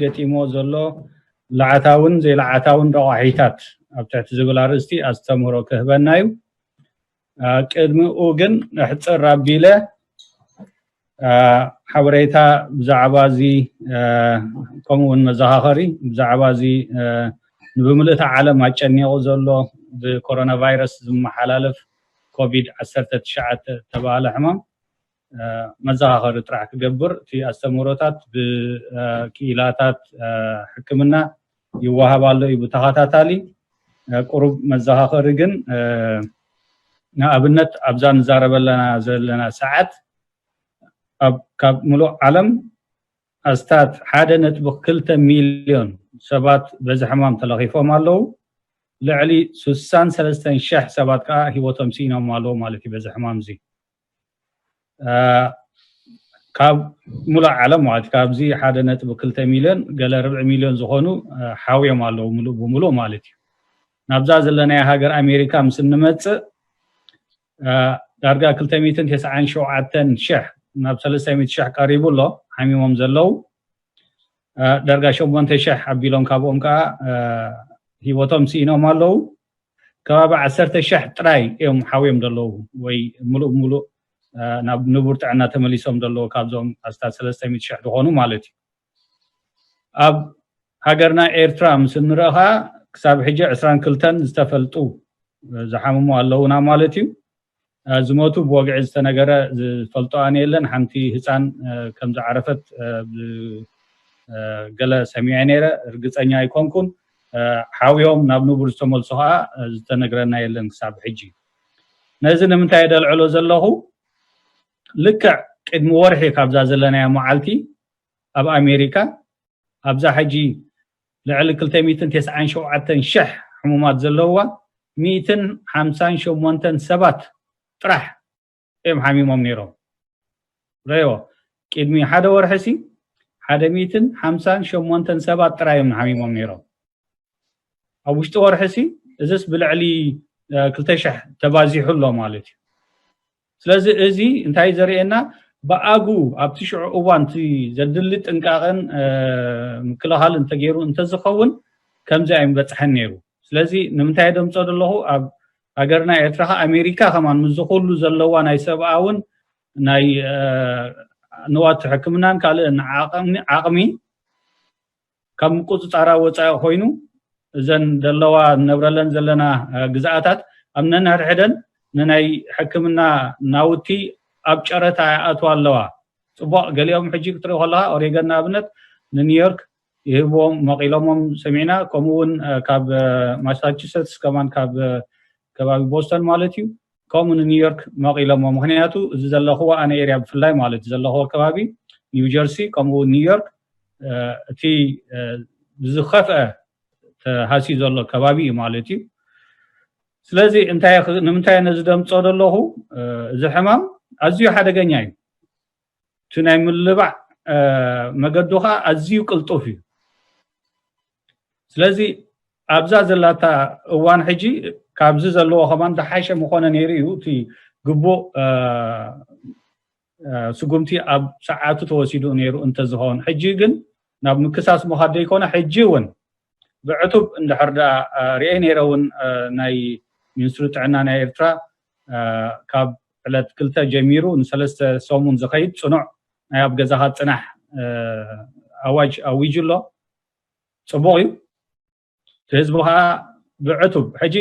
ገጢሞ ዘሎ ለዓታውን ዘይለዓታውን ረቋሒታት ኣብ ትሕቲ ዝብል ኣርእስቲ ኣስተምህሮ ክህበና እዩ። ቅድሚኡ ግን ኣሕፅር ኣቢለ ሓበሬታ ብዛዕባ እዚ ከምኡ እውን መዘኻኸሪ ብዛዕባ እዚ ንብምልእታ ዓለም ኣጨኒቑ ዘሎ ብኮሮና ቫይረስ ዝመሓላለፍ ኮቪድ ዓሰርተ ትሽዓተ ተባሃለ ሕማም መዘኻኸሪ ጥራሕ ክገብር፣ እቲ ኣስተምህሮታት ብክኢላታት ሕክምና ይወሃብ ኣሎ እዩ ብተኸታታሊ። ቁሩብ መዘኻኸሪ ግን ንኣብነት ኣብዛ ንዛረበለና ዘለና ሰዓት ካብ ሙሉእ ዓለም ኣስታት ሓደ ነጥቢ ክልተ ሚልዮን ሰባት በዚ ሕማም ተለኺፎም ኣለዉ። ልዕሊ ስሳን ሰለስተን ሸሕ ሰባት ከዓ ህይወቶም ስኢኖም ኣለዉ ማለት እዩ። በዚ ሕማም እዚ ካብ ሙሉእ ዓለም ማለት ካብዚ ሓደ ነጥቢ ክልተ ሚልዮን ገለ ርብዒ ሚልዮን ዝኾኑ ሓውዮም ኣለዉ ሙሉእ ብሙሉእ ማለት እዩ። ናብዛ ዘለናያ ሃገር ኣሜሪካ ምስ እንመፅእ ዳርጋ ክልተ ሚእትን ተስዓን ሸውዓተን ሸሕ ናብ ሰለስተ ሚእቲ ሸሕ ቀሪቡ ኣሎ ሓሚሞም ዘለዉ። ዳርጋ ሸሞንተ ሸሕ ኣቢሎም ካብኦም ከዓ ህይወቶም ስኢኖም ኣለዉ። ከባቢ ዓሰርተ ሸሕ ጥራይ እዮም ሓውዮም ዘለዉ ወይ ሙሉእ ሙሉእ ናብ ንቡር ጥዕና ተመሊሶም ዘለዉ ካብዞም ኣስታት ሰለስተ ሚእቲ ሸሕ ዝኾኑ ማለት እዩ። ኣብ ሃገርና ኤርትራ ምስ እንርኢ ከዓ ክሳብ ሕጂ ዕስራን ክልተን ዝተፈልጡ ዝሓመሙ ኣለዉና ማለት እዩ። ዝሞቱ ብወግዒ ዝተነገረ ዝፈልጦ ኣነ የለን። ሓንቲ ህፃን ከም ዝዓረፈት ገለ ሰሚዐ ነይረ፣ ርግፀኛ ኣይኮንኩን። ሓውዮም ናብ ንቡር ዝተመልሱ ከዓ ዝተነግረና የለን ክሳብ ሕጂ። ነዚ ንምንታይ የደልዕሎ ዘለኹ? ልክዕ ቅድሚ ወርሒ ካብዛ ዘለናያ መዓልቲ ኣብ ኣሜሪካ ኣብዛ ሕጂ ልዕሊ ክልተ ሚእትን ተስዓን ሸውዓተን ሸሕ ሕሙማት ዘለውዋ ሚእትን ሓምሳን ሸሞንተን ሰባት ጥራሕ እዮም ሓሚሞም ነይሮም። ረዮ ቅድሚ ሓደ ወርሒ ሲ ሓደ ሚእትን ሓምሳን ሸሞንተን ሰባት ጥራይ እዮም ሓሚሞም ነይሮም። ኣብ ውሽጢ ወርሒ ሲ እዚስ ብልዕሊ ክልተ ሽሕ ተባዚሑ ኣሎ ማለት እዩ። ስለዚ እዚ እንታይ ዘርእየና ብኣጉ ኣብቲ ሽዑ እዋን እቲ ዘድሊ ጥንቃቐን ምክልኻል እንተገይሩ እንተዝኸውን ከምዚ ኣይምበፅሐን ነይሩ። ስለዚ ንምንታይ ደምፆ ዘለኹ ኣብ ሃገርና ኤርትራ ከ ኣሜሪካ ከማን ምስዚ ኩሉ ዘለዋ ናይ ሰብኣውን ናይ ንዋት ሕክምናን ካልእን ዓቕሚ ካብ ምቁፅፃራ ወፃኢ ኮይኑ እዘን ዘለዋ ንነብረለን ዘለና ግዝኣታት ኣብ ነንሕድሕደን ንናይ ሕክምና ናውቲ ኣብ ጨረታ ይኣትዋ ኣለዋ። ፅቡቕ፣ ገሊኦም ሕጂ ክትርኢ ከለካ ኦሬገን ንኣብነት ንኒውዮርክ ይህብዎም መቒሎሞም ሰሚዕና። ከምኡ እውን ካብ ማሳቹሰትስ ከማን ካብ ከባቢ ቦስተን ማለት እዩ ከምኡ ንኒውዮርክ መቒሎሞ። ምክንያቱ እዚ ዘለኽዎ ኣነ ኤርያ ብፍላይ ማለት እዩ ዘለኽዎ ከባቢ ኒው ጀርሲ ከምኡ እውን ኒውዮርክ እቲ ዝኸፍአ ተሃስዩ ዘሎ ከባቢ እዩ ማለት እዩ። ስለዚ እንታይ ንምንታይ ነዚ ደምፆ ዘለኹ? እዚ ሕማም ኣዝዩ ሓደገኛ እዩ። እቲ ናይ ምልባዕ መገዱ ከዓ ኣዝዩ ቅልጡፍ እዩ። ስለዚ ኣብዛ ዘላታ እዋን ሕጂ ካብዚ ዘለዎ ከማን ዝሓሸ ምኾነ ነይሩ እዩ። እቲ ግቡእ ስጉምቲ ኣብ ሰዓቱ ተወሲዱ ነይሩ እንተዝኸውን፣ ሕጂ ግን ናብ ምክሳስ ምኻድ ዘይኮነ ሕጂ እውን ብዕቱብ እንድሕር ደኣ ርኤ ነይረ እውን ናይ ሚኒስትሪ ጥዕና ናይ ኤርትራ ካብ ዕለት ክልተ ጀሚሩ ንሰለስተ ሰሙን ዝኸይድ ፅኑዕ ናይ ኣብ ገዛኻ ፅናሕ ኣዋጅ ኣዊጁ ኣሎ። ፅቡቕ እዩ። ህዝቢ ከዓ ብዕቱብ ሕጂ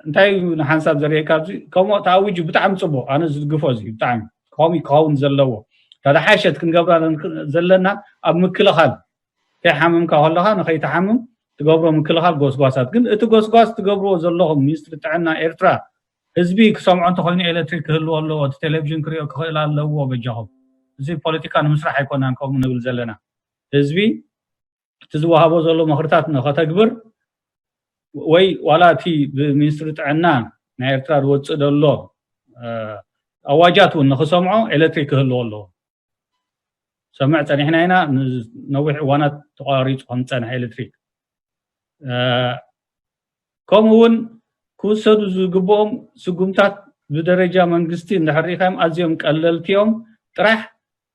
እንታይ እዩ ንሓንሳብ ዘርእየካ ኣብዚ ከምኡ ተኣዊጁ ብጣዕሚ ፅቡቕ፣ ኣነ ዝድግፎ እዚ ብጣዕሚ ከምኡ ክኸውን ዘለዎ። ተደሓሸት ክንገብራ ዘለና ኣብ ምክልኻል ከይሓመምካ ከለኻ ንኸይትሓምም ትገብሮ ምክልኻል ጎስጓሳት ግን እቲ ጎስጓስ ትገብርዎ ዘለኹም ሚኒስትሪ ጥዕና ኤርትራ ህዝቢ ክሰምዖ እንተኮይኑ ኤሌክትሪክ ክህልዎ ኣለዎ፣ እቲ ቴሌቪዥን ክሪኦ ክኽእል ኣለዎ። በጃኹም እዚ ፖለቲካ ንምስራሕ ኣይኮናን ከምኡ ንብል ዘለና። ህዝቢ እቲ ዝወሃቦ ዘሎ ምኽርታት ንኸተግብር ወይ ዋላ እቲ ብሚኒስትሪ ጥዕና ናይ ኤርትራ ዝወፅእ ዘሎ ኣዋጃት እውን ንኽሰምዖ ኤሌክትሪክ ክህልዎ ኣለዎ። ሰምዕ ፀኒሕና ኢና። ነዊሕ እዋናት ተቋሪፁ ከም ዝፀንሐ ኤሌክትሪክ ከምኡ እውን ክውሰዱ ዝግብኦም ስጉምታት ብደረጃ መንግስቲ እንድሕር ርኢኻዮም ኣዝዮም ቀለልቲ እዮም። ጥራሕ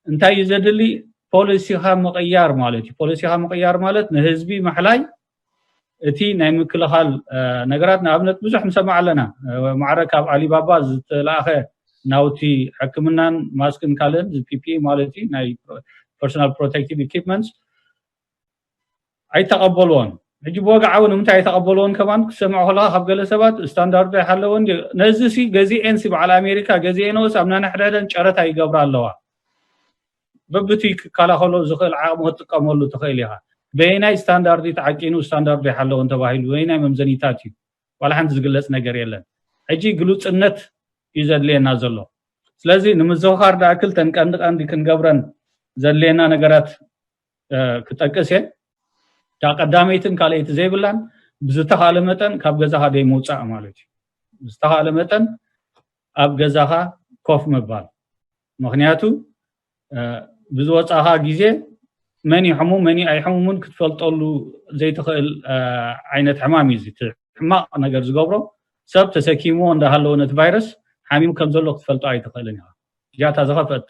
እንታይ እዩ ዘድሊ? ፖሊሲኻ ምቕያር ማለት እዩ። ፖሊሲኻ ምቕያር ማለት ንህዝቢ ምሕላይ፣ እቲ ናይ ምክልኻል ነገራት፣ ንኣብነት ብዙሕ ንሰማዕ ኣለና። ማዕረ ካብ ኣሊባባ ዝተላእኸ ናውቲ ሕክምናን ማስክን ካልእን፣ ፒፒኢ ማለት እዩ፣ ናይ personal protective equipments ኣይተቐበልዎን። ሕጂ ብወግዓዊ ንምንታይ ኣይተቐበልዎን ከማን ክትሰምዖ ከለኻ፣ ካብ ገለ ሰባት ስታንዳርዱ ኣይሓለወን ድዩ? ነዚ ሲ ገዚኤን ሲ በዓል ኣሜሪካ ገዚኤንኦስ ኣብ ነንሕድሕደን ጨረታ ይገብራ ኣለዋ። በብቲ ክከላኸሎ ዝኽእል ዓቕሚ ክትጥቀመሉ ትኽእል ኢኻ። በየናይ ስታንዳርድ እዩ ተዓቂኑ፣ ስታንዳርዱ ኣይሓለወን ተባሂሉ በየናይ መምዘኒታት እዩ? ዋላ ሓንቲ ዝግለጽ ነገር የለን። ሕጂ ግሉጽነት እዩ ዘድልየና ዘሎ። ስለዚ ንምዝኽኻር ደኣ ክልተን ቀንዲ ቀንዲ ክንገብረን ዘድልየና ነገራት ክጠቅስ እየ። እታ ቀዳመይትን ካልኣይቲ ዘይብላን፣ ብዝተኻለ መጠን ካብ ገዛኻ ደይ ምውፃእ ማለት እዩ። ብዝተኻለ መጠን ኣብ ገዛኻ ኮፍ ምባል። ምክንያቱ ብዝወፃኻ ግዜ መን ይሕሙ መን ኣይሕሙምን ክትፈልጠሉ ዘይትኽእል ዓይነት ሕማም እዩ። እቲ ሕማቕ ነገር ዝገብሮ ሰብ ተሰኪምዎ እንዳሃለወ ነቲ ቫይረስ ሓሚሙ ከም ዘሎ ክትፈልጦ ኣይትኽእልን ኢኻ። እዚኣታ ዝኸፈት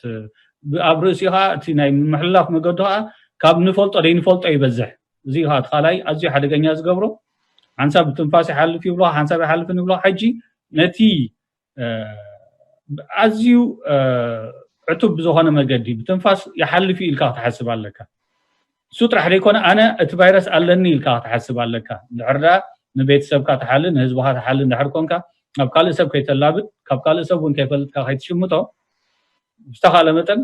ኣብ ርእሲኻ እቲ ናይ ምሕልላፍ መገዱ ከዓ ካብ ንፈልጦ ደይንፈልጦ ይበዝሕ። እዚ ከዓ እቲ ካልኣይ ኣዝዩ ሓደገኛ ዝገብሮ። ሓንሳብ ብትንፋስ ይሓልፍ ይብሎ፣ ሓንሳብ ይሓልፍን ይብሎ። ሕጂ ነቲ ኣዝዩ ዕቱብ ብዝኾነ መገዲ ብትንፋስ ይሓልፍ እዩ ኢልካ ክትሓስብ ኣለካ። እሱ ጥራሕ ዘይኮነ ኣነ እቲ ቫይረስ ኣለኒ ኢልካ ክትሓስብ ኣለካ። እንድሕር ደኣ ንቤተሰብካ ትሓሊ፣ ንህዝብኻ ትሓሊ እንድሕር ኮንካ፣ ናብ ካልእ ሰብ ከይተላብድ፣ ካብ ካልእ ሰብ እውን ከይፈልጥካ ከይትሽምቶ ብዝተኻለ መጠን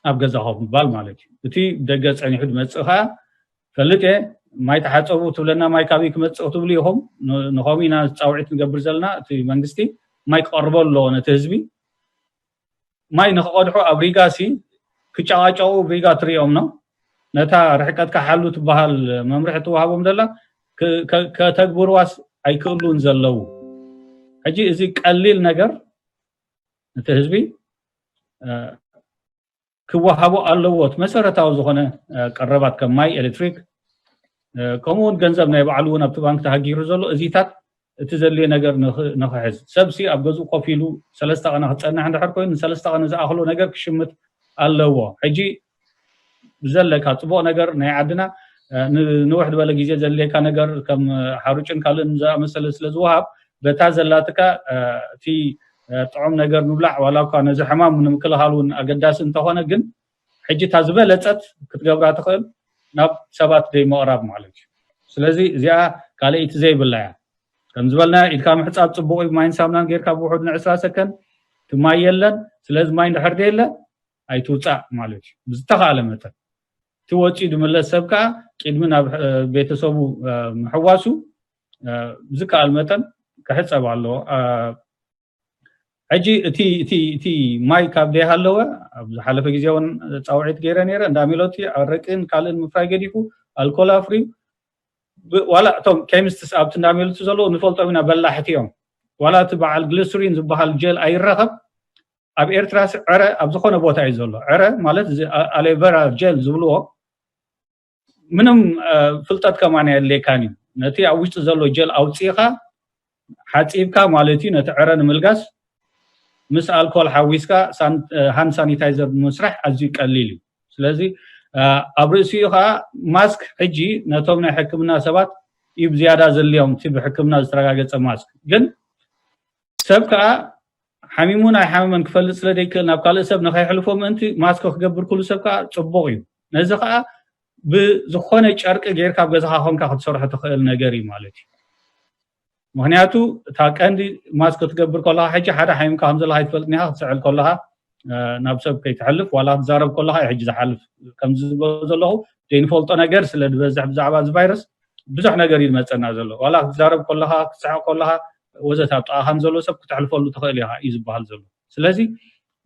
ኣብ ገዛ ኮፍ ምባል ማለት እዩ። እቲ ደገ ጸኒሑ ዝመጽእ ኸኣ ፈልጥ እየ። ማይ ተሓጸቡ ትብለና፣ ማይ ካበይ ክመጽእ ክትብሉ ኢኹም። ንኸምኡ ኢና ጻውዒት ንገብር ዘለና። እቲ መንግስቲ ማይ ክቐርቦ ኣለዎ ነቲ ህዝቢ። ማይ ንክቐድሑ ኣብ ሪጋ ሲ ክጨቓጨቑ ሪጋ ትሪኦም ነው። ነታ ርሕቀትካ ሓሉ ትበሃል መምርሒ ትወሃቦም ዘላ ከተግብርዋስ ኣይክእሉን ዘለዉ። ሕጂ እዚ ቀሊል ነገር ነቲ ህዝቢ ክወሃቦ ኣለዎ። እቲ መሰረታዊ ዝኾነ ቀረባት ከም ማይ፣ ኤሌክትሪክ፣ ከምኡ እውን ገንዘብ ናይ ባዕሉ እውን ኣብቲ ባንክ ተሃጊሩ ዘሎ እዚታት እቲ ዘድልዮ ነገር ንኽሕዝ ሰብ ሲ ኣብ ገዝኡ ኮፍ ኢሉ ሰለስተ ቀነ ክፀንሕ እንድሕር ኮይኑ ንሰለስተ ቀነ ዝኣኽሎ ነገር ክሽምት ኣለዎ። ሕጂ ብዘለካ ፅቡቕ ነገር ናይ ዓድና ንንውሕ ዝበለ ግዜ ዘድልየካ ነገር ከም ሓሩጭን ካልእን ዝኣመሰለ ስለ ዝወሃብ በታ ዘላትካ እቲ ጥዑም ነገር ምብላዕ ዋላ እኳ ነዚ ሕማም ንምክልኻል እውን ኣገዳሲ እንተኾነ ግን ሕጂ እታ ዝበለፀት ክትገብራ ትኽእል ናብ ሰባት ደይ ምቕራብ ማለት እዩ። ስለዚ እዚኣ ካልኣይቲ ዘይብላ እያ። ከም ዝበልና ኢድካ ምሕፃብ ፅቡቕ እዩ። ማይን ሳምናን ጌርካ ብውሕዱ ንዕስራ ሰከንድ ትማይ የለን። ስለዚ ማይ እንድሕር የለ ኣይትውፃእ ማለት እዩ። ብዝተኻለ መጠን እቲ ወፂኡ ዝምለስ ሰብ ከዓ ቅድሚ ናብ ቤተሰቡ ምሕዋሱ ብዝከኣል መጠን ክሕፀብ ኣለዎ። ሕጂ እቲ እቲ እቲ ማይ ካብ ደይሃለወ ኣብ ዝሓለፈ ግዜ እውን ፃውዒት ገይረ ነይረ። እንዳ ሜሎቲ ኣረቂን ካልእን ምፍራይ ገዲፉ ኣልኮል ኣፍርዩ ዋላ እቶም ኬሚስትስ ኣብቲ እንዳ ሜሎቲ ዘለዉ ንፈልጦም ኢና በላሕቲ እዮም። ዋላ እቲ በዓል ግሊስሪን ዝበሃል ጀል ኣይረኸብ። ኣብ ኤርትራ ዕረ ኣብ ዝኾነ ቦታ እዩ ዘሎ። ዕረ ማለት ኣሌቨራ ጀል ዝብልዎ ምንም ፍልጠት ከማን የድልየካን እዩ። ነቲ ኣብ ውሽጢ ዘሎ ጀል ኣውፂእኻ ሓፂብካ ማለት እዩ። ነቲ ዕረ ንምልጋስ ምስ ኣልኮል ሓዊስካ ሃንድ ሳኒታይዘር ንምስራሕ ኣዝዩ ቀሊል እዩ። ስለዚ ኣብ ርእሲኡ ከዓ ማስክ ሕጂ ነቶም ናይ ሕክምና ሰባት እዩ ብዝያዳ ዘድልዮም፣ እቲ ብሕክምና ዝተረጋገፀ ማስክ። ግን ሰብ ከዓ ሓሚሙን ኣይሓመመን ክፈልጥ ስለ ዘይክእል ናብ ካልእ ሰብ ንኸይሕልፎ ምእንቲ ማስክ ክገብር ኩሉ ሰብ ከዓ ፅቡቕ እዩ። ነዚ ከዓ ብዝኾነ ጨርቂ ጌርካ ኣብ ገዛኻ ኮንካ ክትሰርሖ ትኽእል ነገር እዩ ማለት እዩ። ምክንያቱ እታ ቀንዲ ማስክ ክትገብር ከለኻ ሕጂ ሓደ ሓሚምካ ከም ዘለኻ ኣይትፈልጥን ኢኻ። ክትስዕል ከለኻ ናብ ሰብ ከይትሕልፍ ዋላ ክትዛረብ ከለኻ እዩ ሕጂ ዝሓልፍ። ከምዚ ዝበሎ ዘለኹ ዘይንፈልጦ ነገር ስለ ዝበዝሕ ብዛዕባ እዚ ቫይረስ ብዙሕ ነገር እዩ ዝመፀና ዘሎ። ዋላ ክትዛረብ ከለኻ ክትስሕቕ ከለኻ ወዘተ ኣብ ጥቓኻ ንዘሎ ሰብ ክትሕልፈሉ ትኽእል ኢኻ እዩ ዝበሃል ዘሎ። ስለዚ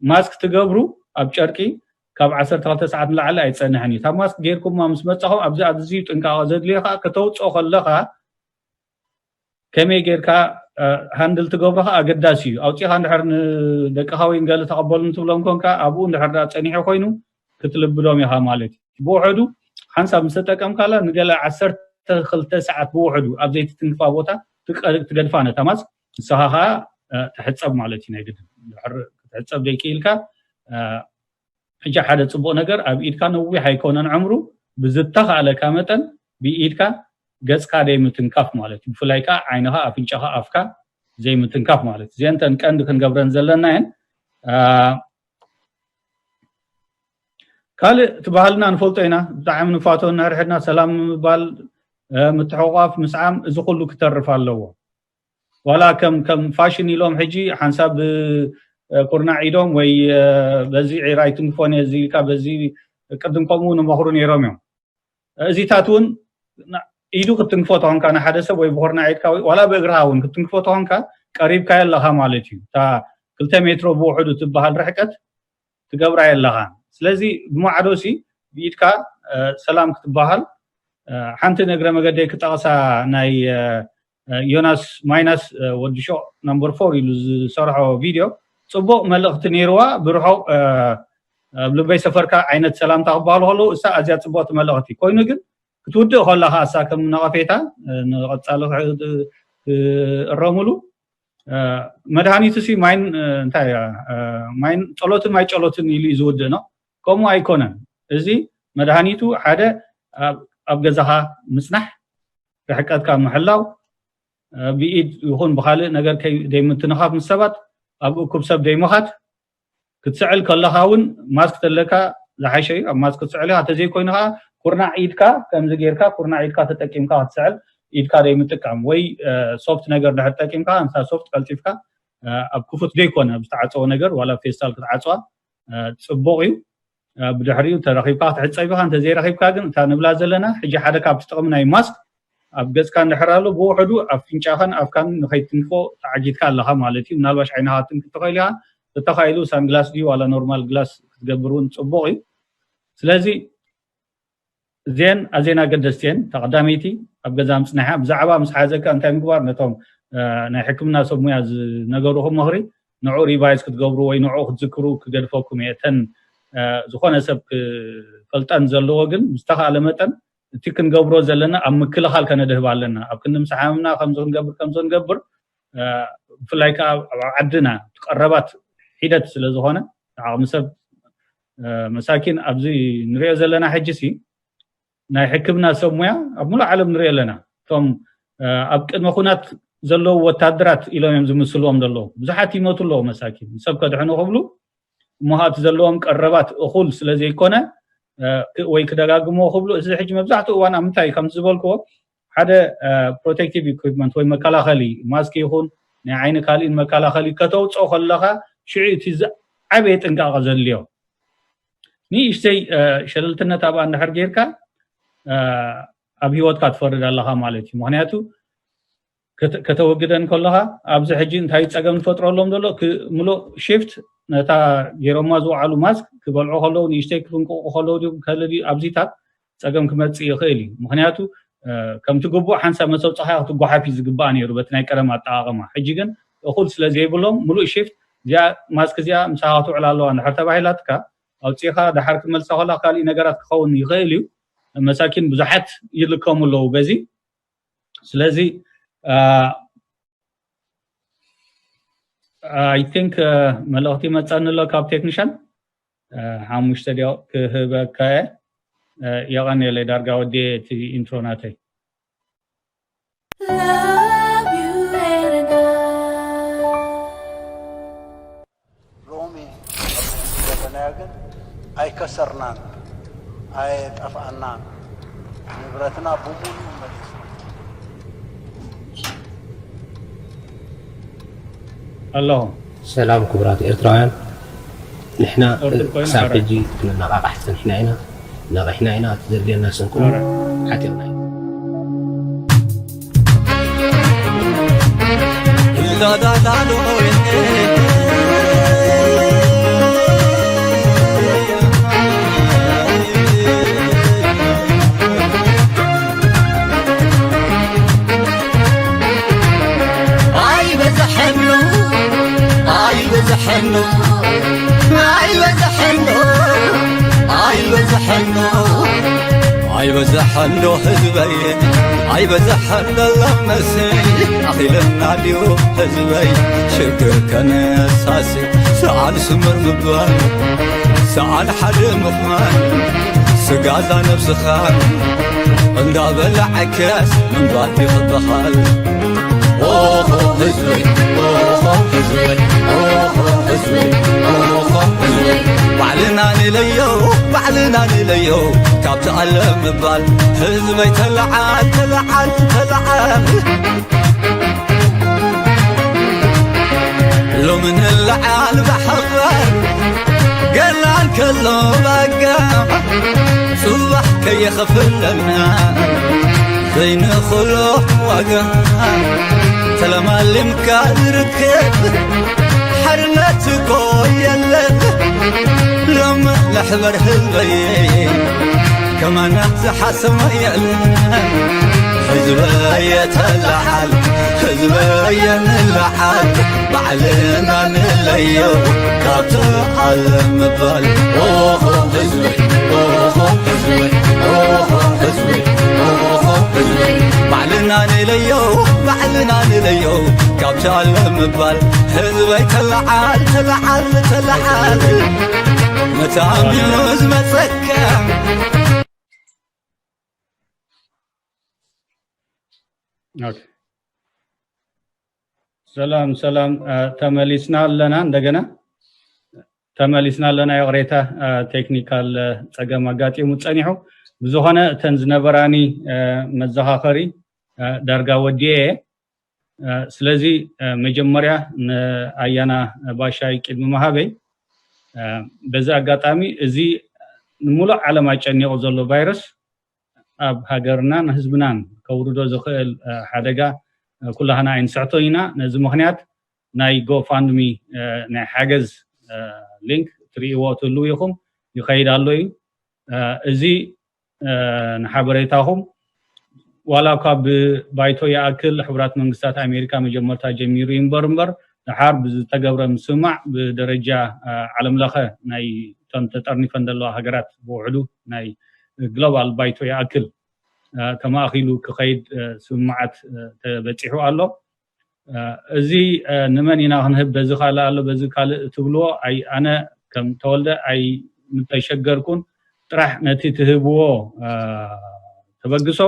ማስክ ትገብሩ ኣብ ጨርቂ ካብ ዓሰርተ ክልተ ሰዓት ንላዕሊ ኣይፀንሕን እዩ። እታ ማስክ ጌርኩማ ምስ መፃኹም ኣብዚ ኣዝዩ ጥንቃቐ ዘድልዮ ከዓ ከተውፅኦ ከለኻ ከመይ ጌርካ ሃንድል ትገብሮ ከዓ ኣገዳሲ እዩ። ኣውፂኻ እንድሕር ንደቅኻ ወይ ንገለ ተቐበሉ እንትብሎም ኮንካ ኣብኡ እንድሕር ዳ ፀኒሑ ኮይኑ ክትልብዶም ኢኻ ማለት እዩ። ብውሕዱ ሓንሳብ ምስ ተጠቀምካላ ንገለ ዓሰርተ ክልተ ሰዓት ብውሕዱ ኣብ ዘይትትንክፋ ቦታ ትገድፋ ነታ ማስክ ንስኻ ከዓ ትሕፀብ ማለት እዩ። ናይ ግድን ክትሕፀብ ዘይክኢልካ ሕጂ ሓደ ጽቡቕ ነገር ኣብ ኢድካ ነዊሕ ኣይኮነን ዕምሩ፣ ብዝተኻእለካ መጠን ብኢድካ ገጽካ ዘይምትንካፍ ማለት እዩ። ብፍላይ ከዓ ዓይንኻ፣ ኣፍንጫኻ፣ ኣፍካ ዘይምትንካፍ ማለት እዩ። እዚአን እተን ቀንዲ ክንገብረን ዘለና እየን። አ፣ ካልእ እቲ ባህልና ንፈልጦ ኢና፣ ብጣዕሚ ንፋቶ፣ እናርሕድና ሰላም ምባል፣ እ፣ ምትሕቋፍ፣ ምስዓም፣ እዚ ኩሉ ክተርፍ ኣለዎ። ዋላ ከም፣ ከም ፋሽን ኢሎም ሕጂ ሓንሳብ ብ-፣ እ፣ ኩርናዕ ኢዶም ወይ፣ እ፣ በዚ ዒራ ኣይትንክፎን እየ እዚ ኢልካ በዚ ቅድም ከምኡ ንመኽሩ ነይሮም እዮም። እዚታት እውን ና-፣ ኢዱ ክትንክፎ ተኾንካ ንሓደ ሰብ ወይ ብኹርናዕ ኢድካ ወይ ዋላ ብእግርኻ እውን ክትንክፎ ተኾንካ ቀሪብካዮ ኣለኻ ማለት እዩ። እታ ክልተ ሜትሮ ብውሕዱ ትበሃል ርሕቀት ትገብራ የለኻን። ስለዚ ብማዕዶሲ ብኢድካ፣ እ፣ ሰላም ክትበሃል፣ እ፣ ሓንቲ ንእግረ መገደይ ክጠቕሳ ናይ፣ እ፣ እ፣ ዮናስ ማይናስ፣ እ፣ ወዲ ሾቕ ነምበር ፎር ኢሉ ዝሰርሖ ቪድዮ ጽቡቕ መልእኽቲ ነይርዋ። ብርሖቕ፣ እ፣ ኣብ ልበይ ሰፈርካ ዓይነት ሰላምታ ክበሃሉ ከለዉ እሳ ኣዝያ ጽቡቕቲ መልእኽቲ። ኮይኑ ግን ክትውድእ ከለኻ እሳ ከም ነቐፌታ፣ እ፣ ንቐጻሊ ክዕ-፣ ክእረሙሉ፣ እ፣ መድሃኒቱ ሲ ማይን፣ እ፣ እንታይ እያ፣ እ፣ ማይን ጸሎትን ማይ ጸሎትን ኢሉ እዩ ዝውድእ ነው። ከምኡ ኣይኮነን። እዚ መድሃኒቱ ሓደ ኣብ፣ ኣብ ገዛኻ ምጽናሕ፣ ርሕቀትካ ምሕላው፣ እ፣ ብኢድ ይኹን ብኻልእ ነገር ከይ-፣ ደይምትንኻፍ ምስ ሰባት፣ ኣብ እኩብ ሰብ ደይምኻድ፣ ክትስዕል ከለኻ እውን ማስክ ተለካ ዝሓሸ እዩ። ኣብ ማስክ ክትስዕል ኢኻ፣ ተዘይኮይኑ ከዓ ኩርናዕ ኢድካ ከምዚ ጌርካ፣ ኩርናዕ ኢድካ ተጠቂምካ ክትስዕል፣ ኢድካ ደይምጥቃም ወይ፣ እ፣ ሶፍት ነገር ድሕር ተጠቂምካ፣ ንሳ ሶፍት ቀልጢፍካ፣ እ፣ ኣብ ክፉት ዘይኮነ፣ ኣብ ዝተዓጸወ ነገር ዋላ ፌስታል ክትዓጽዋ፣ እ፣ ጽቡቕ እዩ። እ፣ ብድሕሪኡ ተረኺብካ ክትሕጸብ ኢኻ። እንተዘይረኺብካ ግን እታ ንብላ ዘለና ሕጂ ሓደ ካብቲ ጥቕሚ ናይ ማስክ ኣብ ገጽካ እንድሕር ኣሎ ብውሕዱ ኣፍንጫኻን ኣፍካን ንኸይትንክፎ ተዓጊትካ ኣለኻ ማለት እዩ። ምናልባሽ ዓይንኻ ክትንክፍ ትኽእል ኢኻ። እንተተኻኢሉ ሳንግላስ ድዩ ዋላ ኖርማል ግላስ ክትገብር እውን ጽቡቕ እዩ። ስለዚ እዚአን ኣዝየን ኣገደስቲ እየን። እታ ቀዳመይቲ ኣብ ገዛ ምጽናሕያ ብዛዕባ ምስ ሓዘካ እንታይ ምግባር ነቶም፣ እ፣ ናይ ሕክምና ሰብ ሙያ ዝነገሩኹም ምኽሪ ንዑ ሪቫይዝ ክትገብሩ ወይ ንዑ ክትዝክሩ ክገድፈኩም እየ። እተን፣ እ፣ ዝኾነ ሰብ ክፈልጠን ዘለዎ ግን ብዝተኻእለ መጠን እቲ ክንገብሮ ዘለና ኣብ ምክልኻል ከነድህብ ኣለና። ኣብ ክንዲ ምስ ሓመምና ከምዚ ክንገብር ከምዚ ክንገብር፣ እ፣ ብፍላይ ከዓ ኣብ ዓድና እቲ ቀረባት ሒደት ስለ ዝኾነ ዓቕሚ ሰብ፣ እ፣ መሳኪን ኣብዚ ንሪኦ ዘለና ሕጂ ሲ ናይ ሕክምና ሰብ ሙያ ኣብ ሙሉእ ዓለም ንሪኦ ኣለና። እቶም፣ እ፣ ኣብ ቅድመ ኩናት ዘለዉ ወታደራት ኢሎም እዮም ዝምስልዎም ዘለዉ። ብዙሓት ይሞቱ ኣለዉ መሳኪን። ንሰብ ከድሕኑ ክብሉ እሞ እቲ ዘለዎም ቀረባት እኹል ስለ ዘይኮነ፣ እ፣ ክ-፣ ወይ ክደጋግምዎ ክብሉ፣ እዚ ሕጂ መብዛሕትኡ እዋን ኣብ ምንታይ ከም ዝበልክዎ፣ ሓደ፣ እ፣ ፕሮቴክቲቭ ኢኩፕመንት ወይ መከላኸሊ፣ ማስክ ይኹን ናይ ዓይኒ ካልእን መከላኸሊ ከተውፅኦ ከለኻ፣ ሽዑ እቲ ዝዓበየ ጥንቃቐ ዘድልዮ። ንእሽተይ፣ እ፣ ሸለልትነት ኣብኣ እንድሕር ጌርካ፣ እ፣ ኣብ ህይወትካ ትፈርድ ኣለኻ ማለት እዩ። ምኽንያቱ፣ ከተ-፣ ከተወግደን ከለኻ፣ ኣብዚ ሕጂ እንታይ ጸገም ዝፈጥረሎም ዘሎ? ክ-፣ ምሉእ ሺፍት ነታ ገይሮማ ዝወዓሉ ማስክ ክበልዑ ከለዉ፣ ንእሽተይ ክፍንቅቑ ከለዉ ድዩ፣ ከለ ድዩ፣ ኣብዚታት ጸገም ክመጽእ ይኽእል እዩ። ምኽንያቱ፣ እ፣ ከምቲ ግቡእ ሓንሳብ መሰብ ጸሓያ ክትጓሓፍ እዩ ዝግባኣ ነይሩ፣ በቲ ናይ ቀደም ኣጠቓቕማ። ሕጂ ግን እኹል ስለ ዘይብሎም፣ ምሉእ ሺፍት እዚኣ ማስክ እዚኣ ምሳኻ ክትውዕል ኣለዋ እንድሕር ተባሂላትካ፣ ኣውጺኻ ደሓር ክትመልሳ ከላ ካልእ ነገራት ክኸውን ይኽእል እዩ። መሳኪን ብዙሓት ይልከሙ ኣለዉ በዚ። ስለዚ፣ እ፣ I think፣ እ፣ መልእኽቲ መጸኒ ኣሎ ካብ ቴክኒሻን። እ፣ ሓሙሽተ ደቂቕ ክህበካ እየ። እ፣ የቐንየለይ ዳርጋ ወዲየ እቲ ኢንትሮ ናተይ። Love you, Erna. ሎሚ ዘለናዮ ግን ኣይከሰርናን፣ ኣየጠፍኣናን፣ ንብረትና ብሙሉኡ መሊሱ። ኣለኹ። ሰላም ክቡራት ኤርትራውያን፣ ንሕና ኦርቶዶክስ ኮይኑ ክሳብ ሓራይ። ሕጂ ክንነቓቓሕ ጸኒሕና ኢና፣ ነቒሕና ኢና፣ እቲ ዘድልየና ስንቁ ሓቲርና ኢና። ኣይበዝሐኖ፣ ኣይበዝሐኖ፣ ኣይበዝሐኖ፣ ኣይበዝሐኖ ህዝበይ፣ ኣይበዝሐኖ ለመሰይ፣ ኣኺለና ድዩ ህዝበይ፣ ሽግር ከነሳሲ፣ ሰዓል ስምር ምባል። ተዓል ሓደ ምዃን ስጋዛ ነብስኻ እንዳበላዕከስ ምንባር ይኽበኻል። ኦሆ ህዝበይ፣ ኦሆ ህዝበይ፣ ኦሆ ህዝበይ፣ ኦሆ ህዝበይ፣ ባዕልና ንለዮ፣ ባዕልና ንለዮ ካብቲ ኣለ ምባል። ህዝበይ ተለዓል፣ ተለዓል፣ ተለዓል። ሎሚ ንለዓል ብሓባር ገና እንከሎ ባጋ፣ ጽባሕ ከየኸፍለና ዘይንኽሎ ዋጋ። ተለማሊምካ ዝርከብ ሓርነት እኮ የለን። ሎም ንሕበር ህዝበይ ከማና ዝሓሰማ የለን። ህዝበየ ተለዓል፣ ህዝበየ ንለዓል፣ ባዕልና ንለዮ ካብቲ ዓለም ምባል። ኦሆ ህዝበይ፣ ኦሆ ህዝበይ፣ ኦሆ ህዝበይ፣ ኦሆ ህዝበይ፣ ባዕልና ንለዮ፣ ባዕልና ንለዮ ካብቲ ዓለም ምባል። ህዝበይ ተለዓል፣ ተለዓል፣ ተለዓል፣ መታሚኑ ዝመጸካ። ኦኬ። ሰላም ሰላም፣ አ፣ ተመሊስና ኣለና። እንደገና ተመሊስና ኣለና። ይቕሬታ፣ አ፣ ቴክኒካል፣ አ፣ ጸገም ኣጋጢሙ ጸኒሑ። ብዝኾነ እተን ዝነበራኒ፣ አ፣ መዘኻኸሪ፣ አ፣ ዳርጋ ወዲኤ እየ። አ፣ ስለዚ፣ አ፣ መጀመርያ ንኣያና ባሻይ ቅድሚ ምሃበይ፣ አ፣ በዚ ኣጋጣሚ እዚ ንሙሉእ ዓለም ኣጨኒቑ ዘሎ ቫይረስ ኣብ ሃገርናን ህዝብናን ከውርዶ ዝኽእል፣ አ፣ ሓደጋ፣ አ፣ ኩላህና ኣይንስሕቶን ኢና። ነዚ ምኽንያት ናይ ጎፋንድሚ፣ አ፣ ናይ ሓገዝ፣ አ፣ ሊንክ ትርእይዎ ትህልዉ ኢኹም፣ ይኸይድ ኣሎ እዩ። አ፣ እዚ፣ አ፣ ንሓበሬታኹም ዋላ እኳ ብባይቶ ይኣክል ሕቡራት መንግስታት ኣሜሪካ መጀመርታ ጀሚሩ እዩ እምበር እምበር፣ ድሓር ብዝተገብረ ምስምማዕ ብደረጃ፣ አ፣ ዓለም ለኸ ናይ እተን ተጠርኒፈን ዘለዋ ሃገራት ብውሕዱ ናይ ግሎባል ባይቶ ይኣክል፣ አ፣ ተማእኺሉ ክኸይድ፣ አ፣ ስምምዓት፣ አ፣ ተበጺሑ ኣሎ። አ፣ እዚ፣ አ፣ ንመን ኢና ክንህብ፣ በዚ ካልእ ኣሎ፣ በዚ ካልእ ትብልዎ፣ ኣይ፣ ኣነ ከም ተወልደ ኣይምተሸገርኩን። ጥራሕ ነቲ ትህብዎ፣ አ፣ ተበግሶ፣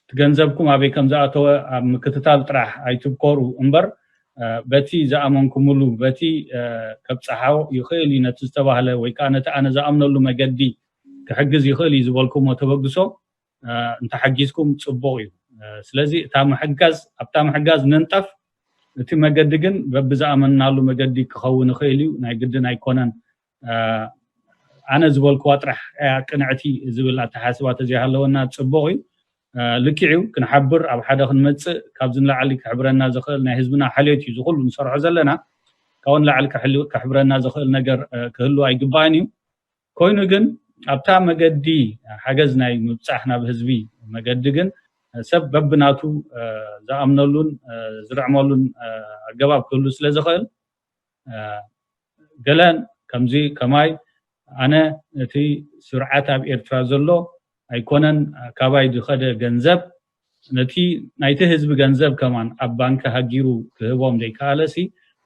እቲ ገንዘብኩም ኣበይ ከም ዝኣተወ ኣብ ምክትታል ጥራሕ ኣይትብኮሩ እምበር፣ አ፣ በቲ ዝኣመንኩምሉ፣ በቲ፣ አ፣ ከብጽሓ ይኽእል እዩ ነቲ ዝተባህለ ወይ ከኣ ነቲ ኣነ ዝኣምነሉ መገዲ ክሕግዝ ይኽእል እዩ ዝበልኩሞ ተበግሶ፣ አ፣ እንተሓጊዝኩም ጽቡቕ እዩ። አ፣ ስለዚ እታ ምሕጋዝ፣ ኣብታ ምሕጋዝ ንንጠፍ፣ እቲ መገዲ ግን በብዝኣመንናሉ መገዲ ክኸውን ይኽእል እዩ፣ ናይ ግድን ኣይኮነን። አ፣ ኣነ ዝበልክዋ ጥራሕ እያ ቅንዕቲ ዝብል ኣተሓስባ ተዘይሃለወና ጽቡቕ እዩ። አ፣ ልክዕ እዩ፣ ክንሓብር፣ ኣብ ሓደ ክንመጽእ፣ ካብዚ ንላዕሊ ክሕብረና ዝኽእል ናይ ህዝብና ሓልዮት እዩ፣ ዝኹሉ ንሰርሖ ዘለና። ካብኡ ንላዕሊ ክሕል-፣ ክሕብረና ዝኽእል ነገር፣ አ፣ ክህሉ ኣይግባእን እዩ። ኮይኑ ግን ኣብታ መገዲ ሓገዝ ናይ ምብጻሕ ናብ ህዝቢ መገዲ ግን ሰብ በብናቱ፣ አ፣ ዝኣምነሉን፣ አ፣ ዝርዕመሉን፣ አ፣ ኣገባብ ክህሉ ስለ ዝኽእል፣ አ፣ ገለን ከምዚ ከማይ ኣነ እቲ ስርዓት ኣብ ኤርትራ ዘሎ ኣይኮነን ካባይ ዝኸደ ገንዘብ ነቲ ናይቲ ህዝቢ ገንዘብ ከማን ኣብ ባንክ ሃጊሩ ክህቦም ዘይከኣለሲ፣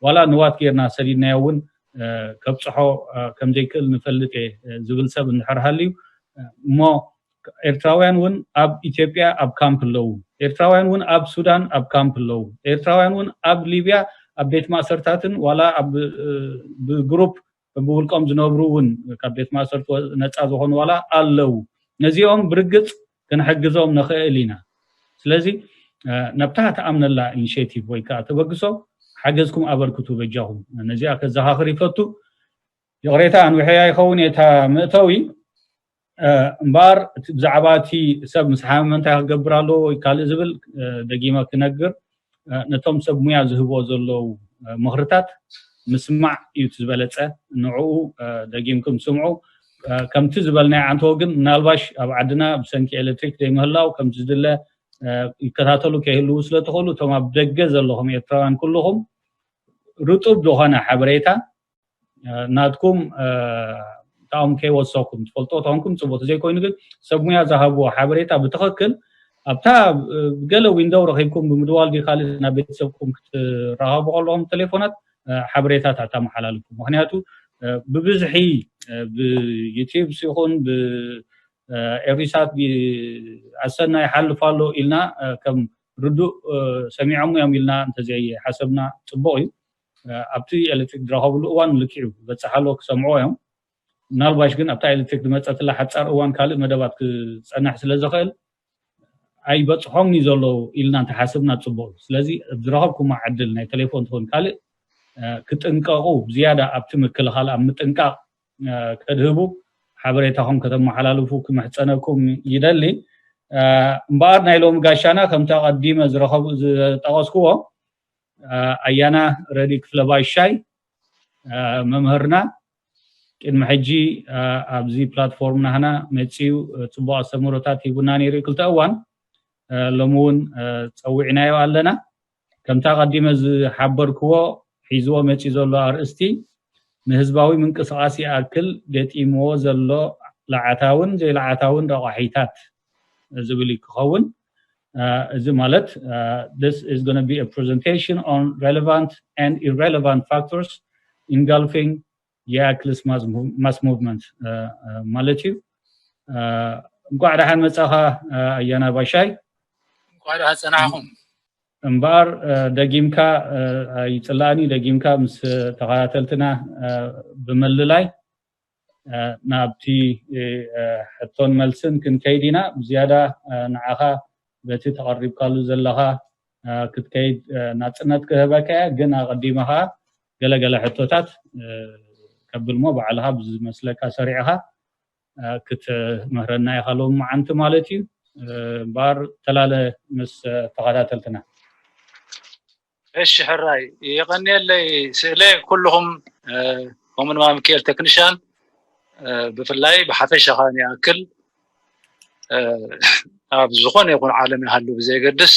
ዋላ ንዋት ጌርና ሰዲድናዮ እውን፣ እ፣ ከብጽሖ፣ እ፣ ከም ዘይክእል ንፈልጥ እየ፣ እ፣ ዝብል ሰብ እንድሕር ሃልዩ፣ እ፣ እሞ ኤርትራውያን እውን ኣብ ኢትዮጵያ ኣብ ካምፕ ኣለዉ። ኤርትራውያን እውን ኣብ ሱዳን ኣብ ካምፕ ኣለዉ። ኤርትራውያን እውን ኣብ ሊብያ ኣብ ቤት ማእሰርታትን ዋላ ኣብ፣ እ፣ ብግሩፕ ብውልቆም ዝነብሩ እውን ካብ ቤት ማእሰርቲ ወ-፣ ነፃ ዝኾኑ ዋላ ኣለዉ። ነዚኦም ብርግፅ ክንሕግዞም ንኽእል ኢና። ስለዚ፣ እ፣ ነብታ ትኣምነላ ኢኒሼቲቭ ወይ ከዓ ተበግሶ ሓገዝኩም ኣበርክቱ በጃኹም። ነዚኣ ከዘኻኽር ይፈቱ። ይቕሬታ ኣንዊሐያ ይኸውን እየ እታ መእተዊ። እ፣ እምበኣር እቲ ብዛዕባ እቲ ሰብ ምስ ሓመመ እንታይ ክገብር ኣለዎ ወይ ካልእ ዝብል፣ እ፣ ደጊመ ክነግር፣ እ፣ ነቶም ሰብ ሙያ ዝህብዎ ዘለዉ፣ እ፣ ምኽርታት ምስማዕ እዩ እቲ ዝበለጸ። ንዕኡ፣ እ፣ ደጊምኩም ስምዑ። እ፣ ከምቲ ዝበልናዮ ኣንተወ ግን ምናልባሽ ኣብ ዓድና ብሰንኪ ኤሌክትሪክ ዘይምህላው ከምቲ ዝድለ፣ እ፣ ይከታተሉ ከይህልዉ ስለ ትኽእሉ እቶም ኣብ ደገ ዘለኹም ኤርትራውያን ኩልኹም ርጡብ ዝኾነ ሓበሬታ እ፣ ናትኩም፣ እ፣ ታኦም ከይወሰኹም ትፈልጦ ተኾንኩም ጽቡቕ። ዘይኮይኑ ግን ሰብ ሙያ ዝሃብዎ ሓበሬታ ብትኽክል ኣብታ፣ እ፣ ገለ ዊንዶው ረኺብኩም ብምድዋል ድዩ ካልእ ናብ ቤተሰብኩም ክትራኸቡ ከለኹም ቴሌፎናት፣ እ፣ ሓበሬታት ኣተመሓላልፉ። ምኽንያቱ፣ እ፣ ብብዝሒ ብዩቲዩብ ይኹን ብኤሪሳት ኣሰና ይሓልፍ ኣሎ ኢልና ከም ርዱእ ሰሚዖም እዮም ኢልና እንተዘይሓሰብና ጽቡቕ እዩ። ኣብቲ ኤሌክትሪክ ዝረኸብሉ እዋን ልክዕ እዩ፣ በጽሓ ኣሎ ክሰምዑ እዮም። ምናልባሽ ግን ኣብታ ኤሌክትሪክ ዝመጸትላ ሓጻር እዋን ካልእ መደባት ክጸንሕ ስለ ዝኽእል ኣይበጽሖም እዩ ዘለዉ ኢልና እንተሓስብና ጽቡቕ እዩ። ስለዚ ዝረኸብኩማ ዕድል ናይ ቴሌፎን ትኾን ካልእ ክጥንቀቑ ዝያዳ ኣብቲ ምክልኻል ኣብ ምጥንቃቕ ከድህቡ ሓበሬታኹም ከተመሓላልፉ ክምሕጸነኩም ይደሊ። እምበኣር ናይ ሎሚ ጋሻና ከምቲ ኣቐዲመ ዝረኸቡ ዝጠቐስክዎ ኣያና ረዲ ክፍለ ባሻይ መምህርና ቅድሚ ሕጂ ኣብዚ ፕላትፎርም ናህና መፅዩ ፅቡቅ ኣስተምህሮታት ሂቡና ነይሩ ክልተ እዋን። ሎሚ እውን ፀዊዕናዮ ኣለና። ከምታ ቀዲመ ዝሓበርክዎ ሒዝዎ መፅዩ ዘሎ ኣርእስቲ ንህዝባዊ ምንቅስቃስ ይኣክል ገጢምዎ ዘሎ ለዓታውን ዘይለዓታውን ረቋሒታት ዝብል ክኸውን። እዚ ማለት this is going to be a presentation on relevant and irrelevant factors engulfing የኣክልስ mass movement ማለት እዩ። እንኳዕ ደሓን መጻኻ ኣያና ባሻይ። እንኳዕ ደሓን ጸናሕኹም። እምበኣር ደጊምካ ይጽላእኒ ደጊምካ ምስ ተኸታተልትና ብምልላይ ናብቲ ሕቶን መልስን ክንከይድ ኢና። ብዝያዳ ንዓኻ በቲ ተቐሪብካሉ ዘለኻ ክትከይድ ናጽነት ክህበካ እያ። ግን ኣቐዲመ ኸዓ ገለገለ ሕቶታት ከብል እሞ ባዕልኻ ብዝመስለካ ሰሪዕኻ ክትምህረና ኢኻ ሎም መዓንቲ ማለት እዩ። እምበኣር ተላለ ምስ ተኸታተልትና። እሺ ሕራይ የቐንየለይ ስእለ ኩልኹም ከምኡ ድማ ሚካኤል ቴክኒሻን ብፍላይ ብሓፈሻ ኻን ይኣክል ኣብ ዝኾነ ይኹን ዓለም ይሃሉ ብዘየገድስ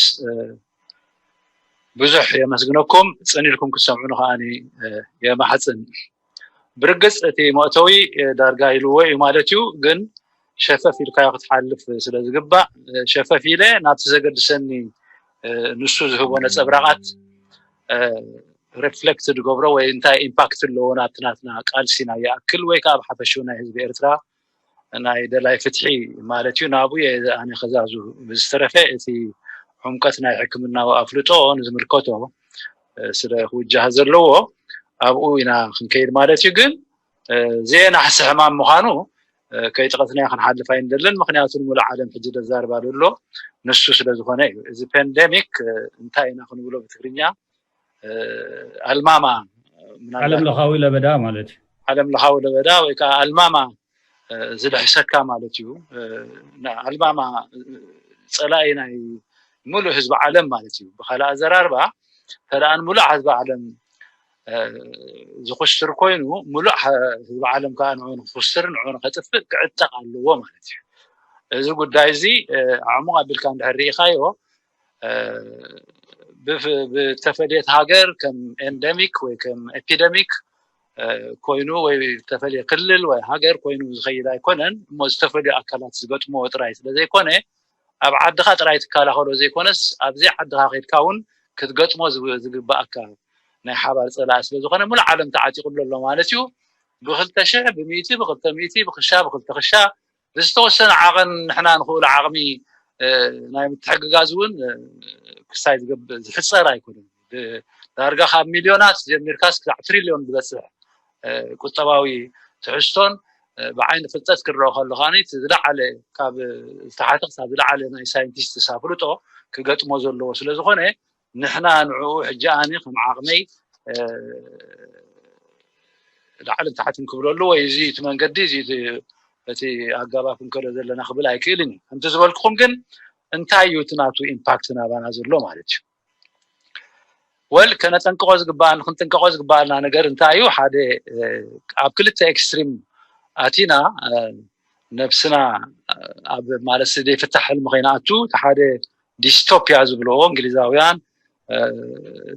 ብዙሕ የመስግነኩም። ጽን ኢልኩም ክትሰምዑኒ ከዓኒ የማሕጽን። ብርግጽ እቲ መእተዊ ዳርጋ ኢልዎ እዩ ማለት እዩ፣ ግን ሸፈፍ ኢልካዮ ክትሓልፍ ስለ ዝግባእ ሸፈፍ ኢለ ናብቲ ዘገድሰኒ ንሱ ዝህቦ ነጸብራቓት ሪፍሌክት ዝገብሮ ወይ እንታይ ኢምፓክት ኣለዎ ናብቲ ናትና ቃልሲ ናይ ይኣክል ወይ ከዓ ኣብ ሓፈሽኡ ናይ ህዝቢ ኤርትራ ናይ ደላይ ፍትሒ ማለት እዩ ናብኡ እየ ኣነ ከዛዙ ብዝተረፈ እቲ ዕምቀት ናይ ሕክምናዊ ኣፍልጦ ንዝምልከቶ ስለ ክውጃህ ዘለዎ ኣብኡ ኢና ክንከይድ ማለት እዩ ግን ዘየናሕሲ ሕማም ምዃኑ ከይጠቐስናዮ ክንሓልፍ ኣይንደልን ምክንያቱ ንሙሉእ ዓለም ሕጂ ደዛርባ ዘሎ ንሱ ስለ ዝኾነ እዩ እዚ ፓንደሚክ እንታይ ኢና ክንብሎ ብትግርኛ ኣልማማ ዓለም ለኻዊ ለበዳ ማለት እዩ ዓለም ለኻዊ ለበዳ ወይ ከዓ ኣልማማ ዝልሕሰካ ማለት እዩ ኣልማማ ፀላኢ ናይ ሙሉእ ህዝቢ ዓለም ማለት እዩ ብካልእ ኣዘራርባ ተደኣ ንሙሉእ ህዝቢ ዓለም ዝኹስር ኮይኑ ሙሉእ ህዝቢ ዓለም ከዓ ንዑ ንክኹስር ንዑ ንከጥፍእ ክዕጠቕ ኣለዎ ማለት እዩ እዚ ጉዳይ እዚ ኣዕሙቕ ኣቢልካ እንድሕር ርኢኻዮ ብተፈለየት ሃገር ከም ኤንደሚክ ወይ ከም ኤፒደሚክ ኮይኑ ወይ ዝተፈለየ ክልል ወይ ሃገር ኮይኑ ዝኸይድ ኣይኮነን እሞ ዝተፈለዩ ኣካላት ዝገጥምዎ ጥራይ ስለ ዘይኮነ ኣብ ዓድኻ ጥራይ ትከላኸሎ ዘይኮነስ ኣብዘይ ዓድኻ ከድካ እውን ክትገጥሞ ዝግባኣካ ናይ ሓባር ፀላኢ ስለ ዝኾነ ሙሉእ ዓለም ተዓጢቑሉ ኣሎ ማለት እዩ ብክልተ ሽሕ ብሚእቲ ብክልተ ሚእቲ ብክሻ ብክልተ ክሻ ብዝተወሰነ ዓቐን ንሕና ንኽእሉ ዓቕሚ ናይ ምትሕግጋዝ እውን ክሳይ ዝሕፀር ኣይኮነን ዳርጋ ካብ ሚልዮናት ጀሚርካስ ክሳዕ ትሪልዮን ዝበፅሕ ቁጠባዊ ትሕዝቶን ብዓይኒ ፍልጠት ክረኦ ከሎ ከዓኒ ዝለዓለ ካብ ዝተሓተ ክሳብ ዝለዓለ ናይ ሳይንቲስት ኣፍልጦ ክገጥሞ ዘለዎ ስለ ዝኾነ ንሕና ንዕኡ ሕጂ ኣነ ከም ዓቕመይ ላዕልን ታሕትን ክብለሉ ወይ እዚ እቲ መንገዲ እዚ እቲ ኣጋባብ ክንከዶ ዘለና ክብል ኣይክእልን እዩ ከምቲ ዝበልኩኹም ግን እንታይ እዩ እቲ ናቱ ኢምፓክት ናባና ዘሎ ማለት እዩ ወል ከነጠንቅቆ ዝግባኣን ክንጥንቀቆ ዝግባኣና ነገር እንታይ እዩ ሓደ ኣብ ክልተ ኤክስትሪም ኣቲና ነብስና ኣብ ማለት ዘይፍታሕ ሕልሚ ከይንኣቱ እቲ ሓደ ዲስቶፒያ ዝብልዎ እንግሊዛውያን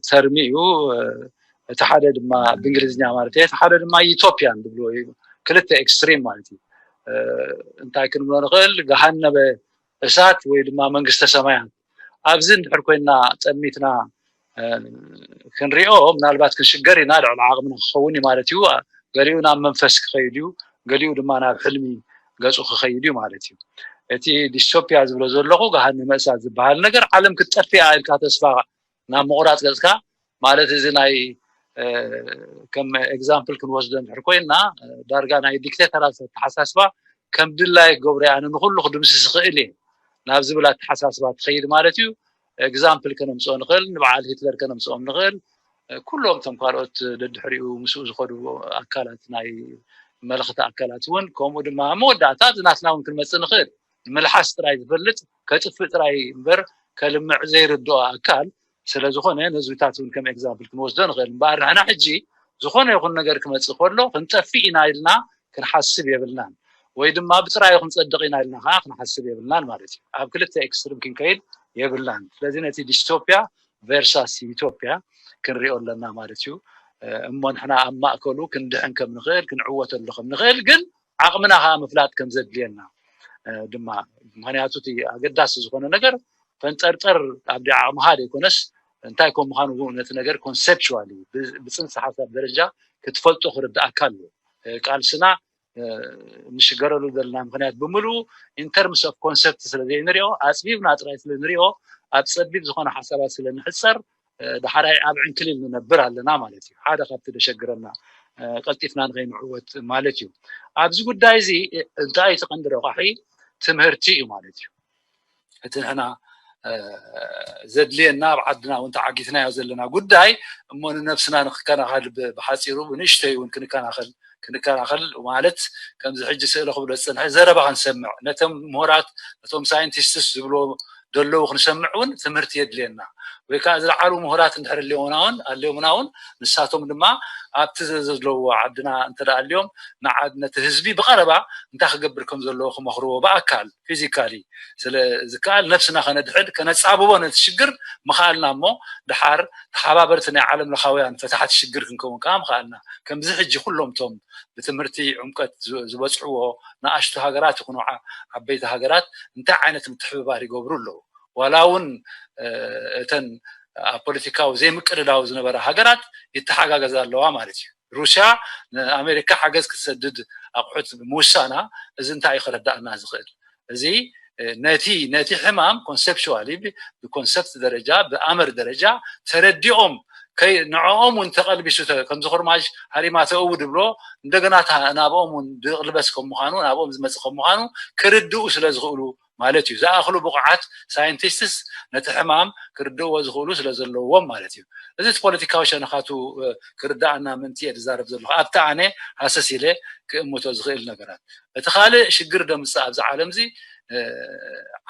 ተርሚ እዩ እቲ ሓደ ድማ ብእንግሊዝኛ ማለት እዩ እቲ ሓደ ድማ ዩቶፒያን ዝብልዎ እዩ ክልተ ኤክስትሪም ማለት እዩ እንታይ ክንብሎ ንኽእል ገሃነበ እሳት ወይ ድማ መንግስተ ሰማያት ኣብዚ እንድሕር ኮይና ጠሚትና ክንሪኦ ምናልባት ክንሽገር ኢና ልዕሊ ዓቕምና ክኸውን እዩ ማለት እዩ ገሊኡ ናብ መንፈስ ክኸይድ እዩ ገሊኡ ድማ ናብ ሕልሚ ገፁ ክኸይድ እዩ ማለት እዩ። እቲ ዲስቶፒያ ዝብሎ ዘለኹ፣ ገሃነመ እሳት ዝበሃል ነገር፣ ዓለም ክትጠፍእ እያ ኢልካ ተስፋ ናብ ምቑራፅ ገፅካ፣ ማለት እዚ ናይ ከም ኤግዛምፕል ክንወስዶ እንድሕር ኮይና፣ ዳርጋ ናይ ዲክቴተራት ኣተሓሳስባ፣ ከም ድላይ ክገብሮ እየ፣ ኣነ ንኩሉ ክድምስስ ይኽእል እየ ናብ ዝብል ኣተሓሳስባ ትኸይድ ማለት እዩ። ኤግዛምፕል ከነምፅኦ ንኽእል፣ ንበዓል ሂትለር ከነምፅኦም ንኽእል። ኩሎም እቶም ካልኦት ደድሕሪኡ ምስኡ ዝኸዱ ኣካላት፣ ናይ መለኽቲ ኣካላት እውን ከምኡ ድማ፣ ኣብ መወዳእታ ናትና እውን ክንመፅእ ንኽእል። ምልሓስ ጥራይ ዝፈልጥ፣ ከጥፍእ ጥራይ እምበር ከልምዕ ዘይርድኦ ኣካል ስለ ዝኾነ፣ ነዚታት እውን ከም ኤግዛምፕል ክንወስዶ ንኽእል። እምበኣር ንሕና ሕጂ ዝኾነ ይኹን ነገር ክመፅእ ከሎ ክንጠፍእ ኢና ኢልና ክንሓስብ የብልናን፣ ወይ ድማ ብጥራዩ ክንፀድቕ ኢና ኢልና ከዓ ክንሓስብ የብልናን ማለት እዩ። ኣብ ክልተ ኤክስትሪም ክንከይድ የብልናን። ስለዚ ነቲ ዲስቶፒያ ቨርሳስ ዩቶፒያ ክንሪኦ ኣለና ማለት እዩ። እሞ ንሕና ኣብ ማእከሉ ክንድሕን ከም ንኽእል፣ ክንዕወተሉ ከም ንኽእል ግን ዓቕምና ከዓ ምፍላጥ ከም ዘድልየና ድማ። ምክንያቱ እቲ ኣገዳሲ ዝኾነ ነገር ፈንጠርጠር ኣብ ዓቕምኻ ዘይኮነስ፣ እንታይ ከም ምዃኑ ነቲ ነገር ኮንሰፕቹዋሊ፣ ብፅንሰ ሓሳብ ደረጃ ክትፈልጦ ክርዳእካ ኣለዎ። ቃልስና እንሽገረሉ ዘለና ምክንያት ብምሉኡ ኢንተርምስ ኦፍ ኮንሰፕት ስለ ዘይንሪኦ፣ ኣፅቢብና ጥራይ ስለ ንሪኦ፣ ኣብ ፀቢብ ዝኾነ ሓሳባት ስለ ንሕፀር፣ ዳሕራይ ኣብ ዕንክሊል ንነብር ኣለና ማለት እዩ። ሓደ ካብቲ ደሸግረና፣ ቀልጢፍና ንኸይንዕወት ማለት እዩ። ኣብዚ ጉዳይ እዚ እንታይ እቲ ቀንዲ ረቋሒ? ትምህርቲ እዩ ማለት እዩ። እቲ ንሕና ዘድልየና፣ ኣብ ዓድና እውን ተዓጊትናዮ ዘለና ጉዳይ፣ እሞ ንነብስና ንክከናኸል፣ ብሓፂሩ ብንእሽተይ እውን ክንከናኸል፣ ክንከናኸል ማለት፣ ከምዚ ሕጂ ስእለ ክብሎ ዝፀንሐ፣ ዘረባ ክንሰምዕ፣ ነቶም ምሁራት፣ ነቶም ሳይንቲስትስ ዝብሎ ዘለዉ ክንሰምዕ እውን ትምህርቲ የድልየና። ወይ ከዓ ዝለዓሉ ምሁራት እንድሕር ኣለውና እውን፣ ኣለውና እውን፣ ንሳቶም ድማ ኣብቲ ዘ-፣ ዘለውዎ ዓድና እንተ ደኣ ኣልዮም፣ ንዓድ-፣ ነቲ ህዝቢ ብቐረባ እንታይ ክገብር ከም ዘለዎ ክመኽርዎ ብኣካል፣ ፊዚካሊ፣ ስለ ዝከኣል፣ ነብስና ከነድሕን ከነጻብቦ ነቲ ሽግር ምኽኣልና እሞ፣ ድሓር ተሓባበርቲ ናይ ዓለም ለኻውያን ፈታሕቲ ሽግር ክንከውን ከዓ ምኽኣልና። ከምዚ ሕጂ ኩሎም እቶም ብትምህርቲ ዕምቀት ዝ-፣ ዝበጽሕዎ ንኣሽቱ ሃገራት ይኹኑ ዓ-፣ ዓበይቲ ሃገራት እንታይ ዓይነት ምትሕብባር ይገብሩ ኣለዉ? ዋላ እውን፣ እ፣ እተን ኣብ ፖለቲካዊ ዘይምቅድዳው ዝነበራ ሃገራት ይተሓጋገዛ ኣለዋ ማለት እዩ። ሩስያ ንኣሜሪካ ሓገዝ ክትሰድድ ኣቑሑት ምውሳና፣ እዚ እንታይ እዩ ከረዳእና ዝኽእል? እዚ፣ እ፣ ነቲ፣ ነቲ ሕማም ኮንሰፕቹዋሊ፣ ብ-፣ ብኮንሰፕት ደረጃ፣ ብኣመር ደረጃ ተረዲኦም፣ ከይ-፣ ንዕኦም እውን ተቐልቢሱ ተ-፣ ከምዚ ኹርማጅ ሃሪማ ተእዊ ድብሎ፣ እንደገና ታ-፣ ናብኦም እውን ድቕልበስ ከም ምዃኑ፣ ናብኦም ዝመጽእ ከም ምዃኑ ክርድኡ ስለ ዝኽእሉ ማለት እዩ። ዝኣኽሉ ብቑዓት ሳይንቲስትስ ነቲ ሕማም ክርድእዎ ዝኽእሉ ስለ ዘለዎም ማለት እዩ። እዚ እቲ ፖለቲካዊ ሸነኻቱ፣ እ፣ ክርዳኣና ምእንቲ እየ ዝዛረብ ዘለኹ። ኣብቲ ኣነ ሃሰስ ኢለ ክእምቶ ዝኽእል ነገራት። እቲ ካልእ ሽግር ደምጽእ ኣብዚ ዓለም እዚ፣ እ፣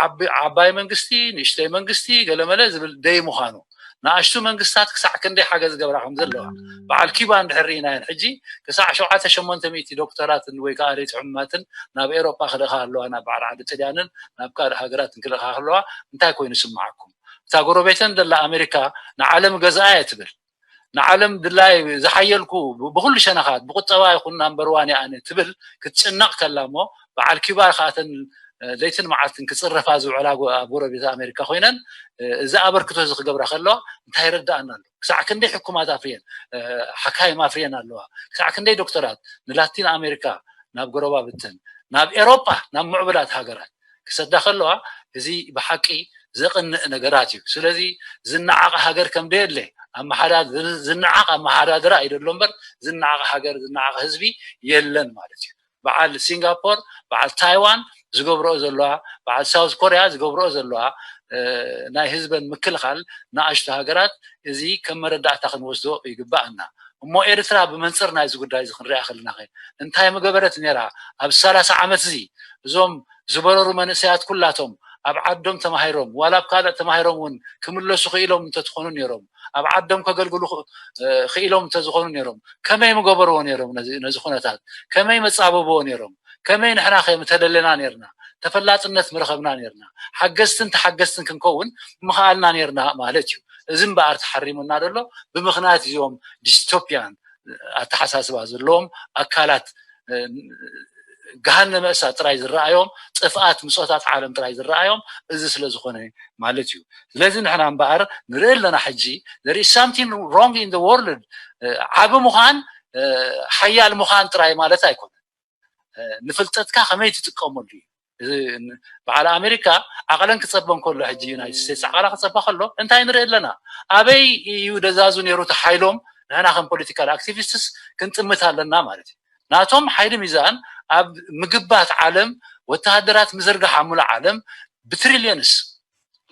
ዓቢ-፣ ዓባይ መንግስቲ፣ ንእሽተይ መንግስቲ፣ ገለመለ ዝብል ደይ ምዃኑ። ንኣሽቱ መንግስታት ክሳዕ ክንደይ ሓገዝ ዝገብራ ከም ዘለዋ። በዓል ኪባ እንድሕር ርኢናየን ሕጂ ክሳዕ ሸውዓተ ሸሞንተ ሚእቲ ዶክተራትን ወይ ከዓ ሬት ሕሙማትን ናብ ኤሮጳ ክልእኻ ኣለዋ፣ ናብ በዓል ዓዲ ጥልያንን ናብ ካልእ ሃገራትን ክልእኻ ከለዋ እንታይ ኮይኑ ይስምዓኩም? እታ ጎረቤተን ዘላ ኣሜሪካ ንዓለም ገዛኣ እየ ትብል። ንዓለም ድላይ ዝሓየልኩ ብ-፣ ብኹሉ ሸነኻት ብቁጠባ ይኹን ናምበር ዋን እየ ኣነ ትብል ክትጭነቕ ከላ እሞ በዓል ኪባ ከኣተን፣ እ፣ ለይትን መዓልትን ክጽረፋ ዝውዕላ ጎ-፣ ኣብ ጎረቤት ኣሜሪካ ኮይነን፣ እ፣ እዚ ኣበርክቶ እዚ ክገብራ ከለዋ እንታይ ይረዳኣና ኣሎ? ክሳዕ ክንደይ ሕኩማት ኣፍርየን፣ እ፣ ሓካይም ኣፍርየን ኣለዋ? ክሳዕ ክንደይ ዶክተራት ንላቲን ኣሜሪካ፣ ናብ ጎረባብትን፣ ናብ ኤሮጳ፣ ናብ ምዕቡላት ሃገራት ክሰዳ ከለዋ፣ እዚ ብሓቂ ዘቕንእ ነገራት እዩ። ስለዚ ዝነዓቐ ሃገር ከም ደየለ፣ ኣመሓዳ-፣ ዝነዓቐ ኣመሓዳድራ እዩ ደሎ እምበር፣ ዝነዓቐ ሃገር፣ ዝነዓቐ ህዝቢ የለን ማለት እዩ። በዓል ሲንጋፖር፣ በዓል ታይዋን ዝገብረኦ ዘለዋ፣ በዓል ሳውዝ ኮርያ ዝገብረኦ ዘለዋ፣ እ፣ ናይ ህዝበን ምክልኻል ንኣሽቱ ሃገራት፣ እዚ ከም መረዳእታ ክንወስዶ ይግባኣና። እሞ ኤርትራ ብመንጽር ናይዚ ጉዳይ እዚ ክንሪኣ ከለና ኸ እንታይ ምገበረት ነይራ? ኣብ ሰላሳ ዓመት እዚ እዞም ዝበረሩ መንእሰያት ኩላቶም ኣብ ዓዶም ተማሂሮም፣ ዋላ ኣብ ካልእ ተማሂሮም እውን ክምለሱ ክኢሎም እንተትኾኑ ነይሮም፣ ኣብ ዓዶም ከገልግሉ ኽ-፣ እ፣ ክኢሎም እንተዝኾኑ ነይሮም፣ ከመይ ምገበርዎ ነይሮም ነዚ፣ ነዚ ኩነታት? ከመይ መጻበብዎ ነይሮም? ከመይ ንሕና ከ ምተደለና ነይርና? ተፈላጥነት ምረኸብና ነይርና? ሓገዝትን ተሓገዝትን ክንከውን ምኽኣልና ነይርና ማለት እዩ። እዚ እምበኣር ተሓሪሙና ዘሎ ብምኽንያት እዚኦም ዲስቶፒያን ኣተሓሳስባ ዘለዎም ኣካላት፣ እ፣ ገሃነመ እሳት ጥራይ ዝረኣዮም፣ ጥፍኣት ምጾታት ዓለም ጥራይ ዝረኣዮም፣ እዚ ስለ ዝኾነ ማለት እዩ። ስለዚ ንሕና እምበኣር ንርኢ ኣለና፣ ሕጂ there is something wrong in the world። እ፣ ዓቢ ምዃን፣ እ፣ ሓያል ምዃን ጥራይ ማለት ኣይኮነን። ንፍልጠትካ ከመይ ትጥቀመሉ እዩ። በዓል ኣሜሪካ ዓቕለን ክፀበ ከሎ ሕጂ ዩናይትድ ስቴትስ ዓቕላ ክፀባ ከሎ እንታይ ንርኢ ኣለና? ኣበይ እዩ ደዛዙ ነይሩ እቲ ሓይሎም? ንሕና ከም ፖለቲካል ኣክቲቪስትስ ክንጥምት ኣለና ማለት እዩ። ናቶም ሓይሊ ሚዛን ኣብ ምግባት ዓለም ወተሃደራት ምዝርጋሕ ኣብ ሙሉእ ዓለም ብትሪልዮንስ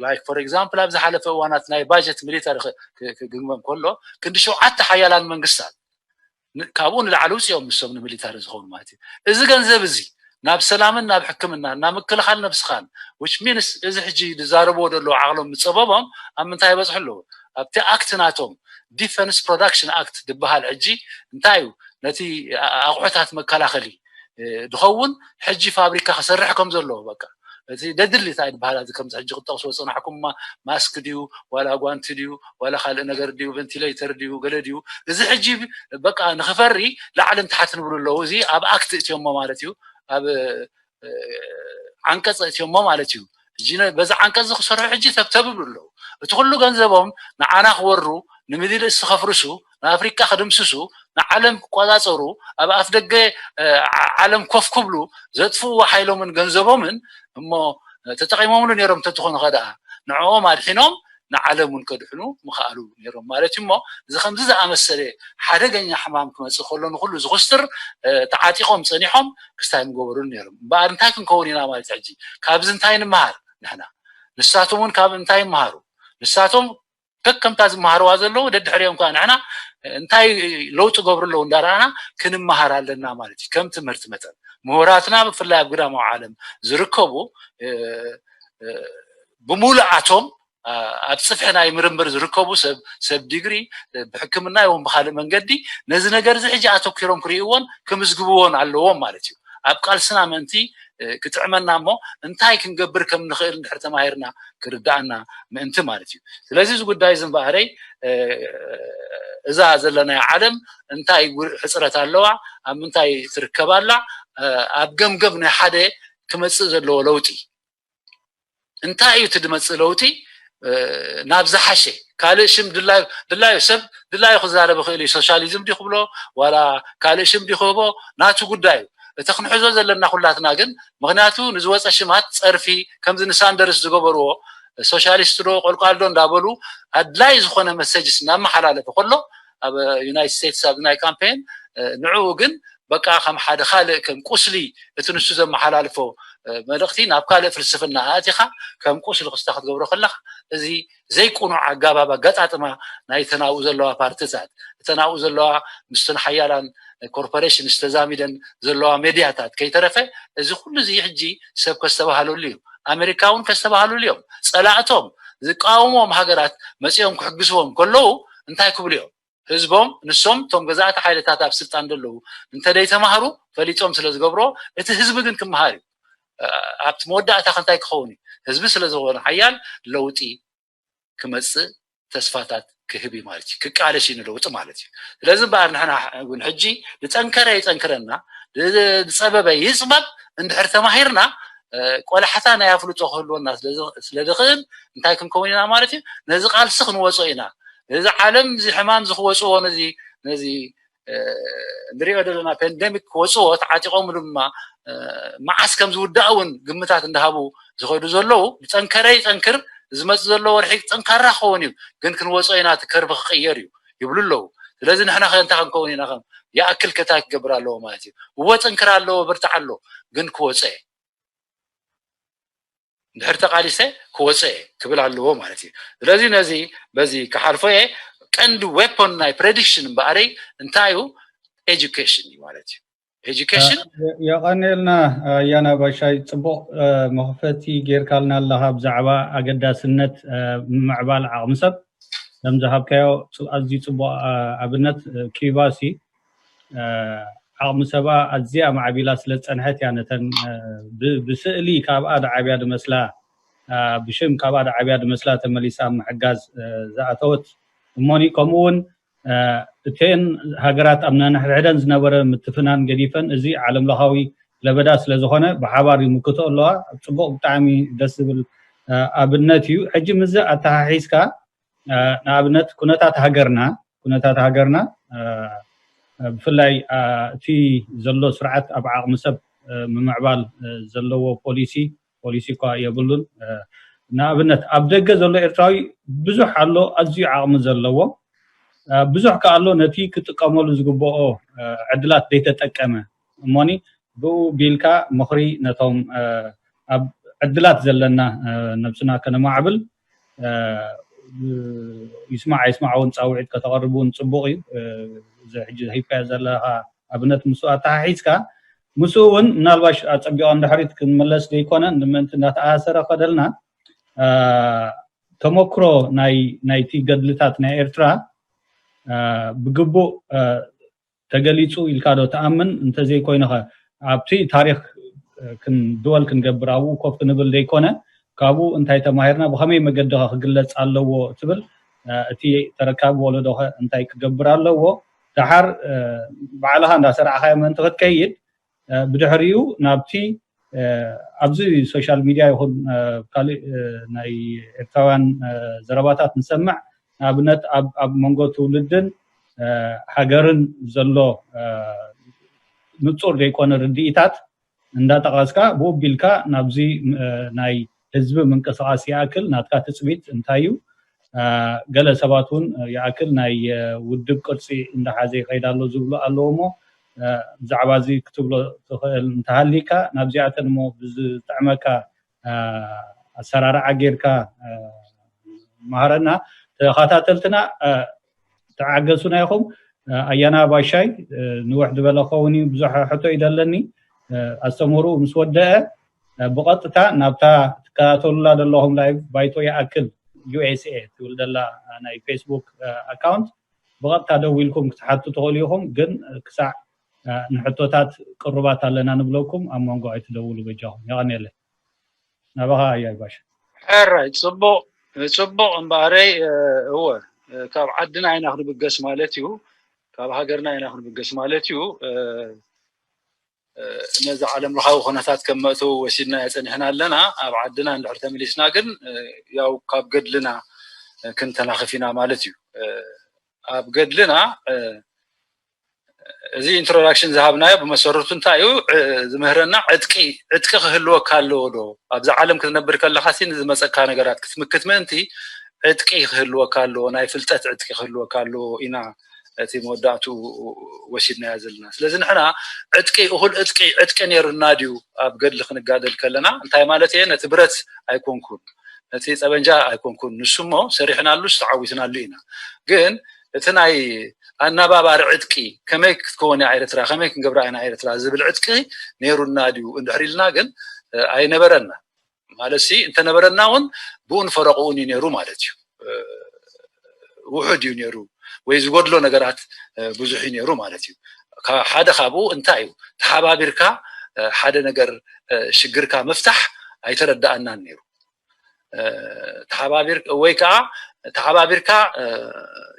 like for example ኣብ ዝሓለፈ እዋናት ናይ ባጀት ሚሊታሪ ክግምገም ከሎ ክንዲ ሸውዓተ ሓያላን መንግስታት ካብኡ ንላዕሊ ውፅኦም ንሶም ንሚሊታሪ ዝኸውን ማለት እዩ። እዚ ገንዘብ እዚ ናብ ሰላምን ናብ ሕክምና ናብ ምክልኻል ነብስኻን which means እዚ ሕጂ ዝዛረብዎ ዘለዉ ዓቕሎም ምፀበቦም ኣብ ምንታይ ይበፅሑ ኣለዉ? ኣብቲ ኣክት ናቶም ዲፈንስ ፕሮዳክሽን ኣክት ዝበሃል ሕጂ እንታይ እዩ ነቲ ኣቑሑታት መከላኸሊ ዝኸውን ሕጂ ፋብሪካ ክሰርሕ ከም ዘለዎ በቃ እቲ ደድሊ እንታይ ዝበሃል እዚ ከምዚ ሕጂ ክጠቕስዎ ዝፀናሕኩምማ ማስክ ድዩ ዋላ ጓንቲ ድዩ ዋላ ካልእ ነገር ድዩ ቨንቲሌተር ድዩ ገለ ድዩ እዚ ሕጂ በቃ ንክፈሪ ላዕልን ታሕትን ይብሉ ኣለዉ። እዚ ኣብ ኣክት እትዮሞ ማለት እዩ ኣብ ዓንቀፅ እትዮሞ ማለት እዩ። ሕጂ በዚ ዓንቀፅ እዚ ክሰርሑ ሕጂ ተብተብ ይብሉ ኣለዉ። እቲ ኩሉ ገንዘቦም ንዓና ክወሩ ንሚድል ኢስት ከፍርሱ ንኣፍሪቃ ክድምስሱ ንዓለም ክቆፃፀሩ ኣብ ኣፍ ደገ ዓለም ኮፍ ክብሉ ዘጥፍእዎ ሓይሎምን ገንዘቦምን እሞ ተጠቂሞምሉ ነይሮም እንተትኾኑ ከደኣ ንዕኦም ኣድሒኖም ንዓለም እውን ከድሕኑ ምኽኣሉ ነይሮም ማለት እዩ። እሞ እዚ ከምዚ ዝኣመሰለ ሓደገኛ ሕማም ክመፅእ ከሎ ንኩሉ ዝኩስትር ተዓጢቆም ፀኒሖም ክስታይ ምገበሩሉ ነይሮም። እምበኣር እንታይ ክንከውን ኢና ማለት ሕጂ ካብዚ እንታይ ንምሃር ንሕና? ንሳቶም እውን ካብ እንታይ ይምሃሩ? ንሳቶም ከከምታ ዝመሃርዋ ዘለዉ ደድሕሪኦም ከዓ ንሕና እንታይ ለውጢ ገብሩ ኣለዉ እንዳረኣና ክንመሃር ኣለና ማለት እዩ። ከም ትምህርቲ መጠን ምሁራትና ብፍላይ ኣብ ግዳማዊ ዓለም ዝርከቡ ብሙሉኣቶም ኣብ ፅፍሒ ናይ ምርምር ዝርከቡ ሰብ ሰብ ዲግሪ ብሕክምና ይኹን ብካልእ መንገዲ ነዚ ነገር እዚ ሕጂ ኣተኪሮም ክርእይዎን ክምዝግብዎን ኣለዎም ማለት እዩ። ኣብ ቃልስና ምእንቲ ክጥዕመና እሞ እንታይ ክንገብር ከም ንኽእል እንድሕር ተማሂርና ክርዳኣና ምእንቲ ማለት እዩ። ስለዚ እዚ ጉዳይ እዚ እምበኣረይ እዛ ዘለናያ ዓለም እንታይ ሕፅረት ኣለዋ፣ ኣብ ምንታይ ትርከብ ኣላ፣ ኣብ ገምገም ናይ ሓደ ክመፅእ ዘለዎ ለውጢ እንታይ እዩ እቲ ድመፅእ ለውጢ ናብ ዝሓሸ ካልእ ሽም ድላዩ ሰብ ድላዩ ክዛረብ ይኽእል እዩ። ሶሻሊዝም ድዩ ክብሎ ዋላ ካልእ ሽም ድዩ ክህቦ ናቱ ጉዳዩ። እቲ ክንሕዞ ዘለና ኩላትና ግን ምክንያቱ ንዝወፀ ሽማት ፀርፊ ከምዚ ንሳንደርስ ዝገበርዎ ሶሻሊስት ዶ ቆልቋል ዶ እንዳበሉ ኣድላይ ዝኾነ መሰጅስ እናመሓላለፈ ከሎ ኣብ ዩናይትድ ስቴትስ ኣብ ናይ ካምፔን ንዕኡ ግን በቃ ከም ሓደ ካልእ ከም ቁስሊ እቲ ንሱ ዘመሓላልፎ መልእኽቲ ናብ ካልእ ፍልስፍና ኣእቲኻ ከም ቁስሊ ክስታ ክትገብሮ ከለኻ እዚ ዘይቁኑዕ ኣጋባብ ኣጋጣጥማ ናይ ተናብኡ ዘለዋ ፓርትታት እተናብኡ ዘለዋ ምስትን ሓያላን ኮርፖሬሽን ዝተዛሚደን ዘለዋ ሜድያታት ከይተረፈ እዚ ኩሉ እዚ ሕጂ ሰብ ከስተባሃለሉ እዩ። ኣሜሪካ እውን ከስተባሃለሉ እዮም። ፀላእቶም ዝቃወምዎም ሃገራት መፂኦም ክሕግዝዎም ከለዉ እንታይ ክብሉ እዮም? ህዝቦም ንሶም እቶም ገዛእቲ ሓይልታት ኣብ ስልጣን ዘለዉ እንተደይተማህሩ ፈሊጦም ስለ ዝገብሮ እቲ ህዝቢ ግን ክመሃር እዩ። ኣብቲ መወዳእታ ከንታይ ክኸውን እዩ? ህዝቢ ስለ ዝኾነ ሓያል ለውጢ ክመፅእ ተስፋታት ክህብ እዩ ማለት እዩ። ክቃለስ እዩ ንለውጢ ማለት እዩ። ስለዚ እምበኣር ንሕና እውን ሕጂ ዝጠንከረ ይጠንክረና ዝፀበበ ይፅበብ እንድሕር ተማሂርና ቆላሕታ ናይ ኣፍልጦ ክህልወና ስለዝኽእል እንታይ ክንከውን ኢና ማለት እዩ? ነዚ ቃልሲ ክንወፆ ኢና። ነዚ ዓለም እዚ ሕማም ዝክወፅዎ ነዚ ነዚ ንሪኦ ዘለና ፓንደሚክ ክወፅዎ ተዓጢቆም ድማ መዓስ ከም ዝውዳእ እውን ግምታት እንዳሃቡ ዝኸዱ ዘለዉ ዝጠንከረ ይጠንክር ዝመፅ ዘሎ ወርሒ ጠንካራ ክኸውን እዩ ግን ክንወፆ ኢና እቲ ከርቢ ክቅየር እዩ ይብሉ ኣለዉ። ስለዚ ንሕና ከ እንታይ ክንከውን ኢና ከም ይኣክል ከታይ ክገብር ኣለዎ ማለት እዩ። እወ ጥንክር ኣለዎ ብርትዕ ኣሎ ግን ክወፀ እንድሕር ተቃሊሰ ክወፀ ክብል ኣለዎ ማለት እዩ። ስለዚ ነዚ በዚ ክሓልፎ እየ። ቀንዲ ዌፖን ናይ ፕሬዲክሽን እምበኣረይ እንታይ እዩ? ኤጁኬሽን እዩ ማለት እዩ። ኤጁኬሽን የቐንየልና። ኣያና ባሻይ ፅቡቕ መኽፈቲ ጌርካልና ኣለኻ ብዛዕባ ኣገዳስነት ምምዕባል ዓቕሚ ሰብ ከም ዝሃብካዮ ኣዝዩ ፅቡቕ ኣብነት። ኪባ ሲ ዓቕሚ ሰባ ኣዝያ ማዕቢላ ስለ ዝፀንሐት እያ ነተን ብስእሊ ካብኣ ዝዓብያ ዝመስላ ብሽም ካብኣ ዝዓብያ ዝመስላ ተመሊሳ ኣብ ምሕጋዝ ዝኣተወት። እሞኒ ከምኡ እውን እተን ሃገራት ኣብ ነንሕድሕደን ዝነበረ ምትፍናን ገዲፈን እዚ ዓለም ለኻዊ ለበዳ ስለ ዝኾነ ብሓባር ይምክቶ ኣለዋ። ፅቡቕ ብጣዕሚ ደስ ዝብል ኣብነት እዩ። ሕጂ ምዚ ኣተሓሒዝካ ንኣብነት ኩነታት ሃገርና ኩነታት ሃገርና ብፍላይ እቲ ዘሎ ስርዓት ኣብ ዓቕሚ ሰብ ምምዕባል ዘለዎ ፖሊሲ ፖሊሲ እኳ የብሉን። ንኣብነት ኣብ ደገ ዘሎ ኤርትራዊ ብዙሕ ኣሎ ኣዝዩ ዓቕሚ ዘለዎ፣ ብዙሕ ከ ኣሎ ነቲ ክጥቀመሉ ዝግብኦ ዕድላት ዘይተጠቀመ። እሞኒ ብኡ ቢልካ ምኽሪ ነቶም ኣብ ዕድላት ዘለና ነብስና ከነማዕብል፣ ይስማዕ ኣይስማዕ እውን ፃውዒት ከተቐርብ እውን ፅቡቕ እዩ። እዚ ሕጂ ሂብካዮ ዘለኻ ኣብነት ምስኡ ኣተሓሒዝካ ምስኡ እውን ምናልባሽ ኣፀቢቐ ንድሕሪት ክንመለስ ዘይኮነ ንምእንቲ እናተኣሳሰረ ከደልና ተመክሮ ናይ ናይቲ ገድልታት ናይ ኤርትራ ብግቡእ ተገሊፁ ኢልካ ዶ ትኣምን? እንተዘይኮይኑኸ ኣብቲ ታሪክ ክንድወል ክንገብር ኣብኡ ኮፍ ክንብል ዘይኮነ ካብኡ እንታይ ተማሂርና ብኸመይ መገዲ ኸ ክግለፅ ኣለዎ ትብል እቲ ተረካቢ ወለዶ ኸ እንታይ ክገብር ኣለዎ? ደሓር ባዕልኻ እንዳሰራዕኻዮ ምእንቲ ክትከይድ ብድሕሪኡ ናብቲ ኣብዚ ሶሻል ሚድያ ይኹን ካልእ ናይ ኤርትራውያን ዘረባታት ንሰምዕ ንኣብነት ኣብ መንጎ ትውልድን ሃገርን ዘሎ ንፁር ዘይኮነ ርድኢታት እንዳጠቐስካ ብኡ ቢልካ ናብዚ ናይ ህዝቢ ምንቅስቃስ ይኣክል ናትካ ትፅቢት እንታይ እዩ? ገለ ሰባት እውን ይኣክል ናይ ውድብ ቅርፂ እንዳሓዘ ይኸይድ ኣሎ ዝብሉ ኣለዎ እሞ ብዛዕባ እዚ ክትብሎ ትኽእል እንተሃሊካ ናብዚኣተን እሞ ብዝጥዕመካ ኣሰራርዓ ጌርካ መሃረና። ተኸታተልትና ተዓገሱና ኢኹም። ኣያና ባሻይ ንውሕ ዝበለ ክኸውን እዩ ብዙሕ ሕቶ እዩ ዘለኒ። ኣስተምህርኡ ምስ ወደአ ብቐጥታ ናብታ ትከታተሉላ ዘለኹም ላይቭ ባይቶ ይኣክል ዩኤስኤ ትብል ዘላ ናይ ፌስቡክ ኣካውንት ብቐጥታ ደዊልኩም ክትሓቱ ትኽእሉ ኢኹም። ግን ክሳዕ ንሕቶታት ቅሩባት ኣለና ንብለኩም ኣብ መንጎ ኣይትደውሉ በጃኹም። የቐንየለይ። ናባኻ ኣያይ ባሻ። ሕራይ ፅቡቕ ፅቡቕ እምበኣረይ እወ ካብ ዓድና ኢና ክንብገስ ማለት እዩ ካብ ሃገርና ኢና ክንብገስ ማለት እዩ ነዚ ዓለም ለኻዊ ኩነታት ከም መእተዊ ወሲድና የፀኒሕና ኣለና ኣብ ዓድና እንድሕር ተመሊስና ግን ያው ካብ ገድልና ክንተናኸፍ ኢና ማለት እዩ ኣብ ገድልና እዚ introduction ዝሃብናዮ ብመሰረቱ እንታይ እዩ ዝምህረና ዕጥቂ ዕጥቂ ክህልወካ ኣለዎ ዶ ኣብዛ ዓለም ክትነብር ከለካ ሲ ንዝመፀካ ነገራት ክትምክት ምእንቲ ዕጥቂ ክህልወካ ኣለዎ ናይ ፍልጠት ዕጥቂ ክህልወካ ኣለዎ ኢና እቲ መወዳእቱ ወሲድናዮ ዘለና ስለዚ ንሕና ዕጥቂ እኩል ዕጥቂ ዕጥቂ ነይሩና ድዩ ኣብ ገድሊ ክንጋደል ከለና እንታይ ማለት እየ ነቲ ብረት ኣይኮንኩን ነቲ ጠበንጃ ኣይኮንኩን ንሱ እሞ ሰሪሕናሉስ ተዓዊትናሉ ኢና ግን እቲ ናይ ኣናባባሪ ዕጥቂ ከመይ ክትከውን እያ ኤርትራ ከመይ ክንገብራ ኢና ኤርትራ ዝብል ዕጥቂ ነይሩና ድዩ እንድሕር ኢልና ግን ኣይነበረና ማለት ሲ እንተነበረና እውን ብኡን ፈረቅኡን እዩ ነይሩ ማለት እዩ ውሑድ እዩ ነይሩ ወይ ዝጎድሎ ነገራት ብዙሕ እዩ ነይሩ ማለት እዩ ሓደ ካብኡ እንታይ እዩ ተሓባቢርካ ሓደ ነገር ሽግርካ ምፍታሕ ኣይተረዳኣናን ነይሩ ተሓባቢር ወይ ከዓ ተሓባቢርካ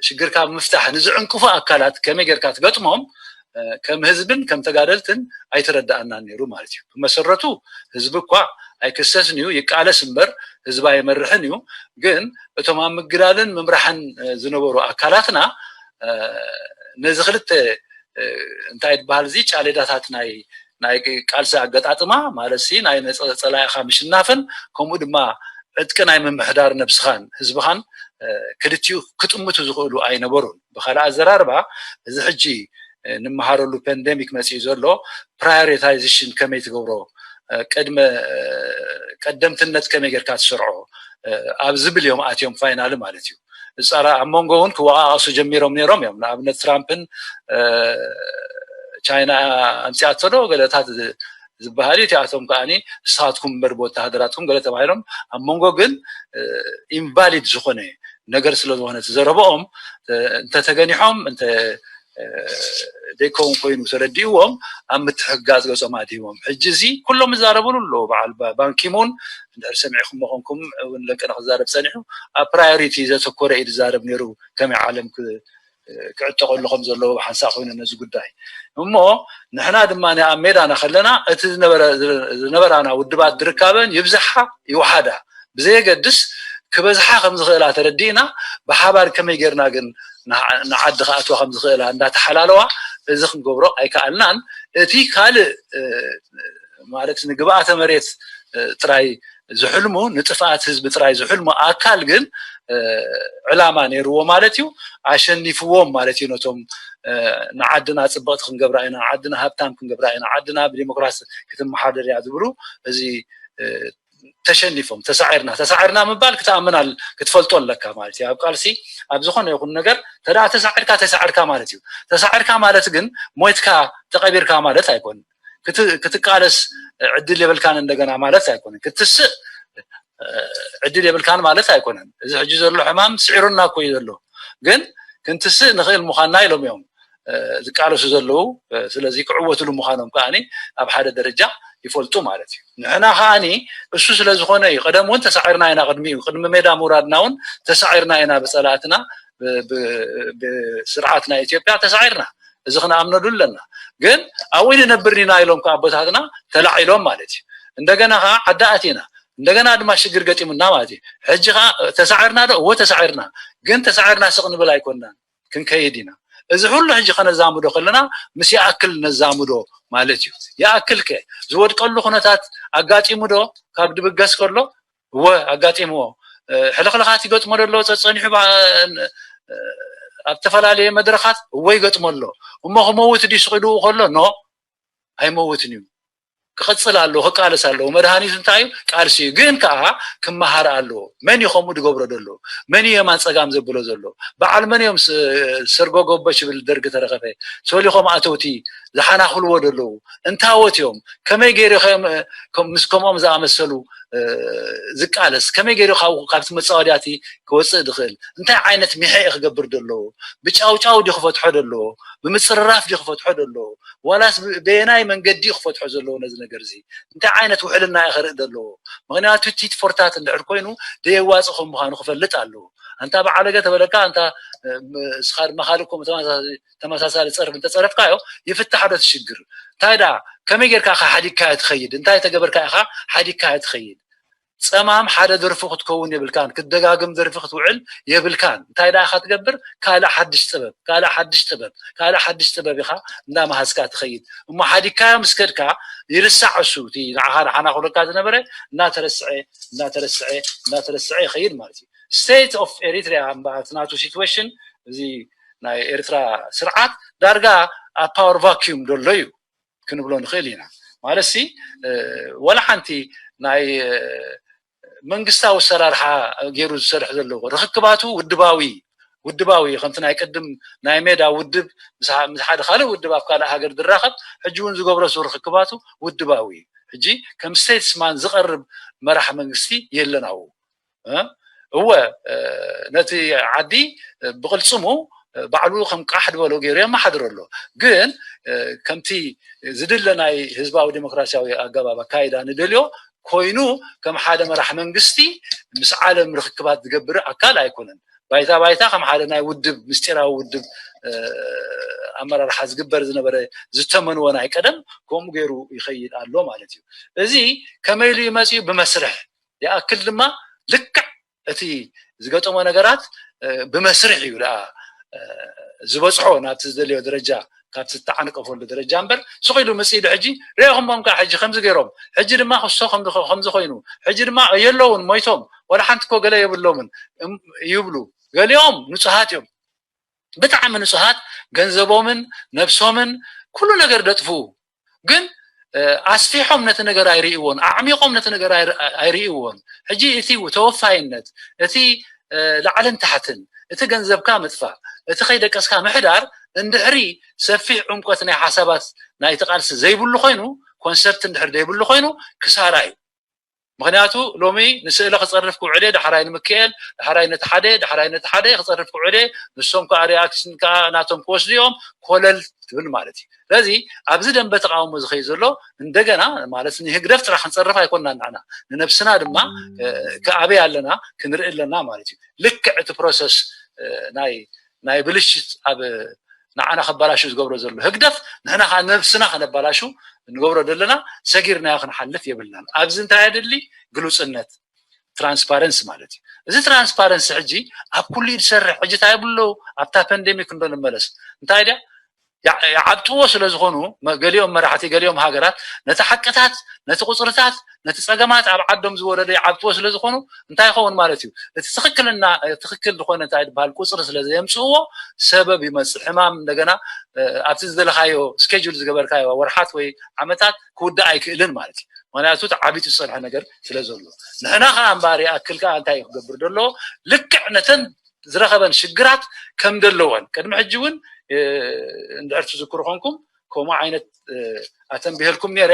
ሽግርካ ምፍታሕ ንዝዕንቅፉ ኣካላት ከመይ ጌርካ ትገጥሞም ከም ህዝብን ከም ተጋደልትን ኣይተረዳኣናን ነይሩ ማለት እዩ ብመሰረቱ ህዝቢ እኳ ኣይክሰስን እዩ ይቃለስ እምበር ህዝቢ ኣይመርሕን እዩ ግን እቶም ኣብ ምግዳልን ምምራሕን ዝነበሩ ኣካላትና ነዚ ክልተ እንታይ ትበሃል እዚ ጫሌዳታት ናይ ናይ ቃልሲ ኣገጣጥማ ማለት ሲ ናይ ጸላኢኻ ምሽናፍን ከምኡ ድማ ዕጥቂ ናይ ምምሕዳር ነብስኻን ህዝብኻን ክልቲኡ ክጥምቱ ዝኽእሉ ኣይነበሩን ብካልእ ኣዘራርባ እዚ ሕጂ ንምሃረሉ ፓንደሚክ መፅኡ ዘሎ ፕራዮሪታይዜሽን ከመይ ትገብሮ ቅድመ ቀደምትነት ከመይ ጌርካ ትሰርዖ ኣብ ዝብል እዮም ኣትዮም ፋይናሊ ማለት እዩ ፃራ ኣብ መንጎ እውን ክወቃቀሱ ጀሚሮም ነይሮም እዮም ንኣብነት ትራምፕን ቻይና ኣምፅኣቶ ዶ ገለታት ዝበሃል እዩ እቲኣቶም ከዓ ንስኻትኩም እምበር ብወተሃደራትኩም ገለ ተባሂሎም ኣብ መንጎ ግን ኢንቫሊድ ዝኾነ ነገር ስለዝኾነ እቲ ዘረብኦም እንተተገኒሖም እንተ ዘይከውን ኮይኑ ተረዲእዎም ኣብ ምትሕግጋዝ ገፆም ኣድሂቦም ሕጂ እዚ ኩሎም ይዛረብሉ ኣለዉ በዓል ባንኪሙን እንድሕር ሰሚዕኩም መኾንኩም እውን ለቅነ ክዛረብ ፀኒሑ ኣብ ፕራዮሪቲ ዘተኮረ እዩ ዝዛረብ ነይሩ ከመይ ዓለም ክዕጠቀሉ ከም ዘለዎ ሓንሳእ ኮይኑ ነዚ ጉዳይ እሞ ንሕና ድማ ኣብ ሜዳና ከለና እቲ ዝነበራና ውድባት ድርካበን ይብዛሓ ይወሓዳ ብዘየገድስ ክበዝሓ ከም ዝኽእላ ተረዲእና ብሓባር ከመይ ጌርና ግን ንዓዲ ክኣትዋ ከም ዝኽእላ እንዳተሓላለዋ እዚ ክንገብሮ ኣይከኣልናን እቲ ካልእ ማለት ንግብኣተ መሬት ጥራይ ዝሕልሙ፣ ንጥፍኣት ህዝቢ ጥራይ ዝሕልሙ ኣካል ግን ዕላማ ነይርዎ ማለት እዩ። ኣሸኒፍዎም ማለት እዩ። ነቶም ንዓድና ፅብቕቲ ክንገብራ ኢና፣ ንዓድና ሃብታም ክንገብራ ኢና፣ ዓድና ብዲሞክራሲ ክትመሓደር እያ ዝብሉ፣ እዚ ተሸኒፎም፣ ተሳዒርና፣ ተሳዒርና ምባል ክትኣምን ክትፈልጦ ኣለካ ማለት እዩ። ኣብ ቃልሲ ኣብ ዝኾነ ይኹን ነገር ተዳ ተሳዒርካ፣ ተሳዒርካ ማለት እዩ። ተሳዒርካ ማለት ግን ሞይትካ፣ ተቐቢርካ ማለት ኣይኮን። ክትቃለስ ዕድል የብልካን እንደገና ማለት ኣይኮነን። ክትስእ ዕድል የብልካን ማለት ኣይኮነን። እዚ ሕጂ ዘሎ ሕማም ስዒሩና እኮ እዩ ዘሎ። ግን ክንትስእ ንኽእል ምዃንና ኢሎም እዮም ዝቃለሱ ዘለዉ። ስለዚ ክዕወትሉ ምዃኖም ከዓኒ ኣብ ሓደ ደረጃ ይፈልጡ ማለት እዩ። ንሕና ከዓኒ እሱ ስለ ዝኾነ እዩ። ቀደም እውን ተሳዒርና ኢና፣ ቅድሚኡ ቅድሚ ሜዳ ምውራድና እውን ተሳዒርና ኢና ብፀላእትና፣ ብስርዓት ናይ ኢትዮጵያ ተሳዒርና። እዚ ክንኣምነሉ ኣለና። ግን ኣብኡ ንነብር ኢና ኢሎም ከ ኣቦታትና ተላዒሎም ማለት እዩ። እንደገና ከዓ ዓዲ ኣቲና፣ እንደገና ድማ ሽግር ገጢሙና ማለት እዩ። ሕጂ ከዓ ተሳዒርና ዶ? እወ ተሳዒርና። ግን ተሳዒርና ስቕ ንብል ኣይኮናን፣ ክንከይድ ኢና። እዚ ኩሉ ሕጂ ከነዛምዶ ከለና ምስ ይኣክል ነዛምዶ ማለት እዩ። ይኣክል ከ ዝወድቀሉ ኩነታት ኣጋጢሙ ዶ? ካብ ድብገስ ከሎ እወ ኣጋጢምዎ። ሕልኽልኻት ይገጥሞ ደሎ ጸጸኒሑ ኣብ ዝተፈላለየ መድረኻት እወ ይገጥሞ ኣሎ። እሞ ክመውት ድዩ ስቕ ኢሉ ከሎ ኖ ኣይመውትን እዩ። ክቐፅል ኣለዎ፣ ክቃለስ ኣለዎ። መድሃኒቱ እንታይ እዩ? ቃልሲ እዩ። ግን ከዓ ክመሃር ኣለዎ። መን እዩ ከምኡ ዝገብሮ ዘሎ? መን እዩ የማን ፀጋም ዘብሎ ዘሎ? በዓል መን እዮም ሰርጎ ገቦ ሽብል ደርግ ተረኸፈ፣ ሶሊኾም ኣተውቲ ዝሓናኽልዎ ዘለዉ? እንታወት እዮም? ከመይ ገይሩ ምስ ከምኦም ዝኣመሰሉ ዝቃለስ? ከመይ ገይሩ ካብቲ መፃወድያቲ ክወፅእ ዝኽእል? እንታይ ዓይነት ሚሐ እዩ ክገብር ዘለዎ? ብጫውጫው ድዩ ክፈትሖ ዘለዎ? ብምፅርራፍ ድዩ ክፈትሖ ዘለዎ? ዋላስ በየናይ መንገዲ እዩ ክፈትሖ ዘለዎ ነዚ ነገር እዚ? እንታይ ዓይነት ውሕልና እዩ ክርኢ ዘለዎ? ምክንያቱ ቲት ፎርታት እንድሕር ኮይኑ ደየዋፅእ ከም ምዃኑ ክፈልጥ ኣለዎ። ኣንታ በዓለገ ተበለካ፣ ኣንታ እስኻ ድማ ካልእ እኮ ተመሳሳሊ ጸርፊ እንተጸረፍካዮ ይፍታሕ ዶ እቲ ሽግር? እንታይ ደኣ ከመይ ጌርካ ኢኻ ሓዲግካዮ ትኸይድ? እንታይ ተገበርካ ኢኻ ሓዲግካዮ ትኸይድ? ጸማም ሓደ ደርፊ ክትከውን የብልካን፣ ክትደጋግም ደርፊ ክትውዕል የብልካን። እንታይ ደኣ ኢኻ ትገብር? ካልእ ሓድሽ ጥበብ፣ ካልእ ሓድሽ ጥበብ፣ ካልእ ሓድሽ ጥበብ ኢኻ እንዳመሃዝካ ትኸይድ። እሞ ሓዲግካዮ ምስ ከድካ ይርሳዕ እሱ፣ እቲ ንዓኻ ሓናኹለካ ዝነበረ እናተረስዐ፣ እናተረስዐ፣ እናተረስዐ ይኸይድ ማለት እዩ። State of Eritrea እምበኣር እቲ ናቱ situation፣ እዚ ናይ ኤርትራ ስርዓት ዳርጋ ኣብ power vacuum ዘሎ እዩ ክንብሎ ንኽእል ኢና። ማለት ሲ ወላ ሓንቲ ናይ መንግስታዊ ኣሰራርሓ ገይሩ ዝሰርሕ ዘለዎ ርኽክባቱ ውድባዊ፣ ውድባዊ ከምቲ ናይ ቅድም ናይ ሜዳ ውድብ ምስ ሓደ ካልእ ውድብ ኣብ ካልእ ሃገር ዝራኸብ፣ ሕጂ እውን ዝገብሮ ርኽክባቱ ውድባዊ እዩ። ሕጂ ከም statesman ዝቐርብ መራሕ መንግስቲ የለን ኣብኡ። እወ ነቲ ዓዲ ብቕልፅሙ ባዕሉ ከም ቃሕ ዝበሎ ገይሩ የመሓድሮ ኣሎ። ግን ከምቲ ዝድለ ናይ ህዝባዊ ዲሞክራሲያዊ ኣገባብ ኣካይዳ ንደልዮ ኮይኑ ከም ሓደ መራሕ መንግስቲ ምስ ዓለም ርኽክባት ዝገብር ኣካል ኣይኮነን። ባይታ ባይታ ከም ሓደ ናይ ውድብ ምስጢራዊ ውድብ ኣመራርሓ ዝግበር ዝነበረ ዝተመንዎ ናይ ቀደም ከምኡ ገይሩ ይኸይድ ኣሎ ማለት እዩ። እዚ ከመይ ኢሉ ይመፅእ እዩ? ብመስርሕ ይኣክል ድማ ልክዕ እቲ ዝገጠሞ ነገራት ብመስርሕ እዩ ደኣ ዝበፅሖ ናብቲ ዝደልዮ ደረጃ፣ ካብቲ ዝተዓንቀፈሉ ደረጃ እምበር ስቕ ኢሉ ምፅእ ኢሉ ሕጂ ሪኢኹሞም ከዓ ሕጂ ከምዚ ገይሮም፣ ሕጂ ድማ ክሶ ከምዚ ኮይኑ፣ ሕጂ ድማ የለውን ሞይቶም፣ ወላ ሓንቲ እኮ ገለ የብሎምን ይብሉ። ገሊኦም ንፁሃት እዮም፣ ብጣዕሚ ንፁሃት፣ ገንዘቦምን ነብሶምን ኩሉ ነገር ደጥፍኡ። ግን ኣስፊሖም ነቲ ነገር ኣይርእይዎን፣ ኣዕሚቖም ነቲ ነገር ኣይርእይዎን። ሕጂ እቲ ተወፋይነት፣ እቲ ላዕልን ታሕትን፣ እቲ ገንዘብካ ምጥፋእ፣ እቲ ከይደቀስካ ምሕዳር እንድሕሪ ሰፊሕ ዕምቆት ናይ ሓሳባት ናይቲ ቃልሲ ዘይብሉ ኮይኑ፣ ኮንሰፕት እንድሕር ዘይብሉ ኮይኑ ክሳራ እዩ። ምክንያቱ ሎሚ ንስእለ ክፀርፍ ክውዕል እየ፣ ዳሕራይ ንምክኤል፣ ዳሕራይ ነቲ ሓደ፣ ዳሕራይ ነቲ ሓደ ክፀርፍ ክውዕል እየ፣ ንሶም ከዓ ሪኣክሽን ከዓ ናቶም ክወስዱ እዮም፣ ኮለል ትብል ማለት እዩ። ስለዚ ኣብዚ ደንበ ተቃውሞ ዝኸይድ ዘሎ እንደገና ማለት ንህግደፍ ጥራሕ ክንፀርፍ ኣይኮንና ንዓና፣ ንነብስና ድማ ክኣበይ ኣለና ክንርኢ ኣለና ማለት እዩ። ልክዕ እቲ ፕሮሰስ ናይ ናይ ብልሽት ኣብ ንዓና ከባላሹ ዝገብሮ ዘሎ ህግደፍ ንሕና ከዓ ነብስና ከነባላሹ ንገብሮ ዘለና ሰጊርናዮ ክንሓልፍ የብልናን። ኣብዚ እንታይ የድሊ? ግሉፅነት፣ ትራንስፓረንሲ ማለት እዩ። እዚ ትራንስፓረንሲ ሕጂ ኣብ ኩሉ እዩ ዝሰርሕ። ሕጂ እንታይ ይብሉ ኣለዉ? ኣብታ ፓንደሚክ እንዶ ንመለስ። እንታይ ድያ ይዓብጥዎ ስለ ዝኾኑ፣ ገሊኦም መራሕቲ፣ ገሊኦም ሃገራት ነቲ ሓቅታት፣ ነቲ ቁፅርታት፣ ነቲ ፀገማት ኣብ ዓዶም ዝወረደ ይዓብጥዎ ስለ ዝኾኑ፣ እንታይ ይኸውን ማለት እዩ? እቲ ትኽክልና ትኽክል ዝኾነ እንታይ ዝበሃል ቁፅሪ ስለ ዘየምፅእዎ፣ ሰበብ ይመፅእ። ሕማም እንደገና ኣብቲ ዝደለኻዮ ስኬጁል ዝገበርካዮ ወርሓት ወይ ዓመታት ክውዳእ ኣይክእልን ማለት እዩ። ምክንያቱ ተዓቢጡ ዝፀንሐ ነገር ስለ ዘሎ። ንሕና ከዓ እምበኣር ይኣክል ከዓ እንታይ ክገብር ደለዎ? ልክዕ ነተን ዝረኸበን ሽግራት ከም ደለወን ቅድሚ ሕጂ እውን እንድሕር ትዝክሩ ኮንኩም ከምኡ ዓይነት ኣተንቢሀልኩም ነይረ።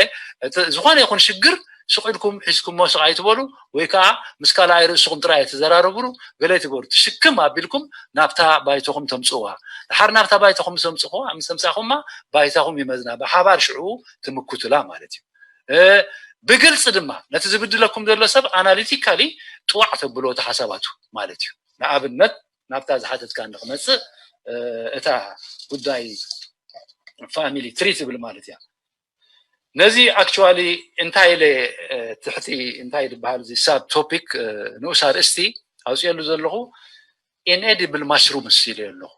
ዝኾነ ይኹን ሽግር ስቕ ኢልኩም ሒዝኩሞ ስቕ ኣይትበሉ፣ ወይ ከዓ ምስ ካልኣይ ርእስኹም ጥራይ ኣይትዘራረብሉ። ገለ ትገብሩ ትሽክም ኣቢልኩም ናብታ ባይተኹም ተምፅእዋ። ድሓር ናብታ ባይተኹም ምስ ተምፅእኹዋ ምስ ተምፃእኹማ ባይታኹም ይመዝና፣ ብሓባር ሽዕኡ ትምክቱላ ማለት እዩ። ብግልፂ ድማ ነቲ ዝብድለኩም ዘሎ ሰብ ኣናሊቲካሊ ጥዋዕ ተብሎ እቲ ሓሳባቱ ማለት እዩ። ንኣብነት ናብታ ዝሓተትካ ንክመፅእ እታ ጉዳይ ፋሚሊ ትሪ ትብል ማለት እያ። ነዚ ኣክቹዋሊ እንታይ ኢለ ትሕቲ እንታይ ዝበሃል እዚ ሳብ ቶፒክ ንኡስ ኣርእስቲ ኣውፅኤሉ ዘለኹ ኢንኤዲብል ማሽሩምስ ኢለ ኣለኹ።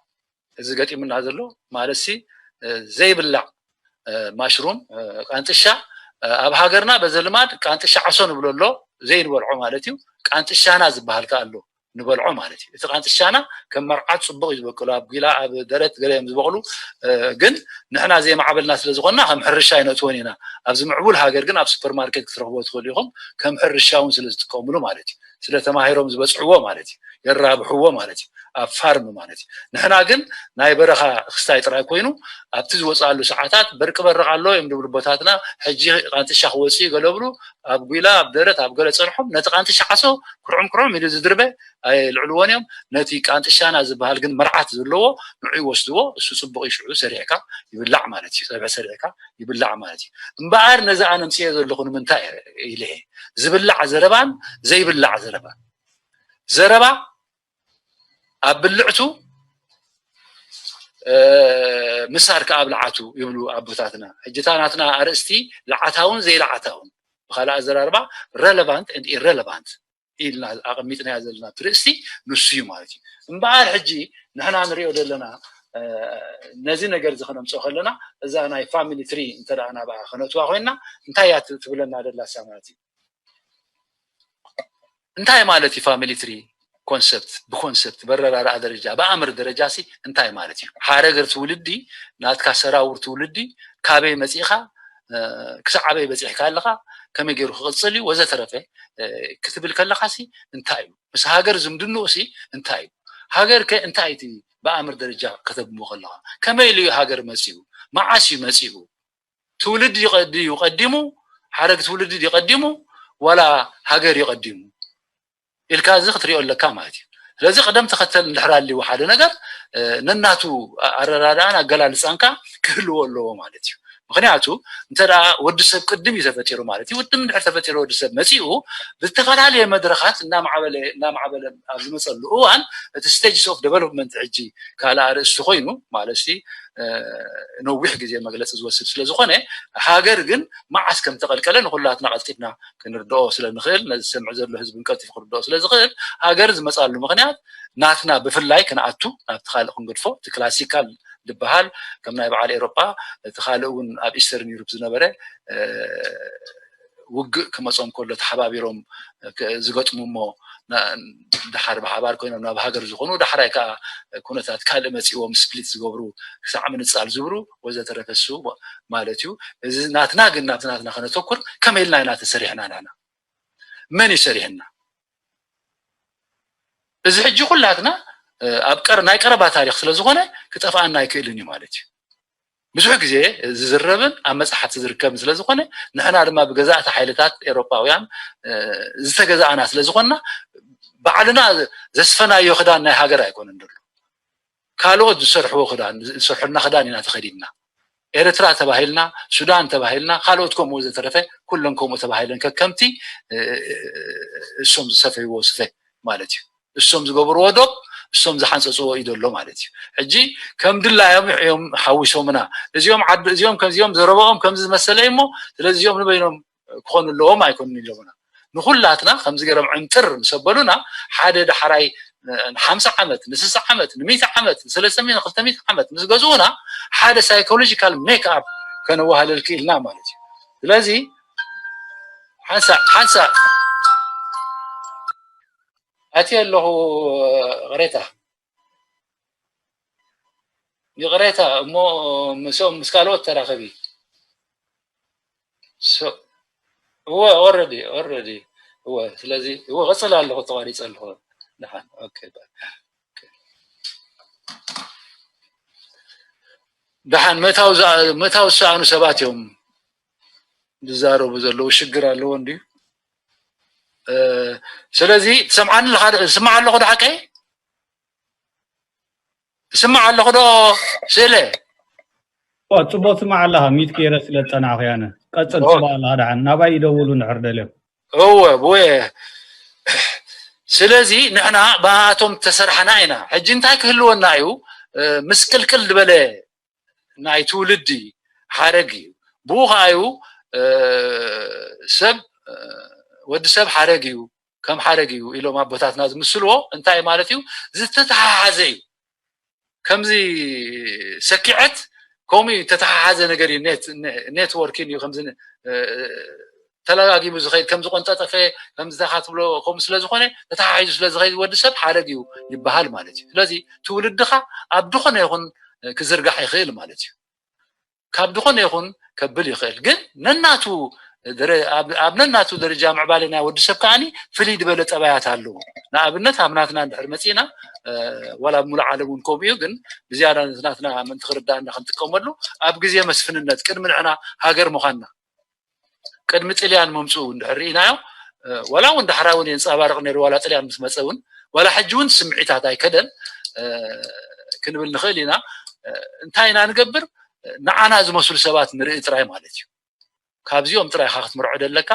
እዚ ገጢሙና ዘሎ ማለት ሲ ዘይብላዕ ማሽሩም ቃንጥሻ ኣብ ሃገርና በዘ ልማድ ቃንጥሻ ዓሶ ንብሎ ኣሎ ዘይንበልዖ ማለት እዩ። ቃንጥሻና ዝበሃል ከ ኣሎ ንበልዖ ማለት እዩ። እቲ ቃንጥሻና ከም መርዓት ፅቡቅ እዩ ዝበቅሉ ኣብ ጒላ ኣብ ደረት ገለ እዮም ዝበቅሉ። ግን ንሕና ዘይማዕበልና ስለ ዝኾንና ከም ሕርሻ ኣይነእትዎን ኢና። ኣብዚ ምዕቡል ሃገር ግን ኣብ ሱፐርማርኬት ክትረኽቦ ትኽእሉ ኢኹም። ከም ሕርሻ እውን ስለ ዝጥቀምሉ ማለት እዩ። ስለ ተማሂሮም ዝበፅሕዎ ማለት እዩ። የራብሕዎ ማለት እዩ። ኣብ ፋርም ማለት እዩ። ንሕና ግን ናይ በረኻ ክስታይ ጥራይ ኮይኑ ኣብቲ ዝወፅኣሉ ሰዓታት በርቂ በርቕ ኣሎ እዮም ዝብሉ ኣቦታትና። ሕጂ ቃንጥሻ ክወፅእ እዩ ገለ ብሉ ኣብ ጒላ ኣብ ደረት ኣብ ገለ ፀንሖም ነቲ ቃንጥሻ ዓሶ ክርዑም ክርዑም ኢሉ ዝድርበ ኣየልዕልዎን እዮም። ነቲ ቃንጥሻና ዝበሃል ግን መርዓት ዘለዎ ንዑ ይወስድዎ። እሱ ፅቡቅ እዩ። ሽዑ ሰሪሕካ ይብላዕ ማለት እዩ። ፀብሒ ሰሪሕካ ይብላዕ ማለት እዩ። እምበኣር ነዚ ኣነ ምፅኤ ዘለኹ ንምንታይ ኢለ ዝብላዕ ዘረባን ዘይብላዕ ዘረባን ዘረባ ኣብ ብልዕቱ ምሳር ከኣ ኣብ ለዓቱ ይብሉ ኣቦታትና። ሕጂ እታ ናትና ኣርእስቲ ለዓታውን ዘይለዓታውን ብካልእ ኣዘራርባ ረለቫንት ኤንድ ኢረለቫንት ኢልና ኣቐሚጥናያ ዘለና እቲ ርእስቲ ንሱ እዩ ማለት እዩ። እምበኣር ሕጂ ንሕና ንሪኦ ዘለና ነዚ ነገር እዚ ከነምፅኦ ከለና እዛ ናይ ፋሚሊ ትሪ እንተ ናብኣ ከነእትዋ ኮይንና እንታይ እያ ትብለና ደላሳ ማለት እዩ? እንታይ ማለት እዩ ፋሚሊ ትሪ ኮንሰፕት? ብኮንሰፕት በረራርኣ ደረጃ ብኣምር ደረጃ ሲ እንታይ ማለት እዩ? ሓረገር ትውልዲ ናትካ ሰራውር ትውልዲ ካበይ መፂእኻ ክሳዕ ኣበይ በፂሕካ ኣለኻ ከመይ ገይሩ ክቕፅል እዩ ወዘተረፈ ክትብል ከለኻ ሲ እንታይ እዩ? ምስ ሃገር ዝምድንኡ ሲ እንታይ እዩ? ሃገር ከ እንታይ እቲ ብኣምር ደረጃ ከተብሞ ከለኻ ከመይ ኢሉ እዩ ሃገር መፂኡ? መዓስ እዩ መፂኡ? ትውልድ ድዩ ቀዲሙ? ሓረግ ትውልድ ድዩ ቀዲሙ ዋላ ሃገር እዩ ቀዲሙ ኢልካ እዚ ክትሪኦ ኣለካ ማለት እዩ። ስለዚ ቅደም ተኸተል እንድሕር ኣልዎ ሓደ ነገር ነናቱ ኣረዳድኣን ኣገላልፃንካ ክህልዎ ኣለዎ ማለት እዩ። ምክንያቱ እንተ ወዲ ሰብ ቅድም እዩ ተፈጢሩ ማለት እዩ። ቅድም እንድሕር ተፈጢሩ ወዲ ሰብ መፂኡ ብዝተፈላለየ መድረኻት እናማዕበለ እናማዕበለ ኣብ ዝመፀሉ እዋን እቲ ስቴጅስ ኦፍ ዴቨሎፕመንት ሕጂ ካልእ ኣርእስቲ ኮይኑ ማለት ነዊሕ ግዜ መግለፂ ዝወስድ ስለ ዝኾነ ሃገር ግን መዓስ ከም ተቐልቀለ ንኩላትና ቀልጢፍና ክንርድኦ ስለ ንኽእል ነዚ ዝሰምዕ ዘሎ ህዝቢ ቀልጢፉ ክርድኦ ስለ ዝኽእል ሃገር ዝመፃሉ ምኽንያት ናትና ብፍላይ ክንኣቱ ናብቲ ካልእ ክንገድፎ እቲ ክላሲካል ዝበሃል ከም ናይ በዓል ኤሮጳ እቲ ካልእ እውን ኣብ ኢስተርን ዩሮፕ ዝነበረ ውግእ ክመፆም ከሎ ተሓባቢሮም ዝገጥሙ እሞ ደሓር ብሓባር ኮይኖም ናብ ሃገር ዝኾኑ ዳሕራይ ከዓ ኩነታት ካልእ መፂዎም ስፕሊት ዝገብሩ ክሳዕ ምንፃል ዝብሩ ወዘተረፈ እሱ ማለት እዩ። እዚ ናትና ግን ናብቲ ናትና ከነተኩር ከመይ ኢልና ኢና ተሰሪሕና ንሕና መን እዩ ሰሪሕና? እዚ ሕጂ ኩላትና ኣብ ናይ ቀረባ ታሪክ ስለዝኾነ ክጠፍኣና ኣይክእልን እዩ ማለት እዩ። ብዙሕ ግዜ ዝዝረብን ኣብ መፅሓፍቲ ዝርከብን ስለዝኾነ ንሕና ድማ ብገዛእቲ ሓይልታት ኤሮፓውያን ዝተገዛእና ስለዝኾንና ባዕልና ዘስፈናዮ ክዳን ናይ ሃገር ኣይኮነን ዘሎ ካልኦት ዝሰርሕዎ ክዳን ዝሰርሑልና ክዳን ኢና ተኸዲንና ኤርትራ ተባሂልና ሱዳን ተባሂልና ካልኦት ከምኡ ዝተረፈ ኩለን ከምኡ ተባሂለን ከከምቲ እሶም ዝሰፈይዎ ስፈ ማለት እዩ እሶም ዝገብርዎ ዶብ እሶም ዝሓንፀፅዎ እዩ ዘሎ ማለት እዩ ሕጂ ከም ድላዮም እዮም ሓዊሶምና እዚኦም ዓዲ እዚኦም ከምዚኦም ዘረባኦም ከምዚ ዝመሰለ እሞ ስለዚ እዚኦም ንበይኖም ክኾኑ ኣለዎም ኣይኮኑን ኢሎምና ንኩላትና ከምዚ ገይሮም ዕምጥር ምስ ኣበሉና ሓደ ዳሕራይ ንሓምሳ ዓመት፣ ንስሳ ዓመት፣ ንሚእቲ ዓመት፣ ንሰለስተ ሚእቲ፣ ንክልተ ሚእቲ ዓመት ምስ ገዝኡና ሓደ ሳይኮሎጂካል ሜክ ኣፕ ከነዋህለል ክኢልና ማለት እዩ። ስለዚ ሓንሳእ ሓንሳእ ኣትየ ኣለኹ። ቅሬታ ይቕሬታ እሞ ምስኦም ምስ ካልኦት ተራኸቢ። እወ ኦረዲ ኦረዲ እወ ስለዚ እወ ቀፅል ኣለኹ ተቋሪፀ ኣለኹ። ደሓን ኦኬ። ደሓን ምእታው ዝሰኣኑ ሰባት እዮም ዝዛረቡ ዘለዉ። ሽግር ኣለዎ እንድዩ። ስለዚ ትሰምዓኒ ኣለኻ? ስማዕ ኣለኹ ዶ ሓቀይ? ትስማዕ ኣለኹ ዶ? ስእለ ጽቡቅ ትስማዕ ኣለኻ። ሚት ገይረ ስለ ዝጸናዕኹ ያነ ቀጽል። ጽቡቅ ኣለኻ። ደሓን ናባይ ይደውሉ እንድሕር ደልዮም። እወ ብወ ስለዚ ንሕና ብኣቶም ተሰርሓና ኢና። ሕጂ እንታይ ክህልወና እዩ? ምስቅልቅል ዝበለ ናይ ትውልዲ ሓረግ እዩ። ብኡ ከዓ እዩ ሰብ ወዲ ሰብ ሓረግ እዩ፣ ከም ሓረግ እዩ ኢሎም ኣቦታትና ዝምስልዎ። እንታይ ማለት እዩ? ዝተተሓሓዘ እዩ። ከምዚ ሰኪዐት ከምኡ እዩ፣ ተተሓሓዘ ነገር እዩ። ኔትወርኪን እዩ ከምዚ ተለጋጊሙ ዝኸይድ፣ ከም ዝቆንጠጠፈ ከምዚ ተኻ ትብሎ ከምኡ ስለ ዝኾነ ተተሓሒዙ ስለ ዝኸይድ ወዲ ሰብ ሓረግ እዩ ይበሃል ማለት እዩ። ስለዚ ትውልድኻ ኣብ ዝኾነ ይኹን ክዝርጋሕ ይኽእል ማለት እዩ። ካብ ዝኾነ ይኹን ከብል ይኽእል፣ ግን ነናቱ ኣብ ነናቱ ደረጃ ምዕባለ ናይ ወዲ ሰብ ከዓኒ ፍልይ ዝበለ ጠባያት ኣለዎ። ንኣብነት ኣብ ናትና እንድሕር መፂና፣ ዋላ ኣብ ሙሉእ ዓለም እውን ከምኡ እዩ፣ ግን ብዝያዳ ናትና ምእንቲ ክርዳእና ክንጥቀመሉ ኣብ ግዜ መስፍንነት ቅድሚ ንሕና ሃገር ምዃንና ቅድሚ ጥልያን ምምፅኡ እንድሕር ርኢናዮ፣ ዋላ እውን ዳሕራ እውን የንፀባርቕ ነይሩ፣ ዋላ ጥልያን ምስ መፀ እውን ዋላ ሕጂ እውን ስምዒታት ኣይከደን ክንብል ንኽእል ኢና። እንታይ ኢና ንገብር? ንዓና ዝመስሉ ሰባት ንርኢ ጥራይ ማለት እዩ። ካብዚኦም ጥራይ ኢኻ ክትምርዖ ደለካ።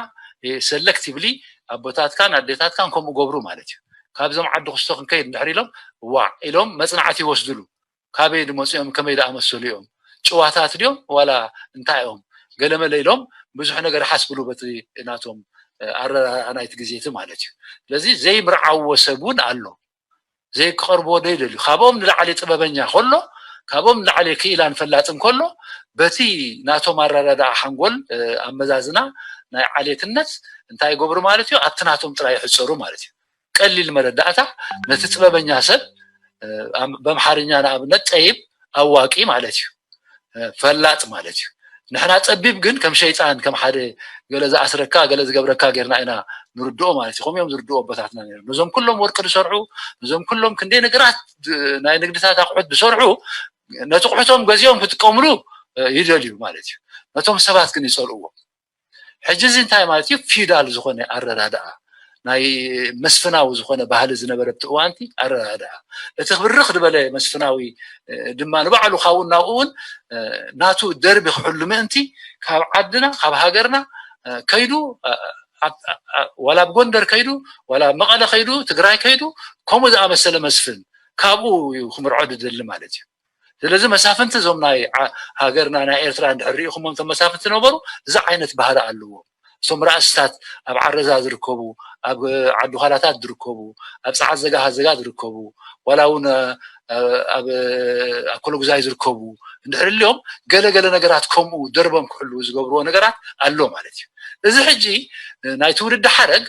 ሰለክቲቭሊ ኣቦታትካን ኣዴታትካን ከምኡ ገብሩ ማለት እዩ። ካብዞም ዓዲ ክስቶ ክንከይድ እንድሕር ኢሎም ዋዕ ኢሎም መፅናዕቲ ይወስድሉ። ካበይ ድመፁ እዮም፣ ከመይ ደኣመሰሉ እዮም፣ ጭዋታት ድዮም ዋላ እንታይ እዮም፣ ገለመለ ኢሎም ብዙሕ ነገር ሓስብሉ በቲ ናቶም ኣረኣእያ ናይቲ ግዜ እቲ ማለት እዩ። ስለዚ ዘይምርዓዎ ሰብ እውን ኣሎ። ዘይክቐርብዎ ዶ ይደልዩ። ካብኦም ንላዕሊ ጥበበኛ ከሎ፣ ካብኦም ንላዕሊ ክኢላን ፈላጥን ከሎ፣ በቲ ናቶም ኣረዳድኣ ሓንጎል ኣመዛዝና ናይ ዓሌትነት እንታይ ይገብሩ ማለት እዩ? ኣብቲ ናቶም ጥራይ ይሕፀሩ ማለት እዩ። ቀሊል መረዳእታ ነቲ ጥበበኛ ሰብ በምሓርኛ ንኣብነት ጠይብ ኣዋቂ ማለት እዩ፣ ፈላጥ ማለት እዩ። ንሕና ፀቢብ ግን ከም ሸይጣን ከም ሓደ ገለ ዝኣስረካ ገለ ዝገብረካ ጌርና ኢና ንርድኦ ማለት እዩ። ከምኡ እዮም ዝርድኦ ኣቦታትና ነይሮም። ነዞም ኩሎም ወርቂ ዝሰርሑ ነዞም ኩሎም ክንደይ ነገራት ናይ ንግድታት ኣቑሑት ዝሰርሑ ነቲ ኣቑሑቶም ገዚኦም ክጥቀምሉ ይደልዩ ማለት እዩ። ነቶም ሰባት ግን ይፀልእዎም። ሕጂ እዚ እንታይ ማለት እዩ? ፊውዳል ዝኾነ ኣረዳድኣ ናይ መስፍናዊ ዝኾነ ባህሊ ዝነበረ ኣብቲ እዋንቲ ኣረዳድኣ እቲ ብርኽ ዝበለ መስፍናዊ ድማ ንባዕሉ ካብኡ ናብኡ እውን ናቱ ደርቢ ክሕሉ ምእንቲ ካብ ዓድና ካብ ሃገርና ከይዱ ዋላ ኣብ ጎንደር ከይዱ ዋላ ኣብ መቐለ ከይዱ ትግራይ ከይዱ ከምኡ ዝኣመሰለ መስፍን ካብኡ እዩ ክምርዖ ዝደሊ ማለት እዩ። ስለዚ መሳፍንቲ እዞም ናይ ሃገርና ናይ ኤርትራ እንድሕር ሪኢኹሞም እቶም መሳፍንቲ ነበሩ እዚ ዓይነት ባህሪ ኣለዎም። እቶም ራእስታት ኣብ ዓረዛ ዝርከቡ፣ ኣብ ዓዲ ዃላታት ዝርከቡ፣ ኣብ ጸዓት ዘጋ ሃዘጋ ዝርከቡ፣ ዋላ እውን ኣብ ኣኮለጉዛይ ዝርከቡ እንድሕር ህልዮም ገለ ገለ ነገራት ከምኡ ደርቦም ክሕልዉ ዝገብርዎ ነገራት ኣሎ ማለት እዩ። እዚ ሕጂ ናይ ትውልዲ ሓረግ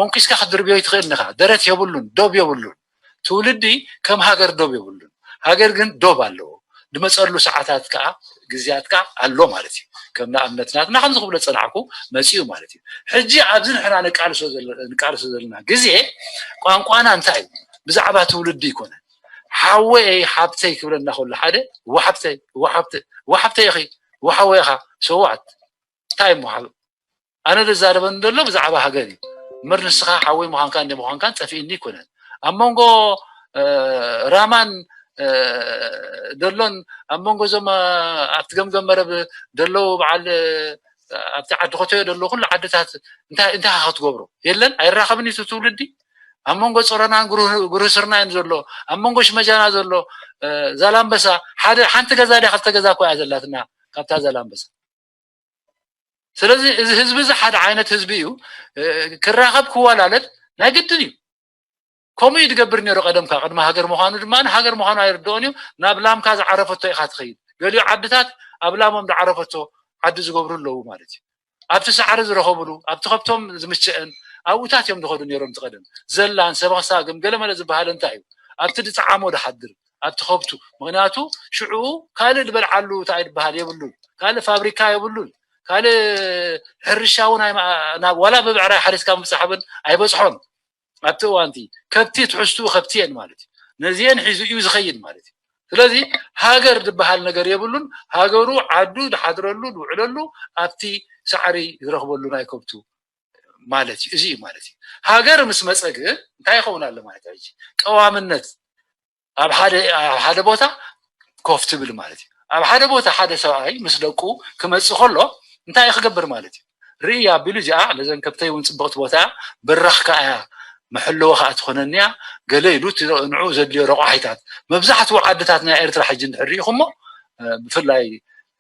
መንቂስካ ክትድርብዮ ይትኽእል ኢኻ። ደረት የብሉን፣ ዶብ የብሉን። ትውልዲ ከም ሃገር ዶብ የብሉን። ሃገር ግን ዶብ ኣለዎ። ዝመፀሉ ሰዓታት ከዓ ግዜያት ከዓ ኣሎ ማለት እዩ። ከም ንኣብነት ናትና ከምዚ ክብሎ ፀናዕኩ መፂኡ ማለት እዩ። ሕጂ ኣብዚ ንሕና ንቃልሶ ዘለና ግዜ ቋንቋና እንታይ እዩ? ብዛዕባ ትውልዲ ይኮነን። ሓወይ ሓብተይ ክብለና ከሎ ሓደ ወሓብተይ ወሓብተይ ኢኺ ወሓወይ ኢኻ ሰዋት እንታይ እሞ ኣነ ዝዛረበኒ ዘሎ ብዛዕባ ሃገር እዩ እምበር ንስኻ ሓወይ ምዃንካን ዘይምዃንካን ጠፊእኒ ኣይኮነን። ኣብ መንጎ ራማን ደሎን ኣብ መንጎ እዞም ኣብቲ ገምገም መረብ ደለዉ በዓል ኣብቲ ዓዲ ኮተዮ ደለዉ ኩሉ ዓድታት እንታይ እንታይ ክትገብሮ የለን ኣይራኸብን እዩ ትውልዲ ኣብ መንጎ ጾረናን ግሩህ ስርናይን ዘሎ ኣብ መንጎ ሽመጃና ዘሎ ዛላምበሳ ሓደ ሓንቲ ገዛ ድያ ክልተ ገዛ እኮ እያ ዘላትና ካብታ ዛላምበሳ ስለዚ እዚ ህዝቢ እዚ ሓደ ዓይነት ህዝቢ እዩ። ክራኸብ ክዋላለድ ናይ ግድን እዩ። ከምኡ እዩ ዝገብር ነይሩ ቀደምካ። ቅድሚ ሃገር ምዃኑ ድማ ሃገር ምዃኑ ኣይርድኦን እዩ። ናብ ላምካ ዝዓረፈቶ ኢኻ ትኸይድ። ገሊኡ ዓድታት ኣብ ላሞም ዝዓረፈቶ ዓዲ ዝገብሩ ኣለዉ ማለት እዩ። ኣብቲ ሳዕሪ ዝረኸብሉ፣ ኣብቲ ከብቶም ዝምቸአን ኣብኡታት እዮም ዝኸዱ ነይሮም። ትቐደም ዘላን ሰበኽሳግም ገለመለ ዝበሃል እንታይ እዩ? ኣብቲ ዝጠዓሞ ዝሓድር ኣብቲ ከብቱ። ምክንያቱ ሽዑ ካልእ ዝበልዓሉ እንታይ ዝበሃል የብሉን። ካልእ ፋብሪካ የብሉን። ካልእ ሕርሻ እውን ኣይማ- ናብ ዋላ ብብዕራይ ሓሪስካ ምብፃሕ እውን ኣይበፅሖን። ኣብቲ እዋንቲ ከብቲ ትሕዝትኡ ከብቲ እየን ማለት እዩ። ነዚአን ሒዙ እዩ ዝኸይድ ማለት እዩ። ስለዚ ሃገር ዝበሃል ነገር የብሉን። ሃገሩ ዓዱ ዝሓድረሉ ዝውዕለሉ ኣብቲ ሳዕሪ ዝረኽበሉ ናይ ከብቱ ማለት እዩ። እዚ እዩ ማለት እዩ። ሃገር ምስ መፀ ግን እንታይ ይኸውን ኣሎ ማለት እዩ? ቀዋምነት ኣብ ሓደ ኣብ ሓደ ቦታ ኮፍ ትብል ማለት እዩ። ኣብ ሓደ ቦታ ሓደ ሰብኣይ ምስ ደቁ ክመፅእ ከሎ እንታይ እዩ ክገብር ማለት እዩ? ርኢ ኣቢሉ እዚኣ ነዘን ከብተይ እውን ፅብቕቲ ቦታ እያ፣ ብራኽ ከኣ እያ፣ መሐለዊ ከኣ ትኾነኒ እያ ገለ ኢሉ እቲ ንዑ ዘድልዮ ረቋሒታት። መብዛሕትኡ ዓድታት ናይ ኤርትራ ሕጂ እንድሕር ርኢኹሞ፣ እ፣ ብፍላይ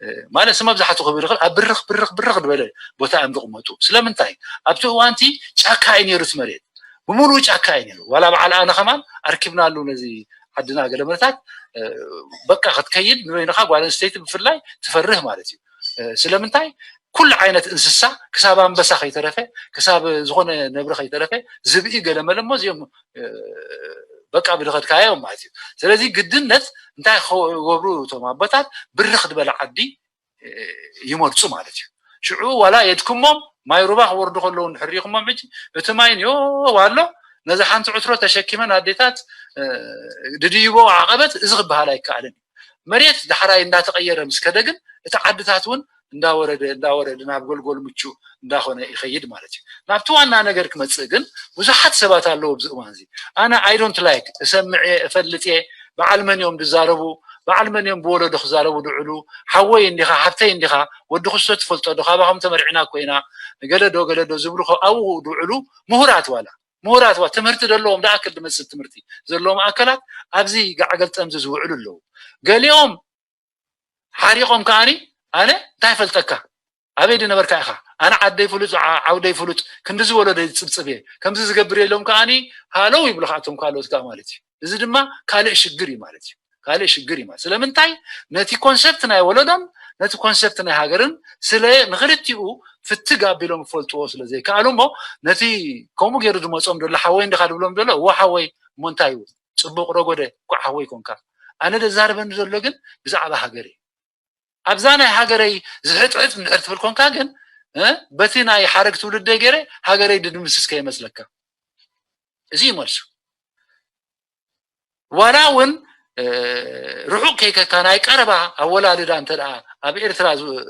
እ፣ ማለት መብዛሕትኡ ክብል ይኽእል ኣብ ብርኽ ብርኽ ብርኽ ዝበለ ቦታ እዮም ዝቕመጡ። ስለምንታይ? ኣብቲ እዋንቲ ጫካ እዩ ነይሩ እቲ መሬት፣ ብምሉኡ ጫካ እዩ ነይሩ። ዋላ በዓል ኣነ ከማን ኣርኪብናሉ ነዚ ዓድና ገለ መለታት። እ፣ በቃ ክትከይድ ንበይንኻ ጓል ኣንስተይቲ ብፍላይ ትፈርህ ማለት እዩ። እ፣ ስለምንታይ? ኩሉ ዓይነት እንስሳ ክሳብ ኣንበሳ ከይተረፈ፣ ክሳብ ዝኾነ ነብሪ ከይተረፈ፣ ዝብኢ ገለ መለ እሞ እዚኦም እ፣ በቃ ብድኸድካዮም ማለት እዩ። ስለዚ ግድነት እንታይ ክገብሩ እቶም ኣቦታት? ብርኽ ዝበለ ዓዲ እ፣ ይመርፁ ማለት እዩ። ሽዑ ዋላ የድክሞም ማይ ሩባ ክወርዱ ከለዉ እንድሕር ሪኢኹሞም ሕጂ እቲ ማይ ንዮ ኣሎ። ነዚ ሓንቲ ዕትሮ ተሸኪመን ኣዴታት እ፣ ድድይቦ ዓቐበት እዚ ክበሃል ኣይከኣልን እዩ። መሬት ዳሕራይ እንዳተቐየረ ምስ ከደ ግን እቲ ዓድታት እውን እንዳወረደ እንዳወረደ ናብ ጎልጎል ምቹ እንዳኾነ ይኸይድ ማለት እዩ። ናብቲ ዋና ነገር ክመፅእ ግን ብዙሓት ሰባት ኣለዉ ኣብዚ እዋን እዚ። ኣነ I don't like፣ እሰምዕ እየ፣ እፈልጥ እየ፣ በዓል መን እዮም ዝዛረቡ፣ በዓል መን እዮም ብወለዶ ክዛረቡ ዝውዕሉ፣ ሓወይ እንዲኻ፣ ሓብተይ እንዲኻ፣ ወዲ ክስቶ ትፈልጦ ዶ፣ ካባኹም ተመርዒና እኮ ኢና፣ ገለ ዶ ገለ ዶ ዝብሉ ከ ኣብኡ ዝውዕሉ ምሁራት ዋላ ምሁራት ዋ ትምህርቲ ዘለዎም ዝኣክል ዝመስል ትምህርቲ ዘለዎም ኣካላት ኣብዚ ጋዕገልጠምዚ ዝውዕሉ ኣለዉ። ገሊኦም ሓሪቖም ከኣኒ ኣነ እንታይ ፈልጠካ ኣበይ ድነበርካ ኢኻ ኣነ ዓደይ ፍሉጥ ዓ- ዓውደይ ፍሉጥ ክንዲ ዝበሎ ደይ ዝፅብፅብ እየ ከምዚ ዝገብር የሎም ከኣኒ ሃለው ይብሉ ከኣቶም ካልኦት ከኣ ማለት እዩ። እዚ ድማ ካልእ ሽግር እዩ ማለት እዩ። ካልእ ሽግር እዩ ማለት ስለምንታይ ነቲ ኮንሰፕት ናይ ወለዶን ነቲ ኮንሰፕት ናይ ሃገርን ስለ ንክልቲኡ ፍትግ ኣቢሎም ይፈልጥዎ ስለ ዘይከኣሉ እሞ ነቲ ከምኡ ገይሩ ዝመፆም ዘሎ ሓወይ እንዲኻ ድብሎም ዘሎ እዎ ሓወይ እሞ እንታይ እዩ ፅቡቕ ረጎደ እኳ ሓወይ ኮንካ ኣነ ደዛርበኒ ዘሎ ግን ብዛዕባ ሃገር እዩ ኣብዛ ናይ ሃገረይ ዝሕጥሕጥ እንድሕር ትብል ኮንካ ግን እ፣ በቲ ናይ ሓረግ ትውልደይ ገይረ ሃገረይ ድድምስስ ከይመስለካ እዚ እዩ መልሱ ዋላ እውን እ፣ ርሑቕ ከይከካ ናይ ቀረባ ኣወላልዳ እንተ ደኣ ኣብ ኤርትራ ዝ-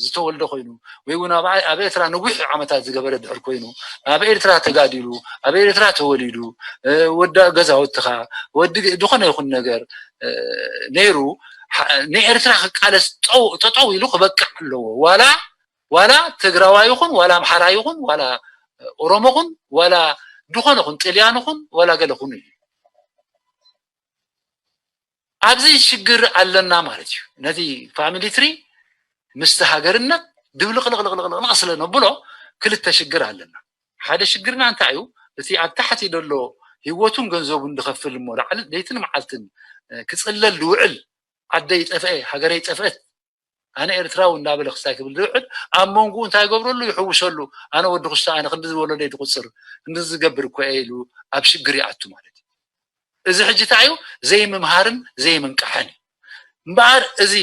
ዝተወልደ ኮይኑ ወይ እውን ኣብ ኣብ ኤርትራ ንዊሕ ዓመታት ዝገበረ ድሕር ኮይኑ ኣብ ኤርትራ ተጋዲሉ ኣብ ኤርትራ ተወሊዱ እ፣ ወዲ ገዛውትኻ ወዲ ዝኾነ ይኹን ነገር እ፣ ነይሩ ሓ- ንኤርትራ ክቃለስ ጠው- ጠጠው ኢሉ ክበቅዕ ኣለዎ ዋላ ዋላ ትግራዋይ ይኹን ዋላ ኣምሓራ ይኹን ዋላ ኦሮሞ ኹን ዋላ ዝኾነ ኹን ጥልያን ኹን ዋላ ገለ ኹን እዩ ኣብዚ ሽግር ኣለና ማለት እዩ ነቲ ፋሚሊ ትሪ ምስቲ ሃገርነት ድብልቕልቕልቕልቕ ስለ ነብሎ ክልተ ሽግር ኣለና ሓደ ሽግርና እንታይ እዩ እቲ ኣብ ታሕቲ ዘሎ ህይወቱን ገንዘቡን ዝኸፍል እሞ ላዕሊ ለይትን መዓልትን እ፣ ክፅለል ዝውዕል ዓደይ ጠፍአ ሃገረይ ጠፍአት ኣነ ኤርትራዊ እንዳበለ ክስታይ ክብል ዝውዕል ኣብ መንጉኡ እንታይ ይገብረሉ ይሕውሰሉ ኣነ ወዲ ክስቶ ኣነ ክንዲ ዝወለደይ ዝቁፅር ክንዲ ዝገብር እኮ እየ ኢሉ ኣብ ሽግር ይኣቱ ማለት እዩ እዚ ሕጂ እንታይ እዩ ዘይምምሃርን ዘይምንቃሕን እዩ እምበኣር እዚ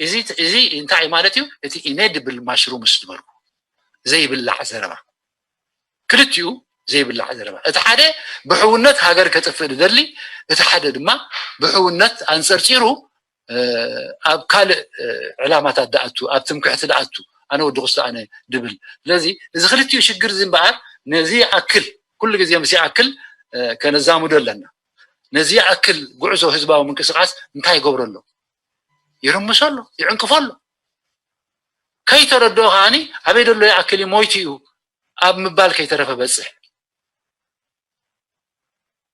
እዚ እዚ እንታይ እዩ ማለት እዩ እቲ ኢነድብል ማሽሩምስ ዝበልኩ ዘይብላዕ ዘረባ ክልቲኡ ዘይብላዕ ዘረባ እቲ ሓደ ብሕውነት ሃገር ከጥፍእ ዝደሊ እቲ ሓደ ድማ ብሕውነት ኣንፀርፂሩ ኣብ ካልእ ዕላማታት ደኣቱ ኣብ ትምክሕቲ ደኣቱ ኣነ ወዲ ክስቶ ኣነ ድብል ስለዚ እዚ ክልቲኡ ሽግር እዚ እምበኣር ነዚ ይኣክል ኩሉ ግዜ ምስ ይኣክል ከነዛምዶ ኣለና ነዚ ይኣክል ጉዕዞ ህዝባዊ ምንቅስቃስ እንታይ ይገብሮ ኣሎ ይርምሶ ኣሎ ይዕንቅፎ ኣሎ ከይተረድኦ ከዓኒ ኣበይ ደሎ ይኣክል እዩ ሞይቱ እዩ ኣብ ምባል ከይተረፈ በፅሕ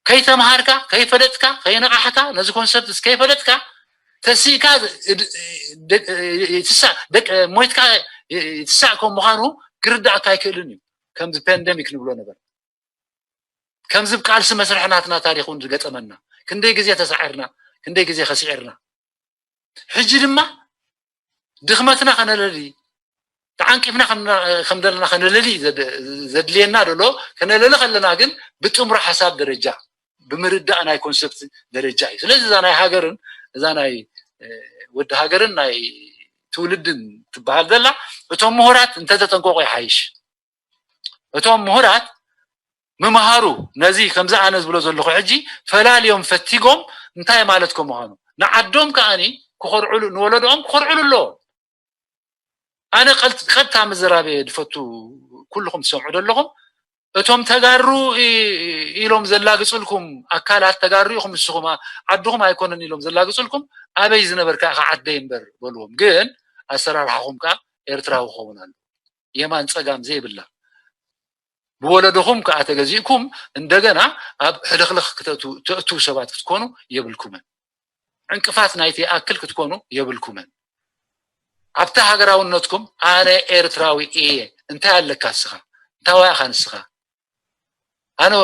ከይተምሃርካ ከይፈለጥካ ከይነቃሕካ ነዚ ኮንሰፕት ከይፈለጥካ ተሲእካ ሞይትካ ይትሳእ ከም ምዃኑ ክርዳእካ ኣይክእልን እዩ ከምዚ ፓንደሚክ ንብሎ ነበር ከምዚ ብቃልሲ መስርሒ ናትና ታሪኽ እውን ዝገጠመና፣ ክንደይ ግዜ ተሳዒርና፣ ክንደይ ግዜ ከሲዕርና። ሕጂ ድማ ድኽመትና ከነለሊ፣ ተዓንቂፍና ከም ዘለና ከነለሊ ዘድልየና ዘሎ፣ ከነለሊ ከለና ግን ብጥምሮ ሓሳብ ደረጃ፣ ብምርዳእ ናይ ኮንሰፕት ደረጃ እዩ። ስለዚ እዛ ናይ ሃገርን እዛ ናይ ወዲ ሃገርን ናይ ትውልድን ትበሃል ዘላ፣ እቶም ምሁራት እንተተጠንቀቑ ይሓይሽ። እቶም ምሁራት ምምሃሩ ነዚ ከምዚ ኣነ ዝብሎ ዘለኹ ሕጂ ፈላልዮም ፈቲጎም እንታይ ማለት ከም ምዃኑ ንዓዶም ከኣኒ ክኾርዕሉ፣ ንወለዶኦም ክኾርዕሉ ኣለዎም። ኣነ ቀጥታ ምዝራብ እየ ዝፈቱ። ኩልኹም ትሰምዑ ዘለኹም እቶም ተጋሩ ኢሎም ዘላግፅልኩም ኣካላት፣ ተጋሩ ኢኹም ንስኹም፣ ዓድኹም ኣይኮነን ኢሎም ዘላግፅልኩም፣ ኣበይ ዝነበርካ ኢኻ ዓደይ እምበር በልዎም። ግን ኣሰራርሓኹም ከኣ ኤርትራዊ ክኸውን ኣሎ። የማን ጸጋም ዘይብላ፣ ብወለድኹም ከኣ ተገዚእኩም እንደገና ኣብ ሕልኽልኽ ክተእትዉ ሰባት ክትኮኑ የብልኩምን። ዕንቅፋት ናይቲ ይኣክል ክትኮኑ የብልኩምን። ኣብታ ሃገራውነትኩም ኣነ ኤርትራዊ እየ። እንታይ ኣለካ እስኻ? እንታይ ዋእኻ ንስኻ? ኣነ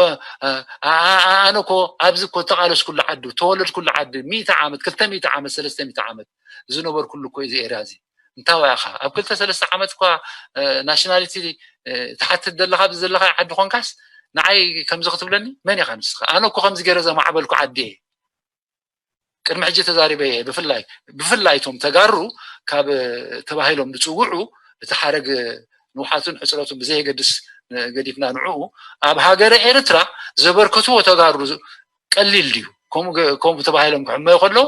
ኣነ እኮ ኣብዚ እኮ ተቃለስኩሉ ዓዲ፣ ተወለድኩሉ ዓዲ፣ ሚእቲ ዓመት፣ ክልተ ሚእቲ ዓመት፣ ሰለስተ ሚእቲ ዓመት ዝነበርኩሉ እኮ እዚ ኤርያ እዚ። እንታይ ዋእኻ? ኣብ ክልተ ሰለስተ ዓመት እኳ ናሽናሊቲ ትሓትት ዘለኻ ኣብዚ ዘለኻ ዓዲ ኮንካስ ንዓይ ከምዚ ክትብለኒ መን ኢኻ ንስኻ? ኣነ እኮ ከምዚ ገይረ ዘማዕበልኩ ዓዲ እየ። ቅድሚ ሕጂ ተዛሪበ እየ። ብፍላይ ብፍላይ እቶም ተጋሩ ካብ ተባሂሎም ዝፅውዑ እቲ ሓረግ ንውሓቱን ሕፅረቱን ብዘየገድስ ገዲፍና ንዕኡ ኣብ ሃገረ ኤርትራ ዘበርከትዎ ተጋሩ ቀሊል ድዩ? ከምኡ ተባሂሎም ክሕመዩ ከለዉ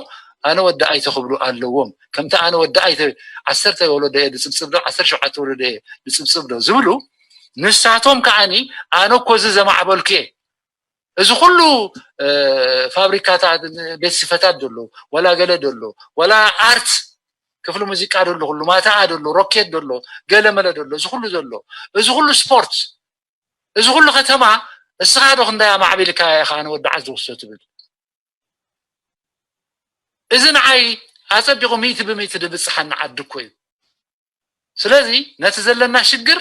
ኣነ ወዲ ኣይተ ክብሉ ኣለዎም። ከምቲ ኣነ ወዲ ኣይተ ዓሰርተ ወለዶ እየ ዝፅብፅብ ዶ ዓሰርተ ሸውዓተ ወለዶ እየ ዝፅብፅብ ዶ ዝብሉ ንሳቶም ከዓኒ ኣነ እኮ እዚ ዘማዕበልኩ እየ እዚ ኩሉ ፋብሪካታት ቤት ስፈታት ደሎ ዋላ ገለ ደሎ ዋላ ኣርት ክፍሊ ሙዚቃ ደሎ ኩሉ ማታኣ ደሎ ሮኬት ደሎ ገለመለ ደሎ እዚ ኩሉ ዘሎ እዚ ኩሉ ስፖርት እዚ ኩሉ ከተማ እስኻ ዶ ክንዳይ ኣማዕቢልካ ኢኻ ንወዲ ዓዲ ውስቶ ትብል እዚ ንዓይ ኣጸቢቑ ሚእቲ ብሚእቲ ድብጽሓኒ ዓዲ እኮ እዩ ስለዚ ነቲ ዘለና ሽግር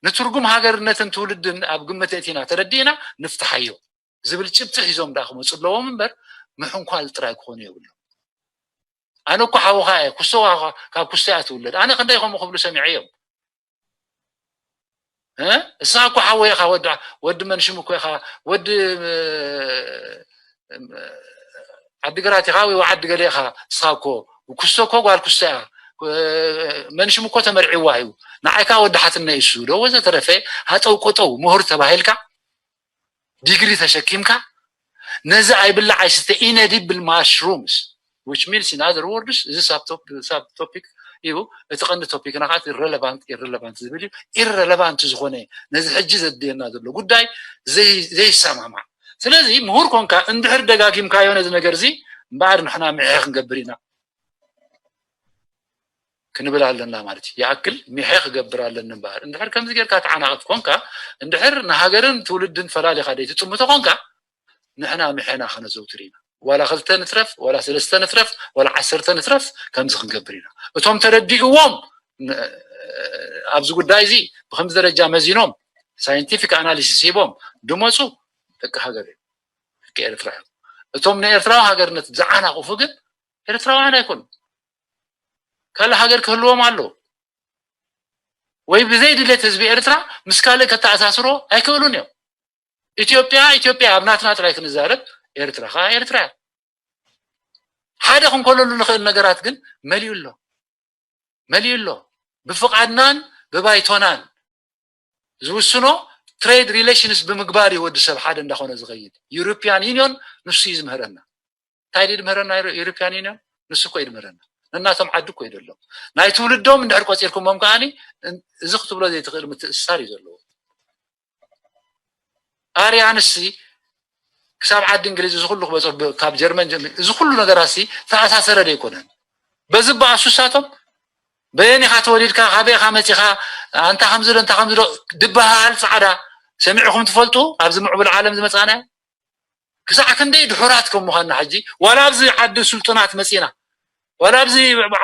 ንትርጉም ሃገርነትን ትውልድን ኣብ ግምት እቲና ተረዲእና ንፍትሓዮ ዝብል ጭብጢ ሒዞም ደኣ ክመፁ ኣለዎም እምበር ምሕንኳል ጥራይ ክኾኑ የብሎም ኣነ እኮ ሓውኻ እየ ኩስቶ ካብ ኩስቶ እያ ትውለድ ኣነ ክንደይ ከምኡ ክብሉ ሰሚዐ እዮም እስኻ እኮ ሓወይ ኢኻ ወዲ ወዲ መን ሽሙ እኮ ኢኻ ወዲ ዓዲ ግራት ኢኻ ወይ ዓዲ ገለ ኢኻ እስኻ እኮ ኩስቶ እኮ ጓል ኩስቶ እያ መን ሽሙ እኮ ተመርዒዋ እዩ ንዓይካ ወዲ ሓትነ እሱ ዶ ወዘተረፈ ሃጠው ቆጠው ምሁር ተባሂልካ ዲግሪ ተሸኪምካ ነዚ ኣይብላዕ ኣይስተ ኢነዲብል ማሽሩምስ which means in other words እዚ ሳብ ቶፒክ እዩ እቲ ቀንዲ ቶፒክ ናኻት relevant irrelevant ዝብል እዩ irrelevant ዝኾነ ነዚ ሕጂ ዘድልየና ዘሎ ጉዳይ ዘይሰማማዕ ስለዚ ምሁር ኮንካ እንድሕር ደጋጊምካዮ ነዚ ነገር እዚ እምበኣር ንሕና ምሕሕ ክንገብር ኢና ክንብል ኣለና ማለት እዩ ይኣክል ሚሐ ክገብር ኣለኒ እምበኣር እንድሕር ከምዚ ጌርካ ተዓናቕፍ ኮንካ እንድሕር ንሃገርን ትውልድን ፈላሊኻ ደይ ትጥምቶ ኮንካ ንሕና ሚሐና ከነዘውትር ኢና ዋላ ክልተ ንትረፍ ዋላ ሰለስተ ንትረፍ ዋላ ዓሰርተ ንትረፍ ከምዚ ክንገብር ኢና እቶም ተረዲእዎም ኣብዚ ጉዳይ እዚ ብከምዚ ደረጃ መዚኖም ሳይንቲፊክ ኣናሊሲስ ሂቦም ድመፁ ደቂ ሃገር እዮም ደቂ ኤርትራ እዮም እቶም ንኤርትራዊ ሃገርነት ዝዓናቕፉ ግን ኤርትራውያን ኣይኮኑን ካልእ ሃገር ክህልዎም ኣለዎ ወይ ብዘይ ድሌት ህዝቢ ኤርትራ ምስ ካልእ ከተኣሳስሮ ኣይክእሉን እዮም ኢትዮጵያ ኢትዮጵያ ኣብ ናትና ጥራይ ክንዛረብ ኤርትራ ከዓ ኤርትራ እያ ሓደ ክንኮነሉ ንኽእል ነገራት ግን መሊኡ ኣሎ መሊኡ ኣሎ ብፍቓድናን ብባይቶናን ዝውስኖ ትሬድ ሪሌሽንስ ብምግባር እዩ ወዲ ሰብ ሓደ እንዳኾነ ዝኸይድ ዩሮፒያን ዩኒዮን ንሱ እዩ ዝምህረና እንታይ ድዩ ድምህረና ዩሮፒያን ዩኒዮን ንሱ እኮ እዩ ድምህረና ነናቶም ዓዲ እኮ እዩ ደሎም ናይ ትውልዶም እንድሕር ቆፂርኩሞም ከዓኒ እዚ ክትብሎ ዘይትኽእል ምትእስሳር እዩ ዘለዎ ኣርያንሲ ክሳብ ዓዲ እንግሊዝ እዚ ኩሉ ክበፀ ካብ ጀርመን እዚ ኩሉ ነገራት ሲ ተኣሳሰረ ዶ ይኮነን በዚ በኣሱ ሳቶም በየን ኢኻ ተወሊድካ ካበይ ኢኻ መፂኻ ኣንታ ከምዚ ዶ እንታ ከምዚ ዶ ድበሃል ፃዕዳ ሰሚዕኹም ትፈልጡ ኣብዚ ምዕቡል ዓለም ዝመፃና ክሳዕ ክንደይ ድሑራት ከም ምዃንና ሕጂ ዋላ ኣብዚ ዓዲ ስልጡናት መፂና ዋላ ኣብዚ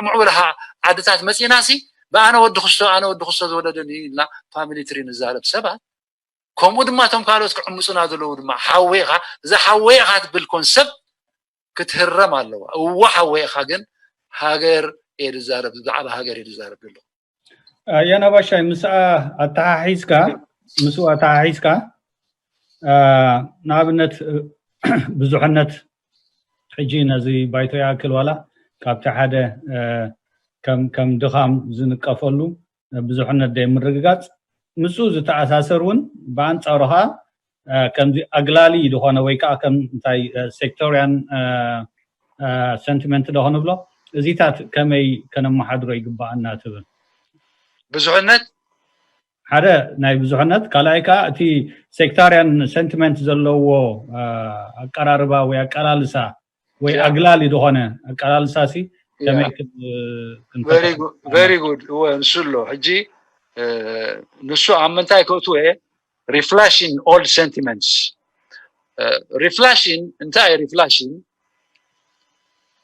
ምዕቡል ዓድታት መፂና ሲ ብኣነ ወዲ ክስቶ ኣነ ወዲ ክስቶ ዝወለደኒ ኢልና ፋሚሊ ትሪ ንዛረብ ሰባት ከምኡ ድማ እቶም ካልኦት ክዕምፁና ዘለዉ ድማ ሓወይ ኢኻ። እዛ ሓወይ ኢኻ ትብል ኮንሰፕት ክትህረም ኣለዋ። እወ ሓወይ ኢኻ፣ ግን ሃገር እየ ዝዛረብ፣ ብዛዕባ ሃገር እየ ዝዛረብ ዘለኹ። የናባሻይ ምስኣ ኣተሓሒዝካ ምስኡ ኣተሓሒዝካ ንኣብነት ብዙሕነት ሕጂ ነዚ ባይቶ ይኣክል ዋላ ካብቲ ሓደ ከም ድኻም ዝንቀፈሉ ብዙሕነት ደ ምርግጋፅ ምስኡ ዝተኣሳሰር እውን ብኣንፃሩ ከዓ ከምዚ ኣግላሊ ዝኾነ ወይ ከዓ ከም እንታይ ሴክቶርያን ሰንቲመንት ዶ ክንብሎ እዚታት ከመይ ከነመሓድሮ ይግባኣና ትብል? ብዙሕነት ሓደ ናይ ብዙሕነት ካልኣይ ከዓ እቲ ሴክታርያን ሰንቲመንት ዘለዎ ኣቀራርባ ወይ ኣቀላልሳ ወይ ኣግላሊ ዝኾነ ኣቀላልሳ ሲ ከመይ very good እወ ንሱ ኣሎ ሕጂ ንሱ ኣብ ምንታይ ከእትወ reflashing old sentiments reflashing እንታይ reflashing